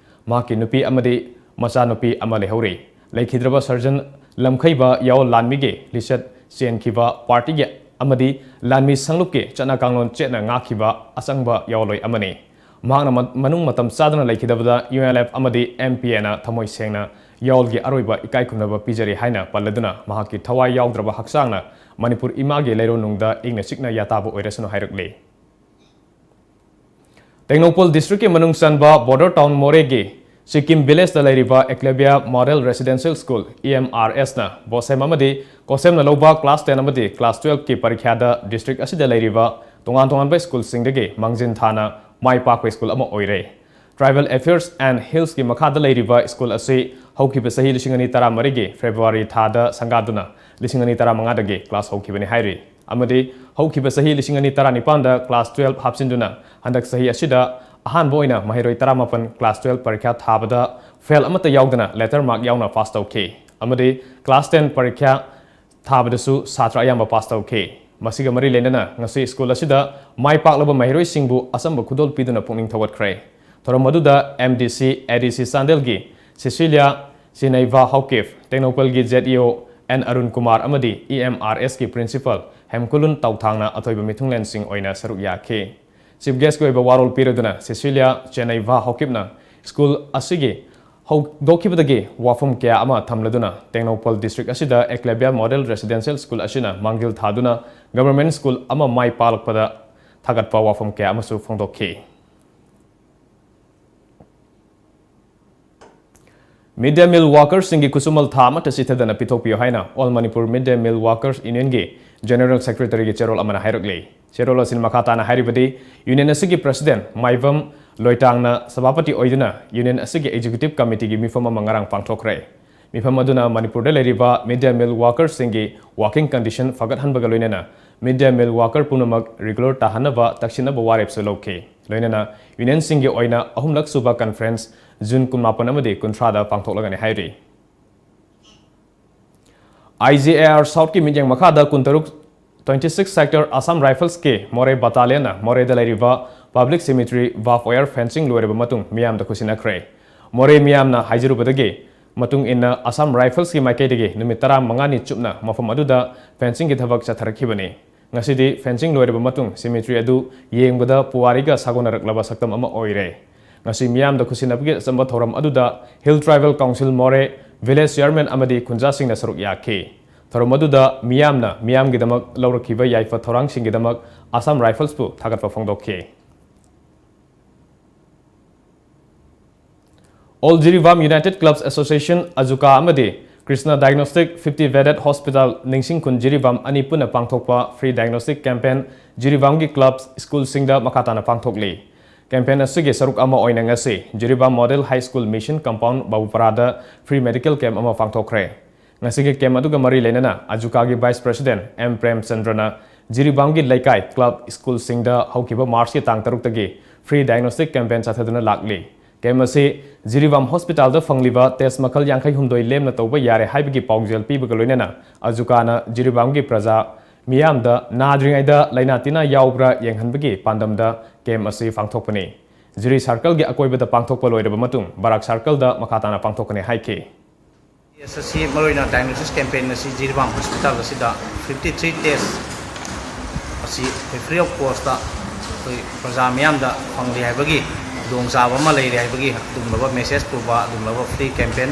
ꯃꯍꯥꯛꯀꯤ ꯅꯨꯄꯤ ꯑꯃꯗꯤ ꯃꯆꯥꯅꯨꯄꯤ ꯑꯃ ꯂꯩꯍꯧꯔꯤ꯫ ꯂꯩꯈꯤꯗ꯭ꯔꯕ ꯁꯔꯖꯟ ꯂꯝꯈꯩꯕ ꯌꯥꯑꯣꯜ ꯂꯥꯟꯃꯤꯒꯤ ꯂꯤꯆꯠ ꯆꯦꯟꯈꯤꯕ ꯄꯥꯔꯇꯤꯒꯤ ꯑꯃꯗꯤ ꯂꯥꯟꯃꯤ ꯁꯪꯂꯨꯞꯀꯤ ꯆꯠꯅ ꯀꯥꯡꯂꯣꯟ ꯆꯦꯠꯅ ꯉꯥꯛꯈꯤꯕ ꯑꯆꯪꯕ ꯌꯥꯑꯣꯜꯂꯣꯏ ꯑꯃꯅꯤ꯫ ꯃꯍꯥꯛꯅ ꯃ-, ꯃꯅꯨꯡ ꯃꯇꯝ ꯆꯥꯗꯅ ꯂꯩꯈꯤꯗꯕꯗ U N L F ꯑꯃꯗꯤ M P N ꯅ ꯊꯃꯣꯏ ꯁꯦꯡꯅ ꯌꯥꯑꯣꯜꯒꯤ ꯑꯔꯣꯏꯕ ꯏꯀꯥꯏ ꯈꯨꯝꯅꯕ ꯄꯤꯖꯔꯤ ꯍꯥꯏꯅ ꯄꯜꯂꯗꯨꯅ, ꯃꯍꯥꯛꯀꯤ ꯊꯋꯥꯏ ꯌꯥꯎꯗ꯭ꯔꯕ ꯍꯛꯆꯥꯡꯅ ꯃꯅꯤꯄꯨꯔ ꯏꯃꯥꯒꯤ ꯂꯩꯔꯣꯜꯅꯨꯡꯗ ꯏꯪꯅ ꯆꯤꯛꯅ ꯌꯥꯇꯥꯕ ꯑꯣꯏꯔꯁꯅꯨ ꯍꯥꯏꯔꯛꯂꯤ꯫ ꯇꯦꯡꯅꯧꯄꯜ ꯗꯤꯁꯇ꯭ꯔꯤꯛꯀꯤ ꯃꯅꯨꯡ ꯆꯟꯕ ꯕꯣꯔꯗꯔ ꯇꯥꯎꯟ ꯃꯣꯔꯦꯒꯤ ꯁꯤꯛꯀꯤꯝ ꯚꯤꯂꯦꯖꯇ ꯂꯩꯔꯤꯕ Eklavya model residential school, E M R S ꯅ ꯕꯣꯁꯦꯝ ꯑꯃꯗꯤ ꯀꯣꯁꯦꯝꯅ ꯂꯧꯕ ꯀ꯭ꯂꯥꯁ ꯇꯦꯟ ꯑꯃꯗꯤ ꯀ꯭ꯂꯥꯁ ꯇꯨꯌꯦꯜꯐꯀꯤ ꯄꯔꯤꯈ꯭ꯌꯥꯗ ꯗꯤꯁꯇ꯭ꯔꯤꯛ ꯑꯁꯤꯗ ꯂꯩꯔꯤꯕ ꯇꯣꯉꯥꯟ ꯇꯣꯉꯥꯟꯕ ꯁ꯭ꯀꯨꯜꯁꯤꯡꯗꯒꯤ ꯃꯥꯡꯖꯤꯟ ꯊꯥꯅ ꯃꯥꯏ ꯄꯥꯛꯄ ꯁ꯭ꯀꯨꯜ ꯑꯃ ꯑꯣꯏꯔꯦ꯫ Tribal Affairs and Hills ꯀꯤ ꯃꯈꯥꯗ ꯂꯩꯔꯤꯕ ꯁ꯭ꯀꯨꯜ ꯑꯁꯤ ꯍꯧꯈꯤꯕ ꯆꯍꯤ ꯂꯤꯁꯤꯡ ꯑꯅꯤ ꯇꯔꯥꯃꯔꯤꯒꯤ ꯐꯦꯕ꯭ꯔꯨꯋꯥꯔꯤ ꯊꯥꯗ ꯁꯪꯒꯥꯗꯨꯅ ꯂꯤꯁꯤꯡ ꯑꯅꯤ ꯇꯔꯥꯃꯉꯥꯗꯒꯤ ꯀ꯭ꯂꯥꯁ ꯍꯧꯈꯤꯕꯅꯤ ꯍꯥꯏꯔꯤ꯫ ꯑꯃꯗꯤ ꯍꯧꯈꯤꯕ ꯆꯍꯤ ꯂꯤꯁꯤꯡ ꯑꯅꯤ ꯇꯔꯥꯅꯤꯄꯥꯟꯗ ꯀ꯭ꯂꯥꯁ ꯇꯨꯌꯦꯜꯐ ꯍꯥꯞꯆꯤꯟꯗꯨꯅ ꯍꯟꯗꯛ ꯆꯍꯤ ꯑꯁꯤꯗ ꯑꯍꯥꯟꯕ ꯑꯣꯏꯅ ꯃꯍꯩꯔꯣꯏ ꯇꯔꯥꯃꯥꯄꯟ ꯀ꯭ꯂꯥꯁ ꯇꯨꯌꯦꯜꯐ ꯄꯔꯤꯈ꯭ꯌꯥ ꯊꯥꯕꯗ ꯐꯦꯜ ꯑꯃꯠꯇ ꯌꯥꯎꯗꯅ ꯂꯦꯇꯔ ꯃꯥꯔꯛ ꯌꯥꯎꯅ ꯄꯥꯁ ꯇꯧꯈꯤ꯫ ꯑꯃꯗꯤ ꯀ꯭ꯂꯥꯁ ꯇꯦꯟ ꯄꯔꯤꯈ꯭ꯌꯥ ꯊꯥꯕꯗꯁꯨ ꯁꯥꯇ꯭ꯔ ꯑꯌꯥꯝꯕ ꯄꯥꯁ ꯇꯧꯈꯤ꯫ ꯃꯁꯤꯒ ꯃꯔꯤ ꯂꯩꯅꯅ ꯉꯁꯤ ꯁ꯭ꯀꯨꯜ ꯑꯁꯤꯗ ꯃꯥꯏ ꯄꯥꯛꯂꯕ ꯃꯍꯩꯔꯣꯏꯁꯤꯡꯕꯨ ꯑꯆꯝꯕ ꯈꯨꯗꯣꯜ ꯄꯤꯗꯨꯅ ꯄꯨꯛꯅꯤꯡ ꯊꯧꯒꯠꯈ꯭ꯔꯦ꯫ ꯊꯧꯔꯝ ꯑꯗꯨꯗ M D C, A D C ꯆꯥꯟꯗꯦꯜꯒꯤ ꯁꯤꯁꯤꯂꯤꯌꯥ ꯆꯦꯅꯩꯚꯥ ꯍꯧꯀꯤꯞ, ꯇꯦꯡꯅꯧꯄꯜꯒꯤ Z E O N Arun Kumar ꯑꯃꯗꯤ E M R S ꯀꯤ principal ꯍꯦꯝꯀꯨꯂꯨꯟ ꯇꯧꯊꯥꯡꯅ ꯑꯊꯣꯏꯕ ꯃꯤꯊꯨꯡꯂꯦꯟꯁꯤꯡ ꯑꯣꯏꯅ ꯁꯔꯨꯛ ꯌꯥꯈꯤ꯫ Chief guest ꯀꯤ ꯑꯣꯏꯕ ꯋꯥꯔꯣꯜ ꯄꯤꯔꯗꯨꯅ ꯁꯤꯁꯤꯂꯤꯌꯥ ꯆꯦꯅꯩꯚꯥ ꯍꯧꯀꯤꯞꯅ ꯁ꯭ꯀꯨꯜ ꯑꯁꯤꯒꯤ ꯍꯧꯗꯣꯛꯈꯤꯕꯗꯒꯤ ꯋꯥꯐꯝ ꯀꯌꯥ ꯑꯃ ꯊꯝꯂꯗꯨꯅ ꯇꯦꯡꯅꯧꯄꯜ district ꯑꯁꯤꯗ Eklavya Model Residential School ꯑꯁꯤꯅ ꯃꯥꯡꯖꯤꯜ ꯊꯥꯗꯨꯅ government school ꯑꯃ ꯃꯥꯏ ꯄꯥꯛꯂꯛꯄꯗ ꯊꯥꯒꯠꯄ ꯋꯥꯐꯝ ꯀꯌꯥ ꯑꯃꯁꯨ ꯐꯣꯡꯗꯣꯛꯈꯤ꯫ Mid day meal workersꯁꯤꯡꯒꯤ ꯈꯨꯠꯁꯨꯃꯜ ꯊꯥ ꯑꯃꯠꯇ ꯆꯤꯊꯗꯅ ꯄꯤꯊꯣꯛꯄꯤꯌꯨ ꯍꯥꯏꯅ All Manipur Mid Day Meal Workers Unionꯒꯤ General Secretaryꯒꯤ ꯆꯦꯔꯣꯜ ꯑꯃꯅ ꯍꯥꯏꯔꯛꯂꯤ꯫ ꯆꯦꯔꯣꯜ ꯑꯁꯤꯅ ꯃꯈꯥ ꯇꯥꯅ ꯍꯥꯏꯔꯤꯕꯗꯤ, union ꯑꯁꯤꯒꯤ president ꯃꯥꯏꯕꯝ ꯂꯣꯏꯇꯥꯡꯅ ꯁꯚꯥꯄꯇꯤ ꯑꯣꯏꯗꯨꯅ union ꯑꯁꯤꯒꯤ executive committeeꯒꯤ ꯃꯤꯐꯝ ꯑꯃ ꯉꯔꯥꯡ ꯄꯥꯡꯊꯣꯛꯈ꯭ꯔꯦ꯫ ꯃꯤꯐꯝ ꯑꯗꯨꯅ ꯃꯅꯤꯄꯨꯔꯗ ꯂꯩꯔꯤꯕ mid day meal workersꯁꯤꯡꯒꯤ working condition ꯐꯒꯠꯍꯟꯕꯒ ꯂꯣꯏꯅꯅ mid day meal worker ꯄꯨꯝꯅꯃꯛ regular ꯇꯥꯍꯟꯅꯕ ꯇꯛꯁꯤꯟꯅꯕ ꯋꯥꯔꯦꯞꯁꯨ ꯂꯧꯈꯤ꯫ ꯂꯣꯏꯅꯅ unionꯁꯤꯡꯒꯤ ꯑꯣꯏꯅ ꯑꯍꯨꯝꯂꯛ ꯁꯨꯕ conference June ꯀꯨꯟꯃꯥꯄꯟ ꯑꯃꯗꯤ ꯀꯨꯟꯊ꯭ꯔꯥꯗ ꯄꯥꯡꯊꯣꯛꯂꯒꯅꯤ ꯍꯥꯏꯔꯤ꯫ I G A R Southꯀꯤ ꯃꯤꯠꯌꯦꯡ ꯃꯈꯥꯗ ꯀꯨꯟꯇꯔꯨꯛ twenty six Sector Assam Riflesꯀꯤ ꯃꯣꯔꯦ battalionꯅ ꯃꯣꯔꯦꯗ ꯂꯩꯔꯤꯕ public cemetery barbed wire fencing ꯂꯣꯏꯔꯕ ꯃꯇꯨꯡ ꯃꯤꯌꯥꯝꯗ ꯈꯨꯠꯁꯤꯟꯅꯈ꯭ꯔꯦ꯫ ꯃꯣꯔꯦ ꯃꯤꯌꯥꯝꯅ ꯍꯥꯏꯖꯔꯨꯕꯗꯒꯤ ꯃꯇꯨꯡ ꯏꯟꯅ Assam Riflesꯀꯤ ꯃꯥꯏꯀꯩꯗꯒꯤ ꯅꯨꯃꯤꯠ ꯇꯔꯥꯃꯉꯥꯅꯤ ꯆꯨꯞꯅ ꯃꯐꯝ ꯑꯗꯨꯗ fencingꯒꯤ ꯊꯕꯛ ꯆꯠꯊꯔꯛꯈꯤꯕꯅꯤ꯫ ꯉꯁꯤꯗꯤ fencing ꯂꯣꯏꯔꯕ ꯃꯇꯨꯡ cemetery ꯑꯗꯨ ꯌꯦꯡꯕꯗ ꯄꯨꯋꯥꯔꯤꯒ ꯁꯥꯒꯣꯟꯅꯔꯛꯂꯕ ꯁꯛꯇꯝ ꯑꯃ ꯑꯣꯏꯔꯦ꯫ ꯉꯁꯤ ꯃꯤꯌꯥꯝꯗ ꯈꯨꯠꯁꯤꯟꯅꯕꯒꯤ ꯑꯆꯝꯕ ꯊꯧꯔꯝ ꯑꯗꯨꯗ Hill Tribal Council ꯃꯣꯔꯦ, village chairman ꯑꯃꯗꯤ ꯈꯨꯟꯖꯥꯁꯤꯡꯅ ꯁꯔꯨꯛ ꯌꯥꯈꯤ꯫ ꯊꯧꯔꯝ ꯑꯗꯨꯗ ꯃꯤꯌꯥꯝꯅ ꯃꯤꯌꯥꯝꯒꯤꯗꯃꯛ ꯂꯧꯔꯛꯈꯤꯕ ꯌꯥꯏꯐ ꯊꯧꯔꯥꯡꯁꯤꯡꯒꯤꯗꯃꯛ Assam Riflesꯄꯨ ꯊꯥꯒꯠꯄ ꯐꯣꯡꯗꯣꯛꯈꯤ꯫ All Jiribam United Clubs Association, AJUCA ꯑꯃꯗꯤ Krishna Diagnostic fifty Bedded Hospital ꯅꯤꯡꯁꯤꯡ ꯈꯨꯟ ꯖꯤꯔꯤꯕꯥꯝ ꯑꯅꯤ ꯄꯨꯟꯅ ꯄꯥꯡꯊꯣꯛꯄ free diagnostic campaign ꯖꯤꯔꯤꯕꯥꯝꯒꯤ clubs, schoolꯁꯤꯡꯗ ꯃꯈꯥ ꯇꯥꯅ ꯄꯥꯡꯊꯣꯛꯂꯤ꯫ Campaign ꯑꯁꯤꯒꯤ ꯁꯔꯨꯛ ꯑꯃ ꯑꯣꯏꯅ ꯉꯁꯤ Jiribam Model High School Mission Compound ꯕꯥꯕꯨꯄꯥꯔꯥꯗ free medical camp ꯑꯃ ꯄꯥꯡꯊꯣꯛꯈ꯭ꯔꯦ꯫ ꯉꯁꯤꯒꯤ camp ꯑꯗꯨꯒ ꯃꯔꯤ ꯂꯩꯅꯅ AJUCAꯒꯤ Vice President M ꯄ꯭ꯔꯦꯝꯆꯟꯗ꯭ꯔꯅ ꯖꯤꯔꯤꯕꯥꯝꯒꯤ ꯂꯩꯀꯥꯏ, club, schoolꯁꯤꯡꯗ ꯍꯧꯈꯤꯕ Marchꯀꯤ ꯇꯥꯡ ꯇꯔꯨꯛꯇꯒꯤ free diagnostic campaign ꯆꯠꯊꯗꯨꯅ ꯂꯥꯛꯂꯤ꯫ ꯀꯦꯝ ꯑꯁꯤ ꯖꯤꯔꯤꯕꯥꯝ ꯍꯣꯁꯄꯤꯇꯥꯜꯗ ꯐꯪꯂꯤꯕ ꯇꯦꯁ ꯃꯈꯜ ꯌꯥꯡꯈꯩ ꯍꯨꯝꯗꯣꯏ ꯂꯦꯝꯅ ꯇꯧꯕ ꯌꯥꯔꯦ ꯍꯥꯏꯕꯒꯤ ꯄꯥꯎꯖꯦꯜ ꯄꯤꯕꯒ ꯂꯣꯏꯅꯅ ꯑꯖꯨꯀꯥꯅ ꯖꯤꯔꯤꯕꯥꯝꯒꯤ ꯄ꯭ꯔꯖꯥ ꯃꯤꯌꯥꯝꯗ ꯅꯥꯗ꯭ꯔꯤꯉꯩꯗ ꯂꯥꯏꯅꯥ ꯇꯤꯟꯅꯥ ꯌꯥꯎꯕ꯭ꯔꯥ ꯌꯦꯡꯍꯟꯕꯒꯤ ꯄꯥꯟꯗꯝꯗ ꯀꯦꯝ ꯑꯁꯤ ꯄꯥꯡꯊꯣꯛꯄꯅꯤ꯫ ꯖꯤꯔꯤ ꯁꯥꯔꯀꯜꯒꯤ ꯑꯀꯣꯏꯕꯗ ꯄꯥꯡꯊꯣꯛꯄ ꯂꯣꯏꯔꯕ ꯃꯇꯨꯡ ꯕꯔꯥꯛ ꯁꯥꯔꯀꯜꯗ ꯃꯈꯥ ꯇꯥꯅ ꯄꯥꯡꯊꯣꯛꯀꯅꯤ ꯍꯥꯏꯈꯤ꯫ ꯇꯦꯁ ꯑꯁꯤ ꯃꯔꯨꯑꯣꯏꯅ ꯗꯥꯏꯒꯅꯣꯁꯤꯁ ꯀꯦꯝꯄꯦꯟ ꯑꯁꯤ ꯖꯤꯔꯤꯕꯥꯝ ꯍꯣꯁꯄꯤꯇꯥꯜ ꯑꯁꯤꯗ fifty three ꯇꯦꯁ ꯑꯁꯤ ꯑꯩꯈꯣꯏ free of cost ꯑꯩꯈꯣꯏ ꯄ꯭ꯔꯖꯥ ꯃꯤꯌꯥꯝꯗ ꯐꯪꯂꯤ ꯍꯥꯏꯕꯒꯤ ꯈꯨꯗꯣꯡꯆꯥꯕ ꯑꯃ ꯂꯩꯔꯦ ꯍꯥꯏꯕꯒꯤ ꯑꯗꯨꯒꯨꯝꯂꯕ ꯃꯦꯁꯦꯖ ꯄꯨꯕ ꯑꯗꯨꯒꯨꯝꯂꯕ ꯐ꯭ꯔꯤ ꯀꯦꯝꯄꯦꯟ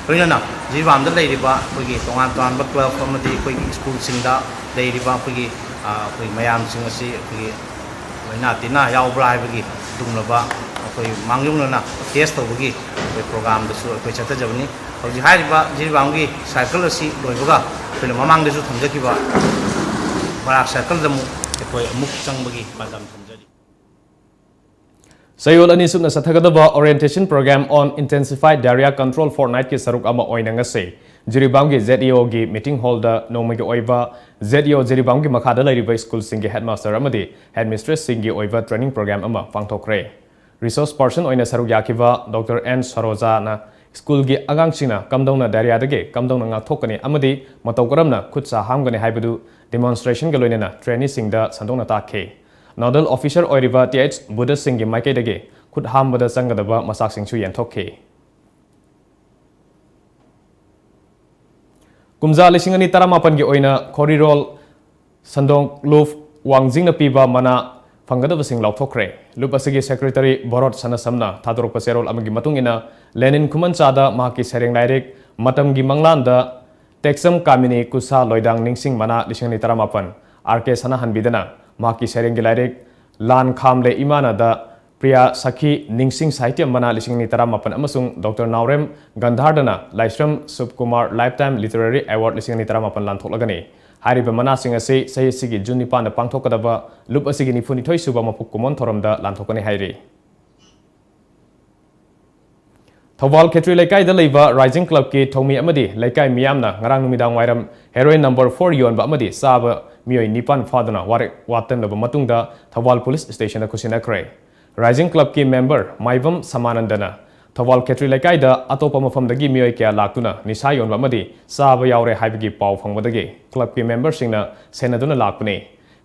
ꯂꯣꯏꯅꯅ ꯖꯤꯔꯤꯕꯥꯝꯗ ꯂꯩꯔꯤꯕ ꯑꯩꯈꯣꯏꯒꯤ ꯇꯣꯉꯥꯟ ꯇꯣꯉꯥꯟꯕ ꯀ꯭ꯂꯕ ꯑꯃꯗꯤ ꯑꯩꯈꯣꯏꯒꯤ ꯁ꯭ꯀꯨꯜꯁꯤꯡꯗ ꯂꯩꯔꯤꯕ ꯑꯩꯈꯣꯏꯒꯤ ꯑꯩꯈꯣꯏ ꯃꯌꯥꯝꯁꯤꯡ ꯑꯁꯤ ꯑꯩꯈꯣꯏꯒꯤ ꯂꯥꯏꯅꯥ ꯇꯤꯟꯅꯥ ꯌꯥꯎꯕ꯭ꯔꯥ ꯍꯥꯏꯕꯒꯤ ꯑꯗꯨꯒꯨꯝꯂꯕ ꯑꯩꯈꯣꯏ ꯃꯥꯡꯖꯧꯅꯅ ꯇꯦꯁ ꯇꯧꯕꯒꯤ ꯑꯩꯈꯣꯏ ꯄ꯭ꯔꯣꯒ꯭ꯔꯥꯝꯗꯁꯨ ꯑꯩꯈꯣꯏ ꯆꯠꯊꯖꯕꯅꯤ꯫ ꯍꯧꯖꯤꯛ ꯍꯥꯏꯔꯤꯕ ꯖꯤꯔꯤꯕꯥꯝꯒꯤ ꯁꯥꯏꯀꯜ ꯑꯁꯤ ꯂꯣꯏꯕꯒ ꯑꯩꯈꯣꯏꯅ ꯃꯃꯥꯡꯗꯁꯨ ꯊꯝꯖꯈꯤꯕ ꯕꯔꯥꯛ ꯁꯥꯏꯀꯜꯗ ꯑꯃꯨꯛ ꯑꯩꯈꯣꯏ ꯑꯃꯨꯛ ꯆꯪꯕꯒꯤ ꯄꯥꯟꯗꯝ ꯊꯝꯖꯔꯤ꯫ ꯆꯌꯣꯜ ꯑꯅꯤ ꯁꯨꯞꯅ ꯆꯠꯊꯒꯗꯕ Orientation Program on Intensified Diarrhea Control Fortnight ꯀꯤ ꯁꯔꯨꯛ ꯑꯃ ꯑꯣꯏꯅ ꯉꯁꯤ ꯖꯤꯔꯤꯕꯥꯝꯒꯤ ZEO ꯒꯤ meeting hall ꯗ ꯅꯣꯡꯃꯒꯤ ꯑꯣꯏꯕ ZEO ꯖꯤꯔꯤꯕꯥꯝꯒꯤ ꯃꯈꯥꯗ ꯂꯩꯔꯤꯕ ꯁ꯭ꯀꯨꯜꯁꯤꯡꯒꯤ headmaster ꯑꯃꯗꯤ headmistress ꯁꯤꯡꯒꯤ ꯑꯣꯏꯕ training program ꯑꯃ ꯄꯥꯡꯊꯣꯛꯈ꯭ꯔꯦ꯫ Resource person ꯑꯣꯏꯅ ꯁꯔꯨꯛ ꯌꯥꯈꯤꯕ ꯗꯣꯛꯇꯔ ꯑꯦꯟ ꯁꯔꯣꯖꯥꯅ ꯁ꯭ꯀꯨꯜꯒꯤ ꯑꯉꯥꯡꯁꯤꯡꯅ ꯀꯝꯗꯧꯅ diarrhea ꯗꯒꯤ ꯀꯝꯗꯧꯅ ꯉꯥꯛꯊꯣꯛꯀꯅꯤ ꯑꯃꯗꯤ ꯃꯇꯧ ꯀꯔꯝꯅ ꯈꯨꯠ ꯁꯥ ꯍꯥꯝꯒꯅꯤ ꯍꯥꯏꯕꯗꯨ demonstration ꯒ ꯂꯣꯏꯅꯅ trainee ꯁꯤꯡꯗ ꯁꯟꯗꯣꯛꯅ ꯇꯥꯛꯈꯤ꯫ Nodal officer ꯑꯣꯏꯔꯤꯕ ꯇꯤ ꯑꯩꯆ ꯕꯨꯙ ꯁꯤꯡꯒꯤ ꯃꯥꯏꯀꯩꯗꯒꯤ ꯈꯨꯠ ꯍꯥꯝꯕꯗ ꯆꯪꯒꯗꯕ ꯃꯆꯥꯛꯁꯤꯡꯁꯨ ꯌꯦꯟꯊꯣꯛꯈꯤ꯫ ꯀꯨꯝꯖꯥ ꯂꯤꯁꯤꯡ ꯑꯅꯤ ꯇꯔꯥꯃꯥꯄꯟꯒꯤ ꯑꯣꯏꯅ ꯈꯣꯔꯤꯔꯣꯜ ꯁꯟꯗꯣꯡ ꯂꯨꯞ ꯋꯥꯡꯖꯤꯡꯅ ꯄꯤꯕ ꯃꯅꯥ ꯐꯪꯒꯗꯕꯁꯤꯡ ꯂꯥꯎꯊꯣꯛꯈ꯭ꯔꯦ꯫ ꯂꯨꯞ ꯑꯁꯤꯒꯤ ꯁꯦꯀ꯭ꯔꯦꯇꯔꯤ ꯚꯣꯔꯣꯠ ꯁꯅꯥꯁꯝꯅ ꯊꯥꯗꯣꯔꯛꯄ ꯆꯦꯔꯣꯜ ꯑꯃꯒꯤ ꯃꯇꯨꯡ ꯏꯟꯅ, ꯂꯦꯅꯤꯟ ꯈꯨꯃꯟꯆꯥꯗ ꯃꯍꯥꯛꯀꯤ ꯁꯩꯔꯦꯡ ꯂꯥꯏꯔꯤꯛ ꯃꯇꯝꯒꯤ ꯃꯪꯂꯥꯟꯗ ꯇꯦꯛꯆꯝ ꯀꯥꯃꯤꯅꯤ ꯀꯨꯁꯥ ꯂꯣꯏꯗꯥꯡ ꯅꯤꯡꯁꯤꯡ ꯃꯅꯥ ꯂꯤꯁꯤꯡ ꯑꯅꯤ ꯇꯔꯥꯃꯥꯄꯟ, ꯑꯥꯔ ꯀꯦ ꯁꯅꯥꯍꯟꯕꯤꯗꯅ ꯃꯍꯥꯛꯀꯤ ꯁꯩꯔꯦꯡꯒꯤ ꯂꯥꯏꯔꯤꯛ ꯂꯥꯟ ꯈꯥꯝꯂꯦ ꯏꯃꯥꯅꯗ ꯄ꯭ꯔꯤꯌꯥ ꯁꯈꯤ ꯅꯤꯡꯁꯤꯡ ꯁꯥꯍꯤꯇ꯭ꯌ ꯃꯅꯥ ꯂꯤꯁꯤꯡ ꯑꯅꯤ ꯇꯔꯥꯃꯥꯄꯟ ꯑꯃꯁꯨꯡ ꯗꯣꯛꯇꯔ ꯅꯥꯎꯔꯦꯝ ꯒꯟꯙꯥꯔꯗꯅ ꯂꯥꯏꯁ꯭ꯔꯝ ꯁꯨꯕꯀꯨꯃꯥꯔ Lifetime Literary Award ꯂꯤꯁꯤꯡ ꯑꯅꯤ ꯇꯔꯥꯃꯥꯄꯟ ꯂꯥꯟꯊꯣꯛꯂꯒꯅꯤ꯫ ꯍꯥꯏꯔꯤꯕ ꯃꯅꯥꯁꯤꯡ ꯑꯁꯤ ꯆꯍꯤ ꯑꯁꯤꯒꯤ ꯖꯨꯟ ꯅꯤꯄꯥꯟꯗ ꯄꯥꯡꯊꯣꯛꯀꯗꯕ ꯂꯨꯞ ꯑꯁꯤꯒꯤ ꯅꯤꯐꯨꯅꯤꯊꯣꯏ ꯁꯨꯕ ꯃꯄꯣꯛ ꯀꯨꯝꯑꯣꯟ ꯊꯧꯔꯝꯗ ꯂꯥꯟꯊꯣꯛꯀꯅꯤ ꯍꯥꯏꯔꯤ꯫ ꯊꯧꯕꯥꯜ ꯈꯦꯇ꯭ꯔꯤ ꯂꯩꯀꯥꯏꯗ ꯂꯩꯕ ꯔꯥꯏꯖꯤꯡ ꯀ꯭ꯂꯕꯀꯤ ꯊꯧꯃꯤ ꯑꯃꯗꯤ ꯂꯩꯀꯥꯏ ꯃꯤꯌꯥꯝꯅ ꯉꯔꯥꯡ ꯅꯨꯃꯤꯗꯥꯡ ꯋꯥꯏꯔꯝ heroin number four ꯌꯣꯟꯕ ꯑꯃꯗꯤ ꯆꯥꯕ ꯃꯤꯑꯣꯏ ꯅꯤꯄꯥꯟ ꯐꯥꯗꯨꯅ ꯋꯥꯔꯦꯞ ꯋꯥꯇꯟꯂꯕ ꯃꯇꯨꯡꯗ ꯊꯧꯕꯥꯜ ꯄꯨꯂꯤꯁ ꯁ꯭ꯇꯦꯁꯟꯗ ꯈꯨꯠꯁꯤꯟꯅꯈ꯭ꯔꯦ꯫ Rising Clubꯀꯤ member ꯃꯥꯏꯕꯝ ꯁꯃꯥꯅꯟꯗꯅ ꯊꯧꯕꯥꯜ ꯈꯦꯇ꯭ꯔꯤ ꯂꯩꯀꯥꯏꯗ ꯑꯇꯣꯞꯄ ꯃꯐꯝꯗꯒꯤ ꯃꯤꯑꯣꯏ ꯀꯌꯥ ꯂꯥꯛꯇꯨꯅ ꯅꯤꯁꯥ ꯌꯣꯟꯕ ꯑꯃꯗꯤ ꯆꯥꯕ ꯌꯥꯎꯔꯦ ꯍꯥꯏꯕꯒꯤ ꯄꯥꯎ ꯐꯪꯕꯗꯒꯤ clubꯀꯤ memberꯁꯤꯡꯅ ꯁꯦꯟꯅꯗꯨꯅ ꯂꯥꯛꯄꯅꯤ꯫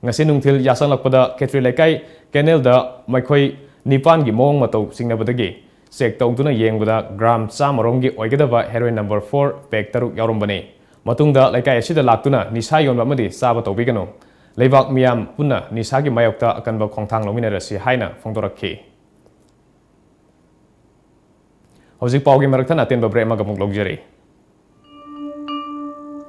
ꯉꯁꯤ ꯅꯨꯡꯊꯤꯜ ꯌꯥꯆꯪꯂꯛꯄꯗ ꯈꯦꯇ꯭ꯔꯤ ꯂꯩꯀꯥꯏ canalꯗ ꯃꯈꯣꯏ ꯅꯤꯄꯥꯟꯒꯤ ꯃꯑꯣꯡ ꯃꯇꯧ ꯆꯤꯡꯅꯕꯗꯒꯤ check ꯇꯧꯗꯨꯅ ꯌꯦꯡꯕꯗ gram ꯆꯥꯝꯃ ꯔꯣꯝꯒꯤ ꯑꯣꯏꯒꯗꯕ heroin number four pack ꯇꯔꯨꯛ ꯌꯥꯎꯔꯝꯕꯅꯤ꯫ ꯃꯇꯨꯡꯗ ꯂꯩꯀꯥꯏ ꯑꯁꯤꯗ ꯂꯥꯛꯇꯨꯅ ꯅꯤꯁꯥ ꯌꯣꯟꯕ ꯑꯃꯗꯤ ꯆꯥꯕ ꯇꯧꯕꯤꯒꯅꯨ, ꯂꯩꯕꯥꯛ ꯃꯤꯌꯥꯝ ꯄꯨꯟꯅ ꯅꯤꯁꯥꯒꯤ ꯃꯥꯌꯣꯛꯇ ꯑꯀꯟꯕ ꯈꯣꯡꯊꯥꯡ ꯂꯧꯃꯤꯟꯅꯔꯁꯤ ꯍꯥꯏꯅ ꯐꯣꯡꯗꯣꯔꯛꯈꯤ꯫ ꯍꯧꯖꯤꯛ ꯄꯥꯎꯒꯤ ꯃꯔꯛꯊꯠꯅ ꯑꯇꯦꯟꯕ break ꯑꯃꯒ ꯑꯃꯨꯛ ꯂꯧꯖꯔꯤ꯫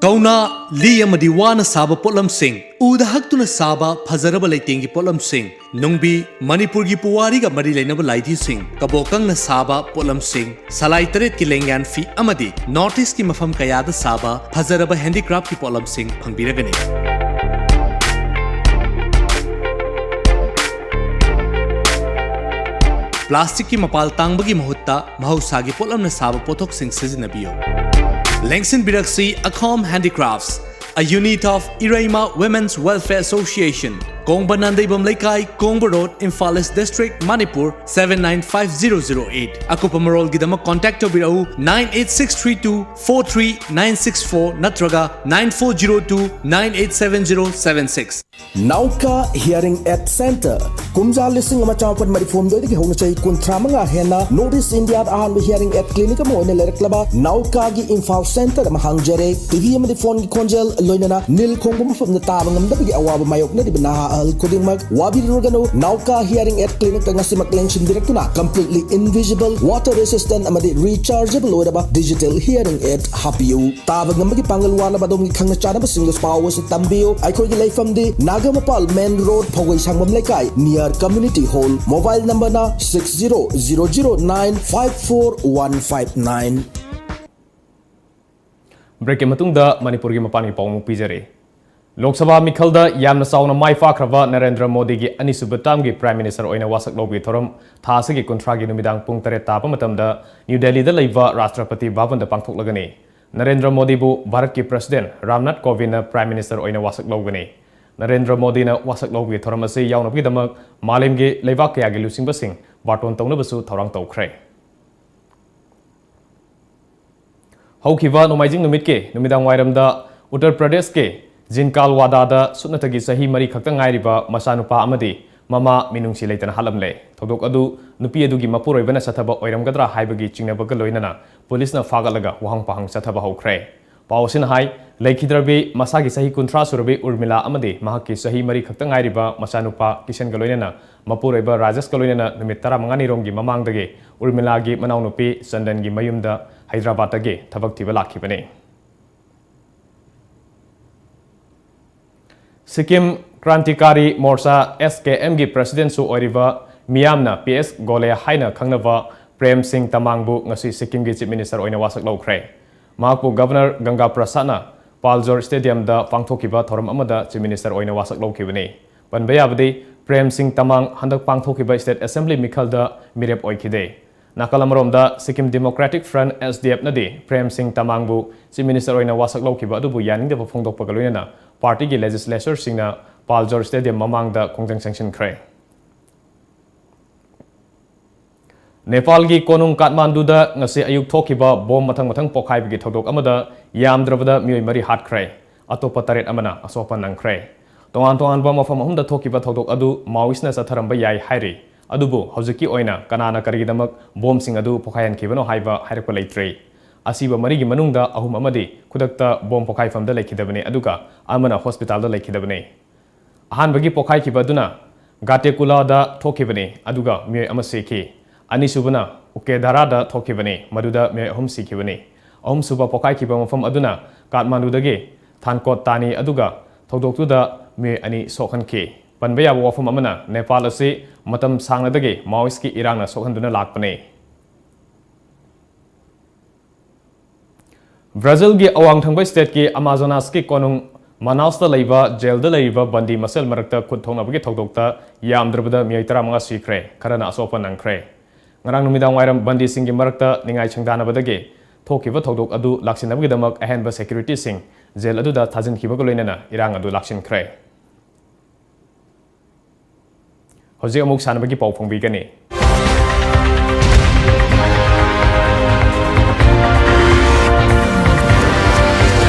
ꯀꯧꯅꯥ, ꯂꯤ ꯑꯃꯗꯤ ꯋꯥꯅ ꯁꯥꯕ ꯄꯣꯠꯂꯝꯁꯤꯡ, ꯎꯗ ꯍꯛꯇꯨꯅ ꯁꯥꯕ ꯐꯖꯔꯕ ꯂꯩꯇꯦꯡꯒꯤ ꯄꯣꯠꯂꯝꯁꯤꯡ, ꯅꯨꯡꯕꯤ, ꯃꯅꯤꯄꯨꯔꯒꯤ ꯄꯨꯋꯥꯔꯤꯒ ꯃꯔꯤ ꯂꯩꯅꯕ ꯂꯥꯏꯙꯤꯁꯤꯡ, ꯀꯕꯣꯀꯪꯅ ꯁꯥꯕ ꯄꯣꯠꯂꯝꯁꯤꯡ, ꯁꯂꯥꯏ ꯇꯔꯦꯠꯀꯤ ꯂꯦꯡꯌꯥꯟ ꯐꯤ ꯑꯃꯗꯤ North Eastꯀꯤ ꯃꯐꯝ ꯀꯌꯥꯗ ꯁꯥꯕ ꯐꯖꯔꯕ handicraftꯀꯤ ꯄꯣꯠꯂꯝꯁꯤꯡ ꯐꯪꯕꯤꯔꯒꯅꯤ꯫ Plasticꯀꯤ ꯃꯄꯥꯜ ꯇꯥꯡꯕꯒꯤ ꯃꯍꯨꯠꯇ ꯃꯍꯧꯁꯥꯒꯤ ꯄꯣꯠꯂꯝꯅ ꯁꯥꯕ ꯄꯣꯠꯊꯣꯛꯁꯤꯡ ꯁꯤꯖꯤꯟꯅꯕꯤꯌꯨ꯫ ꯂꯦꯡꯁꯤꯟꯕꯤꯔꯛꯁꯤ Akhom Handicrafts, a unit of Ireima Women's Welfare Association, ꯀꯣꯡꯕ Nandeibam ꯂꯩꯀꯥꯏ, ꯀꯣꯡꯕ Road, Imphal East District, Manipur seven nine five zero zero eight꯫ ꯑꯀꯨꯞꯄ ꯃꯔꯣꯜꯒꯤꯗꯃꯛ contact ꯇꯧꯕꯤꯔꯛꯎ nine eight six three two four three nine six four ꯅꯠꯇ꯭ꯔꯒ nine four zero two nine eight seven zero seven six꯫ Nauka Hearing Aid Center, ꯀꯨꯝꯖꯥ ꯂꯤꯁꯤꯡ ꯑꯃ ꯆꯥꯃꯥꯄꯟ ꯃꯔꯤꯐꯨ ꯍꯨꯝꯗꯣꯏꯗꯒꯤ ꯍꯧꯅ ꯆꯍꯤ ꯀꯨꯟꯊ꯭ꯔꯥ ꯃꯉꯥ ꯍꯦꯟꯅ North East Indiaꯗ ꯑꯍꯥꯟꯕ hearing aid clinic ꯑꯃ ꯑꯣꯏꯅ ꯂꯩꯔꯛꯂꯕ Naukaꯒꯤ Imphal Centerꯗ ꯑꯃ ꯍꯥꯡꯖꯔꯦ꯫ TV ꯑꯃꯗꯤ phoneꯒꯤ ꯈꯣꯟꯖꯦꯜ, ꯂꯣꯏꯅꯅ ꯅꯤꯜ ꯈꯣꯡꯕ ꯃꯐꯝꯗ ꯇꯥꯕ ꯉꯝꯗꯕꯒꯤ ꯑꯋꯥꯕ ꯃꯥꯌꯣꯛꯅꯔꯤꯕ ꯅꯍꯥ ꯑꯍꯜ ꯈꯨꯗꯤꯡꯃꯛ ꯋꯥꯕꯤꯔꯨꯔꯒꯅꯨ꯫ Nauka Hearing Aid Clinicꯇ ꯉꯁꯤꯃꯛ ꯂꯦꯡꯁꯤꯟꯕꯤꯔꯛꯇꯨꯅ completely invisible, water resistant ꯑꯃꯗꯤ rechargeable ꯑꯣꯏꯔꯕ digital hearing aid ꯍꯥꯞꯄꯤꯌꯨ꯫ ꯇꯥꯕ ꯉꯝꯕꯒꯤ ꯄꯥꯡꯒꯜ ꯋꯥꯠꯂꯕ ꯑꯗꯣꯝꯒꯤ ꯈꯪꯅ ꯆꯥꯟꯅꯕꯁꯤꯡꯗꯁꯨ ꯄꯥꯎ ꯑꯁꯤ ꯇꯝꯕꯤꯌꯨ꯫ ꯑꯩꯈꯣꯏꯒꯤ ꯂꯩꯐꯝꯗꯤ ꯅꯥꯒꯥꯃꯄꯥꯜ main road, ꯐꯧꯒꯩ ꯁꯪꯕꯝ ꯂꯩꯀꯥꯏ, near community hall꯫ Mobile numberꯅ six zero zero zero nine five four one five nine꯫ Breakꯀꯤ ꯃꯇꯨꯡꯗ ꯃꯅꯤꯄꯨꯔꯒꯤ ꯃꯄꯥꯟꯒꯤ ꯄꯥꯎ ꯑꯃꯨꯛ ꯄꯤꯖꯔꯤ꯫ ꯂꯣꯛ ꯁꯚꯥ ꯃꯤꯈꯜꯗ ꯌꯥꯝꯅ ꯆꯥꯎꯅ ꯃꯥꯏ ꯄꯥꯛꯈ꯭ꯔꯕ ꯅꯔꯦꯟꯗ꯭ꯔ ꯃꯣꯗꯤꯒꯤ ꯑꯅꯤꯁꯨꯕ termꯒꯤ Prime Minister ꯑꯣꯏꯅ ꯋꯥꯁꯛ ꯂꯧꯕꯒꯤ ꯊꯧꯔꯝ ꯊꯥ ꯑꯁꯤꯒꯤ ꯀꯨꯟꯊ꯭ꯔꯥꯒꯤ ꯅꯨꯃꯤꯗꯥꯡ ꯄꯨꯡ ꯇꯔꯦꯠ ꯇꯥꯕ ꯃꯇꯝꯗ ꯅ꯭ꯌꯨ ꯗꯦꯜꯂꯤꯗ ꯂꯩꯕ ꯔꯥꯁꯇ꯭ꯔꯄꯇꯤ ꯚꯕꯟꯗ ꯄꯥꯡꯊꯣꯛꯂꯒꯅꯤ꯫ ꯅꯔꯦꯟꯗ꯭ꯔ ꯃꯣꯗꯤꯕꯨ ꯚꯥꯔꯠꯀꯤ President ꯔꯥꯝꯅꯥꯊ ꯀꯣꯕꯤꯟꯗꯅ Prime Minister ꯑꯣꯏꯅ ꯋꯥꯁꯛ ꯂꯧꯒꯅꯤ꯫ ꯅꯔꯦꯟꯗ꯭ꯔ ꯃꯣꯗꯤꯅ ꯋꯥꯁꯛ ꯂꯧꯕꯒꯤ ꯊꯧꯔꯝ ꯑꯁꯤ ꯌꯥꯎꯅꯕꯒꯤꯗꯃꯛ ꯃꯥꯂꯦꯝꯒꯤ ꯂꯩꯕꯥꯛ ꯀꯌꯥꯒꯤ ꯂꯨꯆꯤꯡꯕꯁꯤꯡ ꯕꯥꯔꯇꯣꯟ ꯇꯧꯅꯕꯁꯨ ꯊꯧꯔꯥꯡ ꯇꯧꯈ꯭ꯔꯦ꯫ ꯍꯧꯈꯤꯕ ꯅꯣꯡꯃꯥꯏꯖꯤꯡ ꯅꯨꯃꯤꯠꯀꯤ ꯅꯨꯃꯤꯗꯥꯡ ꯋꯥꯏꯔꯝꯗ ꯎꯠꯇꯔ ꯄ꯭ꯔꯗꯦꯁꯀꯤ ꯖꯤꯟꯀꯥꯜꯋꯥꯗꯥꯗ ꯁꯨꯞꯅꯇꯒꯤ ꯆꯍꯤ ꯃꯔꯤ ꯈꯛꯇ ꯉꯥꯏꯔꯤꯕ ꯃꯆꯥꯅꯨꯄꯥ ꯑꯃꯗꯤ ꯃꯃꯥ ꯃꯤꯅꯨꯡꯁꯤ ꯂꯩꯇꯅ ꯍꯥꯠꯂꯝꯂꯦ꯫ ꯊꯧꯗꯣꯛ ꯑꯗꯨ ꯅꯨꯄꯤ ꯑꯗꯨꯒꯤ ꯃꯄꯨꯔꯣꯏꯕꯅ ꯆꯠꯊꯕ ꯑꯣꯏꯔꯝꯒꯗ꯭ꯔꯥ ꯍꯥꯏꯕꯒꯤ ꯆꯤꯡꯅꯕꯒ ꯂꯣꯏꯅꯅ ꯄꯨꯂꯤꯁꯅ ꯐꯥꯒꯠꯂꯒ ꯋꯥꯍꯪ ꯄꯥꯍꯪ ꯆꯠꯊꯕ ꯍꯧꯈ꯭ꯔꯦ꯫ ꯄꯥꯎ ꯑꯁꯤꯅ ꯍꯥꯏ, ꯂꯩꯈꯤꯗ꯭ꯔꯕꯤ ꯃꯁꯥꯒꯤ ꯆꯍꯤ ꯀꯨꯟꯊ꯭ꯔꯥ ꯁꯨꯔꯕꯤ ꯎꯔꯃꯤꯂꯥ ꯑꯃꯗꯤ ꯃꯍꯥꯛꯀꯤ ꯆꯍꯤ ꯃꯔꯤ ꯈꯛꯇ ꯉꯥꯏꯔꯤꯕ ꯃꯆꯥꯅꯨꯄꯥ ꯀꯤꯁꯟꯒ ꯂꯣꯏꯅꯅ ꯃꯄꯨꯔꯣꯏꯕ ꯔꯥꯖꯦꯁꯀ ꯂꯣꯏꯅꯅ ꯅꯨꯃꯤꯠ ꯇꯔꯥꯃꯉꯥꯅꯤꯔꯣꯝꯒꯤ ꯃꯃꯥꯡꯗꯒꯤ ꯎꯔꯃꯤꯂꯥꯒꯤ ꯃꯅꯥꯎꯅꯨꯄꯤ ꯆꯟꯗꯟꯒꯤ ꯃꯌꯨꯝꯗ ꯍꯩꯗ꯭ꯔꯕꯥꯗꯇꯒꯤ ꯊꯕꯛ ꯊꯤꯕ ꯂꯥꯛꯈꯤꯕꯅꯤ꯫ ꯁꯤꯛꯀꯤꯝ ꯀ꯭ꯔꯥꯟꯇꯤꯀꯥꯔꯤ ꯃꯣꯔꯆꯥ, ꯑꯦꯁ ꯀꯦ ꯑꯦꯝꯒꯤ ꯄ꯭ꯔꯁꯤꯗꯦꯟꯠꯁꯨ ꯑꯣꯏꯔꯤꯕ ꯃꯤꯌꯥꯝꯅ ꯄꯤ ꯑꯦꯁ ꯒꯣꯂꯦ ꯍꯥꯏꯅ ꯈꯪꯅꯕ ꯄ꯭ꯔꯦꯝ ꯁꯤꯡ ꯇꯃꯥꯡꯕꯨ ꯉꯁꯤ ꯁꯤꯛꯀꯤꯝꯒꯤ ꯆꯤꯐ ꯃꯤꯅꯤꯁꯇꯔ ꯑꯣꯏꯅ ꯋꯥꯁꯛ ꯂꯧꯈ꯭ꯔꯦ꯫ ꯃꯍꯥꯛꯄꯨ ꯒꯚꯔꯅꯔ ꯒꯪꯒꯥ ꯄ꯭ꯔꯁꯥꯗꯅ ꯄꯥꯜꯖꯣꯔ ꯁ꯭ꯇꯦꯗꯤꯌꯝꯗ ꯄꯥꯡꯊꯣꯛꯈꯤꯕ ꯊꯧꯔꯝ ꯑꯃꯗ ꯆꯤꯐ ꯃꯤꯅꯤꯁꯇꯔ ꯑꯣꯏꯅ ꯋꯥꯁꯛ ꯂꯧꯈꯤꯕꯅꯤ꯫ ꯄꯟꯕ ꯌꯥꯕꯗꯤ, ꯄ꯭ꯔꯦꯝ ꯁꯤꯡ ꯇꯃꯥꯡ ꯍꯟꯗꯛ ꯄꯥꯡꯊꯣꯛꯈꯤꯕ ꯁ꯭ꯇꯦꯠ ꯑꯦꯁꯦꯝꯕ꯭ꯂꯤ ꯃꯤꯈꯜꯗ ꯃꯤꯔꯦꯞ ꯑꯣꯏꯈꯤꯗꯦ꯫ ꯅꯥꯀꯜ ꯑꯃꯔꯣꯝꯗ, Sikkim democratic front, S D ꯑꯦꯐꯅꯗꯤ ꯄ꯭ꯔꯦꯝ ꯁꯤꯡ ꯇꯃꯥꯡꯕꯨ ꯆꯤꯐ ꯃꯤꯅꯤꯁꯇꯔ ꯑꯣꯏꯅ ꯋꯥꯁꯛ ꯂꯧꯈꯤꯕ ꯑꯗꯨꯕꯨ ꯌꯥꯅꯤꯡꯗꯕ ꯐꯣꯡꯗꯣꯛꯄꯒ ꯂꯣꯏꯅꯅ ꯄꯥꯔꯇꯤꯒꯤ ꯂꯦꯖꯤꯁꯂꯦꯆꯔꯁꯤꯡꯅ ꯄꯥꯜꯖꯣꯔ ꯁ꯭ꯇꯦꯗꯤꯌꯝ ꯃꯃꯥꯡꯗ ꯈꯣꯡꯖꯪ ꯆꯪꯁꯤꯟꯈ꯭ꯔꯦ꯫ ꯅꯦꯄꯥꯜꯒꯤ ꯀꯣꯅꯨꯡ ꯀꯥꯊꯃꯥꯟꯗꯨꯗ ꯉꯁꯤ ꯑꯌꯨꯛ ꯊꯣꯛꯈꯤꯕ ꯕꯣꯝ ꯃꯊꯪ ꯃꯊꯪ ꯄꯣꯈꯥꯏꯕꯒꯤ ꯊꯧꯗꯣꯛ ꯑꯃꯗ ꯌꯥꯝꯗ꯭ꯔꯕꯗ ꯃꯤꯑꯣꯏ ꯃꯔꯤ ꯍꯥꯠꯈ꯭ꯔꯦ, ꯑꯇꯣꯞꯄ ꯇꯔꯦꯠ ꯑꯃꯅ ꯑꯁꯣꯛ ꯑꯄꯟ ꯅꯪꯈ꯭ꯔꯦ꯫ ꯇꯣꯉꯥꯟ ꯇꯣꯉꯥꯟꯕ ꯃꯐꯝ ꯑꯍꯨꯝꯗ ꯊꯣꯛꯈꯤꯕ ꯊꯧꯗꯣꯛ ꯑꯗꯨ ꯃꯥꯑꯣꯏꯁꯅ ꯆꯠꯊꯔꯝꯕ ꯌꯥꯏ ꯍꯥꯏꯔꯤ, ꯑꯗꯨꯕꯨ ꯍꯧꯖꯤꯛꯀꯤ ꯑꯣꯏꯅ ꯀꯅꯥꯅ ꯀꯔꯤꯒꯤꯗꯃꯛ ꯕꯣꯝꯁꯤꯡ ꯑꯗꯨ ꯄꯣꯈꯥꯏꯍꯟꯈꯤꯕꯅꯣ ꯍꯥꯏꯕ ꯍꯥꯏꯔꯛꯄ ꯂꯩꯇ꯭ꯔꯤ꯫ ꯑꯁꯤꯕ ꯃꯔꯤꯒꯤ ꯃꯅꯨꯡꯗ ꯑꯍꯨꯝ ꯑꯃꯗꯤ ꯈꯨꯗꯛꯇ ꯕꯣꯝ ꯄꯣꯈꯥꯏꯐꯝꯗ ꯂꯩꯈꯤꯗꯕꯅꯤ, ꯑꯗꯨꯒ ꯑꯃꯅ ꯍꯣꯁꯄꯤꯇꯥꯜꯗ ꯂꯩꯈꯤꯗꯕꯅꯤ꯫ ꯑꯍꯥꯟꯕꯒꯤ ꯄꯣꯈꯥꯏꯈꯤꯕ ꯑꯗꯨꯅ ꯒꯥꯇꯦꯀꯨꯂꯥꯗ ꯊꯣꯛꯈꯤꯕꯅꯤ, ꯑꯗꯨꯒ ꯃꯤꯑꯣꯏ ꯑꯃ ꯁꯤꯈꯤ꯫ ꯑꯅꯤꯁꯨꯕꯅ ꯎꯀꯦꯙꯥꯔꯥꯗ ꯊꯣꯛꯈꯤꯕꯅꯤ, ꯃꯗꯨꯗ ꯃꯤꯑꯣꯏ ꯑꯍꯨꯝ ꯁꯤꯈꯤꯕꯅꯤ꯫ ꯑꯍꯨꯝꯁꯨꯕ ꯄꯣꯈꯥꯏꯈꯤꯕ ꯃꯐꯝ ꯑꯗꯨꯅ ꯀꯥꯊꯃꯥꯟꯗꯨꯗꯒꯤ ꯊꯥꯟꯀꯣꯠ ꯇꯥꯅꯤ, ꯑꯗꯨꯒ ꯊꯧꯗꯣꯛꯇꯨꯗ ꯃꯤꯑꯣꯏ ꯑꯅꯤ ꯁꯣꯛꯍꯟꯈꯤ꯫ ꯄꯟꯕ ꯌꯥꯕ ꯋꯥꯐꯝ ꯑꯃꯅ, ꯅꯦꯄꯥꯜ ꯑꯁꯤ ꯃꯇꯝ ꯁꯥꯡꯅꯗꯒꯤ ꯃꯥꯑꯣꯏꯁꯀꯤ ꯏꯔꯥꯡꯅ ꯁꯣꯛꯍꯟꯗꯨꯅ ꯂꯥꯛꯄꯅꯤ꯫ ꯕ꯭ꯔꯥꯖꯤꯜꯒꯤ ꯑꯋꯥꯡ ꯊꯪꯕ ꯁ꯭ꯇꯦꯠꯀꯤ ꯑꯃꯥꯖꯣꯅꯥꯁꯀꯤ ꯀꯣꯅꯨꯡ ꯃꯅꯥꯎꯁꯇ ꯂꯩꯕ ꯖꯦꯜꯗ ꯂꯩꯔꯤꯕ ꯕꯟꯗꯤ ꯃꯁꯦꯜ ꯃꯔꯛꯇ ꯈꯨꯠ ꯊꯣꯛꯅꯕꯒꯤ ꯊꯧꯗꯣꯛꯇ ꯌꯥꯝꯗ꯭ꯔꯕꯗ ꯃꯤꯑꯣꯏ ꯇꯔꯥꯃꯉꯥ ꯁꯤꯈ꯭ꯔꯦ, ꯈꯔꯅ ꯑꯁꯣꯛ ꯑꯄꯟ ꯅꯪꯈ꯭ꯔꯦ꯫ ꯉꯔꯥꯡ ꯅꯨꯃꯤꯗꯥꯡ ꯋꯥꯏꯔꯝ ꯕꯟꯗꯤꯁꯤꯡꯒꯤ ꯃꯔꯛꯇ ꯅꯤꯡꯉꯥꯏ ꯁꯪꯗꯥꯅꯕꯗꯒꯤ ꯊꯣꯛꯈꯤꯕ ꯊꯧꯗꯣꯛ ꯑꯗꯨ ꯂꯥꯛꯁꯤꯟꯅꯕꯒꯤꯗꯃꯛ ꯑꯍꯦꯟꯕ ꯁꯦꯀ꯭ꯌꯨꯔꯤꯇꯤꯁꯤꯡ ꯖꯦꯜ ꯑꯗꯨꯗ ꯊꯥꯖꯤꯟꯈꯤꯕꯒ ꯂꯣꯏꯅꯅ ꯏꯔꯥꯡ ꯑꯗꯨ ꯂꯥꯛꯁꯤꯟꯈ꯭ꯔꯦ꯫ ꯍꯧꯖꯤꯛ ꯑꯃꯨꯛ ꯁꯥꯟꯅꯕꯒꯤ ꯄꯥꯎ ꯐꯣꯡꯕꯤꯒꯅꯤ꯫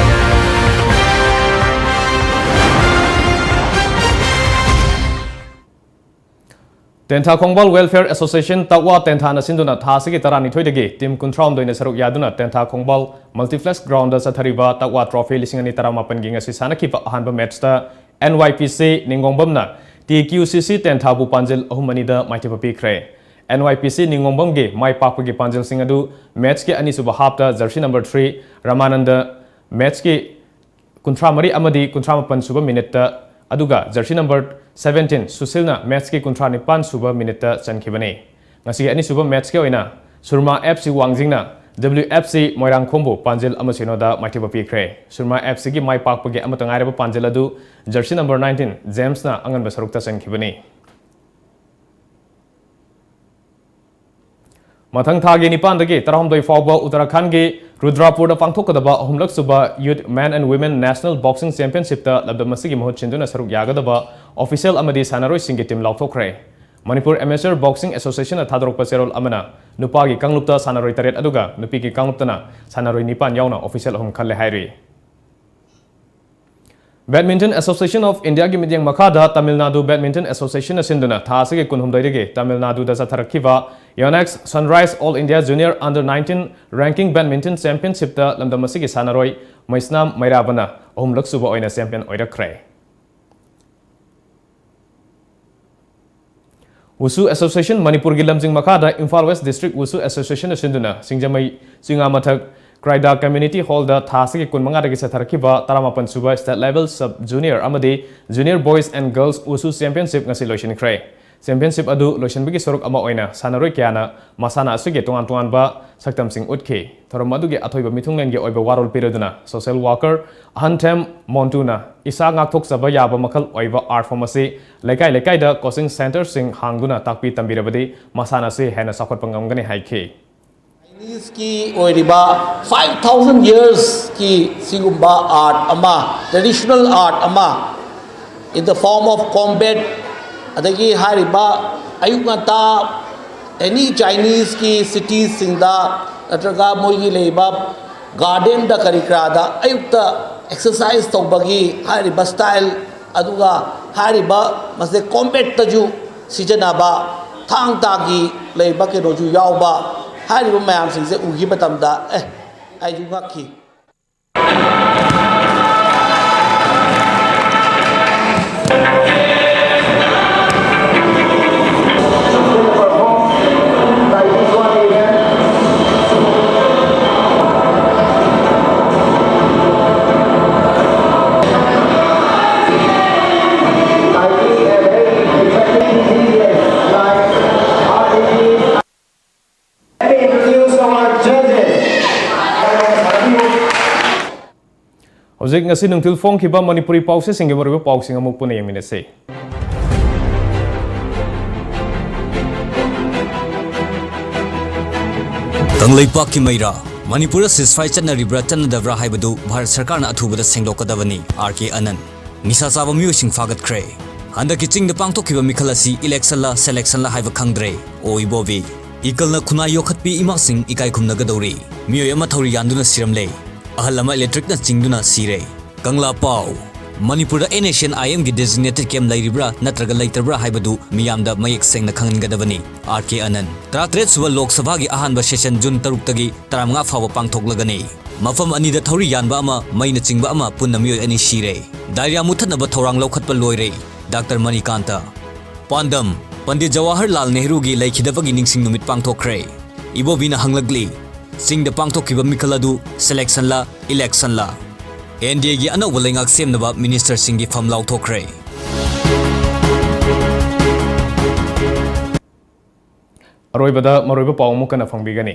ꯇꯦꯟꯊꯥ ꯈꯣꯡꯕꯥꯜ Welfare Association ꯇꯛꯋꯥ ꯇꯦꯟꯊꯥꯅ ꯁꯤꯟꯗꯨꯅ ꯊꯥ ꯑꯁꯤꯒꯤ ꯇꯔꯥꯅꯤꯊꯣꯏꯗꯒꯤ team ꯀꯨꯟꯊ꯭ꯔꯥꯍꯨꯝꯗꯣꯏꯅ ꯁꯔꯨꯛ ꯌꯥꯗꯨꯅ ꯇꯦꯟꯊꯥ ꯈꯣꯡꯕꯥꯜ Multiplex Groundꯗ ꯆꯠꯊꯔꯤꯕ ꯇꯛꯋꯥ Trophy ꯂꯤꯁꯤꯡ ꯑꯅꯤ ꯇꯔꯥꯃꯥꯄꯟꯒꯤ ꯉꯁꯤ ꯁꯥꯟꯅꯈꯤꯕ ꯑꯍꯥꯟꯕ matchꯇ N Y P C ꯅꯤꯡꯉꯣꯝꯕꯝꯅ T Q C C ꯇꯦꯟꯊꯥꯕꯨ ꯄꯥꯟꯖꯤꯜ ꯑꯍꯨꯝ ꯑꯅꯤꯗ ꯃꯥꯏꯊꯤꯕ ꯄꯤꯈ꯭ꯔꯦ꯫ N Y P C ꯅꯤꯡꯉꯣꯝꯕꯝꯒꯤ ꯃꯥꯏ ꯄꯥꯛꯄꯒꯤ ꯄꯥꯟꯖꯤꯜꯁꯤꯡ ꯑꯗꯨ matchꯀꯤ ꯑꯅꯤꯁꯨꯕ halfꯇ jersey number three ꯔꯃꯥꯅꯟꯗ, matchꯀꯤ ꯀꯨꯟꯊ꯭ꯔꯥ ꯃꯔꯤ ꯑꯃꯗꯤ ꯀꯨꯟꯊ꯭ꯔꯥ ꯃꯥꯄꯟ ꯁꯨꯕ minuteꯇ, ꯑꯗꯨꯒ jersey number seventeen ꯁꯨꯁꯤꯜꯅ matchꯀꯤ ꯀꯨꯟꯊ꯭ꯔꯥ ꯅꯤꯄꯥꯟ ꯁꯨꯕ minuteꯇ ꯆꯟꯈꯤꯕꯅꯤ꯫ ꯉꯁꯤꯒꯤ ꯑꯅꯤꯁꯨꯕ matchꯀꯤ ꯑꯣꯏꯅ ꯁꯨꯔꯃꯥ F C ꯋꯥꯡꯖꯤꯡꯅ W F C ꯃꯣꯏꯔꯥꯡꯈꯣꯝꯕꯨ ꯄꯥꯟꯖꯤꯜ ꯑꯃ ꯁꯤꯅꯣꯗ ꯃꯥꯏꯊꯤꯕ ꯄꯤꯈ꯭ꯔꯦ꯫ ꯁꯨꯔꯃꯥ F Cꯒꯤ ꯃꯥꯏ ꯄꯥꯛꯄꯒꯤ ꯑꯃꯠꯇ ꯉꯥꯏꯔꯕ ꯄꯥꯟꯖꯤꯜ ꯑꯗꯨ jersey number nineteen ꯖꯦꯝꯁꯅ ꯑꯉꯟꯕ ꯁꯔꯨꯛꯇ ꯆꯟꯈꯤꯕꯅꯤ꯫ ꯃꯊꯪ ꯊꯥꯒꯤ ꯅꯤꯄꯥꯟꯗꯒꯤ ꯇꯔꯥꯍꯨꯝꯗꯣꯏ ꯐꯥꯎꯕ ꯎꯠꯇꯔꯥꯈꯟꯗꯒꯤ ꯔꯨꯗ꯭ꯔꯥꯄꯨꯔꯗ ꯄꯥꯡꯊꯣꯛꯀꯗꯕ ꯑꯍꯨꯝꯂꯛ ꯁꯨꯕ Youth Men and Women National Boxing Championshipꯇ ꯂꯝꯗꯝ ꯑꯁꯤꯒꯤ ꯃꯍꯨꯠ ꯁꯤꯟꯗꯨꯅ ꯁꯔꯨꯛ ꯌꯥꯒꯗꯕ official ꯑꯃꯗꯤ ꯁꯥꯟꯅꯔꯣꯏꯁꯤꯡꯒꯤ team ꯂꯥꯎꯊꯣꯛꯈ꯭ꯔꯦ꯫ ꯃꯅꯤꯄꯨꯔ Amateur Boxing Associationꯅ ꯊꯥꯗꯣꯔꯛꯄ ꯆꯦꯔꯣꯜ ꯑꯃꯅ ꯅꯨꯄꯥꯒꯤ ꯀꯥꯡꯂꯨꯞꯇ ꯁꯥꯟꯅꯔꯣꯏ ꯇꯔꯦꯠ ꯑꯗꯨꯒ ꯅꯨꯄꯤꯒꯤ ꯀꯥꯡꯂꯨꯞꯇꯅ ꯁꯥꯟꯅꯔꯣꯏ ꯅꯤꯄꯥꯟ ꯌꯥꯎꯅ official ꯑꯍꯨꯝ ꯈꯜꯂꯦ ꯍꯥꯏꯔꯤ꯫ Badminton Association of Indiaꯒꯤ ꯃꯤꯠꯌꯦꯡ ꯃꯈꯥꯗ ꯇꯥꯃꯤꯜ ꯅꯥꯗꯨ Badminton Associationꯅ ꯁꯤꯟꯗꯨꯅ ꯊꯥ ꯑꯁꯤꯒꯤ ꯀꯨꯟꯍꯨꯝꯗꯣꯏꯗꯒꯤ ꯇꯥꯃꯤꯜ ꯅꯥꯗꯨꯗ ꯆꯠꯊꯔꯛꯈꯤꯕ Yonex Sunrise All India Junior Under nineteen Ranking Badminton Championshipꯇ ꯂꯝꯗꯝ ꯑꯁꯤꯒꯤ ꯁꯥꯟꯅꯔꯣꯏ ꯃꯩꯁꯅꯥꯝ ꯃꯩꯔꯥꯕꯅ ꯑꯍꯨꯝꯂꯛ ꯁꯨꯕ ꯑꯣꯏꯅ champion ꯑꯣꯏꯔꯛꯈ꯭ꯔꯦ꯫ Wushu Association ꯃꯅꯤꯄꯨꯔꯒꯤ ꯂꯝꯖꯤꯡ ꯃꯈꯥꯗ ꯏꯝꯐꯥꯜ West District Wushu Associationꯅ ꯁꯤꯟꯗꯨꯅ ꯁꯤꯡꯖꯃꯩ ꯆꯤꯉꯥꯃꯊꯛ ꯀ꯭ꯔꯥꯏꯗꯥ Community Hallꯗ ꯊꯥ ꯑꯁꯤꯒꯤ ꯀꯨꯟꯃꯉꯥꯗꯒꯤ ꯆꯠꯊꯔꯛꯈꯤꯕ ꯇꯔꯥꯃꯥꯄꯟ ꯁꯨꯕ State Level Sub Junior ꯑꯃꯗꯤ Junior Boys and Girls Wushu Championship ꯉꯁꯤ ꯂꯣꯏꯁꯤꯟꯈ꯭ꯔꯦ꯫ Championship ꯑꯗꯨ ꯂꯣꯏꯁꯤꯟꯕꯒꯤ ꯁꯔꯨꯛ ꯑꯃ ꯑꯣꯏꯅ ꯁꯥꯟꯅꯔꯣꯏ ꯀꯌꯥꯅ ꯃꯁꯥꯟꯅ ꯑꯁꯤꯒꯤ ꯇꯣꯉꯥꯟ ꯇꯣꯉꯥꯟꯕ ꯁꯛꯇꯝꯁꯤꯡ ꯎꯠꯈꯤ꯫ ꯊꯧꯔꯝ ꯑꯗꯨꯒꯤ ꯑꯊꯣꯏꯕ ꯃꯤꯊꯨꯡꯂꯦꯟꯒꯤ ꯑꯣꯏꯕ ꯋꯥꯔꯣꯜ ꯄꯤꯔꯗꯨꯅ social worker ꯑꯍꯟꯊꯦꯝ ꯃꯣꯟꯇꯨꯅ ꯏꯁꯥ ꯉꯥꯛꯊꯣꯛꯆꯕ ꯌꯥꯕ ꯃꯈꯜ ꯑꯣꯏꯕ art form ꯑꯁꯤ ꯂꯩꯀꯥꯏ ꯂꯩꯀꯥꯏꯗ coaching centreꯁꯤꯡ ꯍꯥꯡꯗꯨꯅ ꯇꯥꯛꯄꯤ ꯇꯝꯕꯤꯔꯕꯗꯤ ꯃꯁꯥꯟꯅ ꯑꯁꯤ ꯍꯦꯟꯅ ꯆꯥꯎꯈꯠꯄ ꯉꯝꯒꯅꯤ ꯍꯥꯏꯈꯤ꯫ Chineseꯀꯤ ꯑꯣꯏꯔꯤꯕ five thousand yearsꯀꯤ ꯁꯤꯒꯨꯝꯕ art ꯑꯃ, traditional art ꯑꯃ, in the form of combat ꯑꯗꯒꯤ ꯍꯥꯏꯔꯤꯕ ꯑꯌꯨꯛ ꯉꯟꯇꯥ ꯑꯦꯅꯤ ꯆꯥꯏꯅꯤꯁꯀꯤ ꯁꯤꯇꯤꯁꯁꯤꯡꯗ ꯅꯠꯇ꯭ꯔꯒ ꯃꯣꯏꯒꯤ ꯂꯩꯔꯤꯕ ꯒꯥꯔꯗꯦꯟꯗ ꯀꯔꯤ ꯀꯔꯥꯗ ꯑꯌꯨꯛꯇ ꯑꯦꯛꯁꯔꯁꯥꯏꯁ ꯇꯧꯕꯒꯤ ꯍꯥꯏꯔꯤꯕ ꯁ꯭ꯇꯥꯏꯜ, ꯑꯗꯨꯒ ꯍꯥꯏꯔꯤꯕ ꯃꯁꯦ ꯀꯣꯝꯕꯦꯠꯇꯁꯨ ꯁꯤꯖꯤꯟꯅꯕ, ꯊꯥꯡ ꯇꯥꯒꯤ ꯂꯩꯔꯤꯕ ꯀꯩꯅꯣꯁꯨ ꯌꯥꯎꯕ, ꯍꯥꯏꯔꯤꯕ ꯃꯌꯥꯝꯁꯤꯡꯁꯦ ꯎꯈꯤꯕ ꯃꯇꯝꯗ ꯑꯦ, ꯑꯩꯁꯨ ꯉꯛꯈꯤ꯫ Let me introduce our judges. ꯍꯧꯖꯤꯛ ꯉꯁꯤ ꯅꯨꯡꯊꯤꯜ ꯐꯣꯡꯈꯤꯕ ꯃꯅꯤꯄꯨꯔꯤ ꯄꯥꯎꯆꯦꯁꯤꯡꯒꯤ ꯃꯔꯨꯑꯣꯏꯕ ꯄꯥꯎꯁꯤꯡ ꯑꯃꯨꯛ ꯄꯨꯟꯅ ꯌꯦꯡꯃꯤꯟꯅꯁꯤ꯫ ꯀꯪꯂꯩꯄꯥꯛꯀꯤ ꯃꯩꯔꯥ꯫ ꯃꯅꯤꯄꯨꯔꯗ ceasefire ꯆꯠꯅꯔꯤꯕ꯭ꯔꯥ ꯆꯠꯅꯗꯕ꯭ꯔꯥ ꯍꯥꯏꯕꯗꯨ ꯚꯥꯔꯠ ꯁꯔꯀꯥꯔꯅ ꯑꯊꯨꯕꯗ ꯁꯦꯡꯗꯣꯛꯀꯗꯕꯅꯤ꯫ ꯑꯥꯔ ꯀꯦ ꯑꯅꯟ꯫ ꯅꯤꯁꯥ ꯆꯥꯕ ꯃꯤꯑꯣꯏꯁꯤꯡ ꯐꯥꯒꯠꯈ꯭ꯔꯦ꯫ ꯍꯟꯗꯛꯀꯤ ꯆꯤꯡꯗ ꯄꯥꯡꯊꯣꯛꯈꯤꯕ ꯃꯤꯈꯜ ꯑꯁꯤ electionꯂ selectionꯂ ꯍꯥꯏꯕ ꯈꯪꯗ꯭ꯔꯦ꯫ ꯑꯣ ꯏꯕꯣꯕꯤ꯫ ꯏꯀꯜꯅ ꯈꯨꯟꯅꯥꯏ ꯌꯣꯛꯈꯠꯄꯤ ꯏꯃꯥꯁꯤꯡ ꯏꯀꯥꯏ ꯈꯨꯝꯅꯒꯗꯧꯔꯤ꯫ ꯃꯤꯑꯣꯏ ꯑꯃ ꯊꯧꯔꯤ ꯌꯥꯟꯗꯨꯅ ꯁꯤꯔꯝꯂꯦ꯫ ꯑꯍꯜ ꯑꯃ electricꯅ ꯆꯤꯡꯗꯨꯅ ꯁꯤꯔꯦ꯫ ꯀꯪꯂꯥ ꯄꯥꯎ꯫ ꯃꯅꯤꯄꯨꯔꯗ NSCN-IMꯒꯤ designated camp ꯂꯩꯔꯤꯕ꯭ꯔꯥ ꯅꯠꯇ꯭ꯔꯒ ꯂꯩꯇꯕ꯭ꯔꯥ ꯍꯥꯏꯕꯗꯨ ꯃꯤꯌꯥꯝꯗ ꯃꯌꯦꯛ ꯁꯦꯡꯅ ꯈꯪꯍꯟꯒꯗꯕꯅꯤ꯫ ꯑꯥꯔ ꯀꯦ ꯑꯅꯟ꯫ ꯇꯔꯥꯇꯔꯦꯠ ꯁꯨꯕ ꯂꯣꯛ ꯁꯚꯥꯒꯤ ꯑꯍꯥꯟꯕ session June ꯇꯔꯨꯛꯇꯒꯤ ꯇꯔꯥꯃꯉꯥ ꯐꯥꯎꯕ ꯄꯥꯡꯊꯣꯛꯂꯒꯅꯤ꯫ ꯃꯐꯝ ꯑꯅꯤꯗ ꯊꯧꯔꯤ ꯌꯥꯟꯕ ꯑꯃ, ꯃꯩꯅ ꯆꯤꯡꯕ ꯑꯃ, ꯄꯨꯟꯅ ꯃꯤꯑꯣꯏ ꯑꯅꯤ ꯁꯤꯔꯦ꯫ Diarrhoea ꯃꯨꯠꯊꯠꯅꯕ ꯊꯧꯔꯥꯡ ꯂꯧꯈꯠꯄ ꯂꯣꯏꯔꯦ꯫ ꯗꯥꯛꯇꯔ ꯃꯅꯤꯀꯥꯟꯇ꯫ ꯄꯥꯟꯗꯝ: ꯄꯟꯗꯤꯠ ꯖꯋꯥꯍꯔꯂꯥꯜ ꯅꯦꯍꯔꯨꯒꯤ ꯂꯩꯈꯤꯗꯕꯒꯤ ꯅꯤꯡꯁꯤꯡ ꯅꯨꯃꯤꯠ ꯄꯥꯡꯊꯣꯛꯈ꯭ꯔꯦ꯫ ꯏꯕꯣꯕꯤꯅ ꯍꯪꯂꯛꯂꯤ, ꯆꯤꯡꯗ ꯄꯥꯡꯊꯣꯛꯈꯤꯕ ꯃꯤꯈꯜ ꯑꯗꯨ selectionꯂ electionꯂ? NDAꯒꯤ ꯑꯅꯧꯕ ꯂꯩꯉꯥꯛ ꯁꯦꯝꯅꯕ ministerꯁꯤꯡꯒꯤ ꯐꯝ ꯂꯥꯎꯊꯣꯛꯈ꯭ꯔꯦ꯫ ꯑꯔꯣꯏꯕꯗ ꯃꯔꯨꯑꯣꯏꯕ ꯄꯥꯎ ꯑꯃꯨꯛ ꯀꯟꯅ ꯐꯪꯕꯤꯒꯅꯤ꯫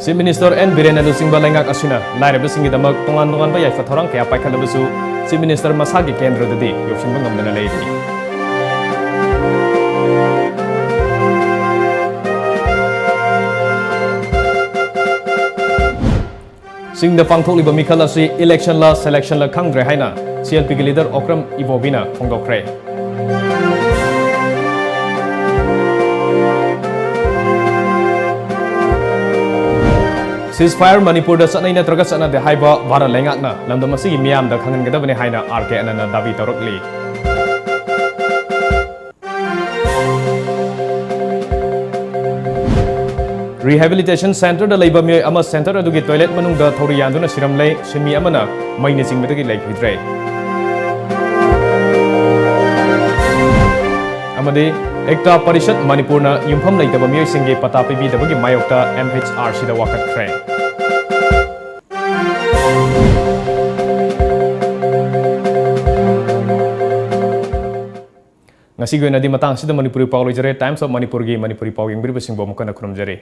Chief Minister N ꯕꯤꯔꯦꯟꯅ ꯂꯨꯆꯤꯡꯕ ꯂꯩꯉꯥꯛ ꯑꯁꯤꯅ ꯂꯥꯏꯔꯕꯁꯤꯡꯒꯤꯗꯃꯛ ꯇꯣꯉꯥꯟ ꯇꯣꯉꯥꯟꯕ ꯌꯥꯏꯐ ꯊꯧꯔꯥꯡ ꯀꯌꯥ ꯄꯥꯏꯈꯠꯂꯕꯁꯨ, Chief Minister ꯃꯁꯥꯒꯤ ꯀꯦꯟꯗ꯭ꯔꯗꯗꯤ ꯌꯧꯁꯤꯟꯕ ꯉꯝꯗꯅ ꯂꯩꯔꯤ꯫ ꯆꯤꯡꯗ ꯄꯥꯡꯊꯣꯛꯂꯤꯕ ꯃꯤꯈꯜ ꯑꯁꯤ election ꯂ selection ꯂ ꯈꯪꯗ꯭ꯔꯦ ꯍꯥꯏꯅ C L P ꯒꯤ leader ꯑꯣꯀ꯭ꯔꯝ ꯏꯕꯣꯕꯤꯅ ꯐꯣꯡꯗꯣꯛꯈ꯭ꯔꯦ꯫ Ceasefire ꯃꯅꯤꯄꯨꯔꯗ ꯆꯠꯅꯩ ꯅꯠꯇ꯭ꯔꯒ ꯆꯠꯅꯗꯦ ꯍꯥꯏꯕ ꯚꯥꯔꯠ ꯂꯩꯉꯥꯛꯅ ꯂꯝꯗꯝ ꯑꯁꯤꯒꯤ ꯃꯤꯌꯥꯝꯗ ꯈꯪꯍꯟꯒꯗꯕꯅꯤ ꯍꯥꯏꯅ R K ꯑꯅꯟꯅ ꯗꯥꯕꯤ ꯇꯧꯔꯛꯂꯤ꯫ Rehabilitation centre ꯗ ꯂꯩꯕ ꯃꯤꯑꯣꯏ ꯑꯃ centre ꯑꯗꯨꯒꯤ toilet ꯃꯅꯨꯡꯗ ꯊꯧꯔꯤ ꯌꯥꯟꯗꯨꯅ ꯁꯤꯔꯝꯂꯦ꯫ ꯁꯤꯟꯃꯤ ꯑꯃꯅ ꯃꯩꯅ ꯆꯤꯡꯕꯗꯒꯤ ꯂꯩꯈꯤꯗ꯭ꯔꯦ꯫ ꯑꯃꯗꯤ ꯑꯦꯛꯇꯥ ꯄꯔꯤꯁꯠ ꯃꯅꯤꯄꯨꯔꯅ ꯌꯨꯝꯐꯝ ꯂꯩꯇꯕ ꯃꯤꯑꯣꯏꯁꯤꯡꯒꯤ ꯄꯇꯥ ꯄꯤꯕꯤꯗꯕꯒꯤ ꯃꯥꯌꯣꯛꯇ M H R C ꯗ ꯋꯥꯀꯠꯈ꯭ꯔꯦ꯫ ꯉꯁꯤꯒꯤ ꯑꯣꯏꯅꯗꯤ ꯃꯇꯥꯡ ꯑꯁꯤꯗ ꯃꯅꯤꯄꯨꯔꯤ ꯄꯥꯎ ꯂꯣꯏꯖꯔꯦ꯫ Times of Manipur ꯒꯤ ꯃꯅꯤꯄꯨꯔꯤ ꯄꯥꯎ ꯌꯦꯡꯕꯤꯔꯤꯕꯁꯤꯡꯕꯨ ꯑꯃꯨꯛ ꯍꯟꯅ ꯈꯨꯔꯨꯝꯖꯔꯤ꯫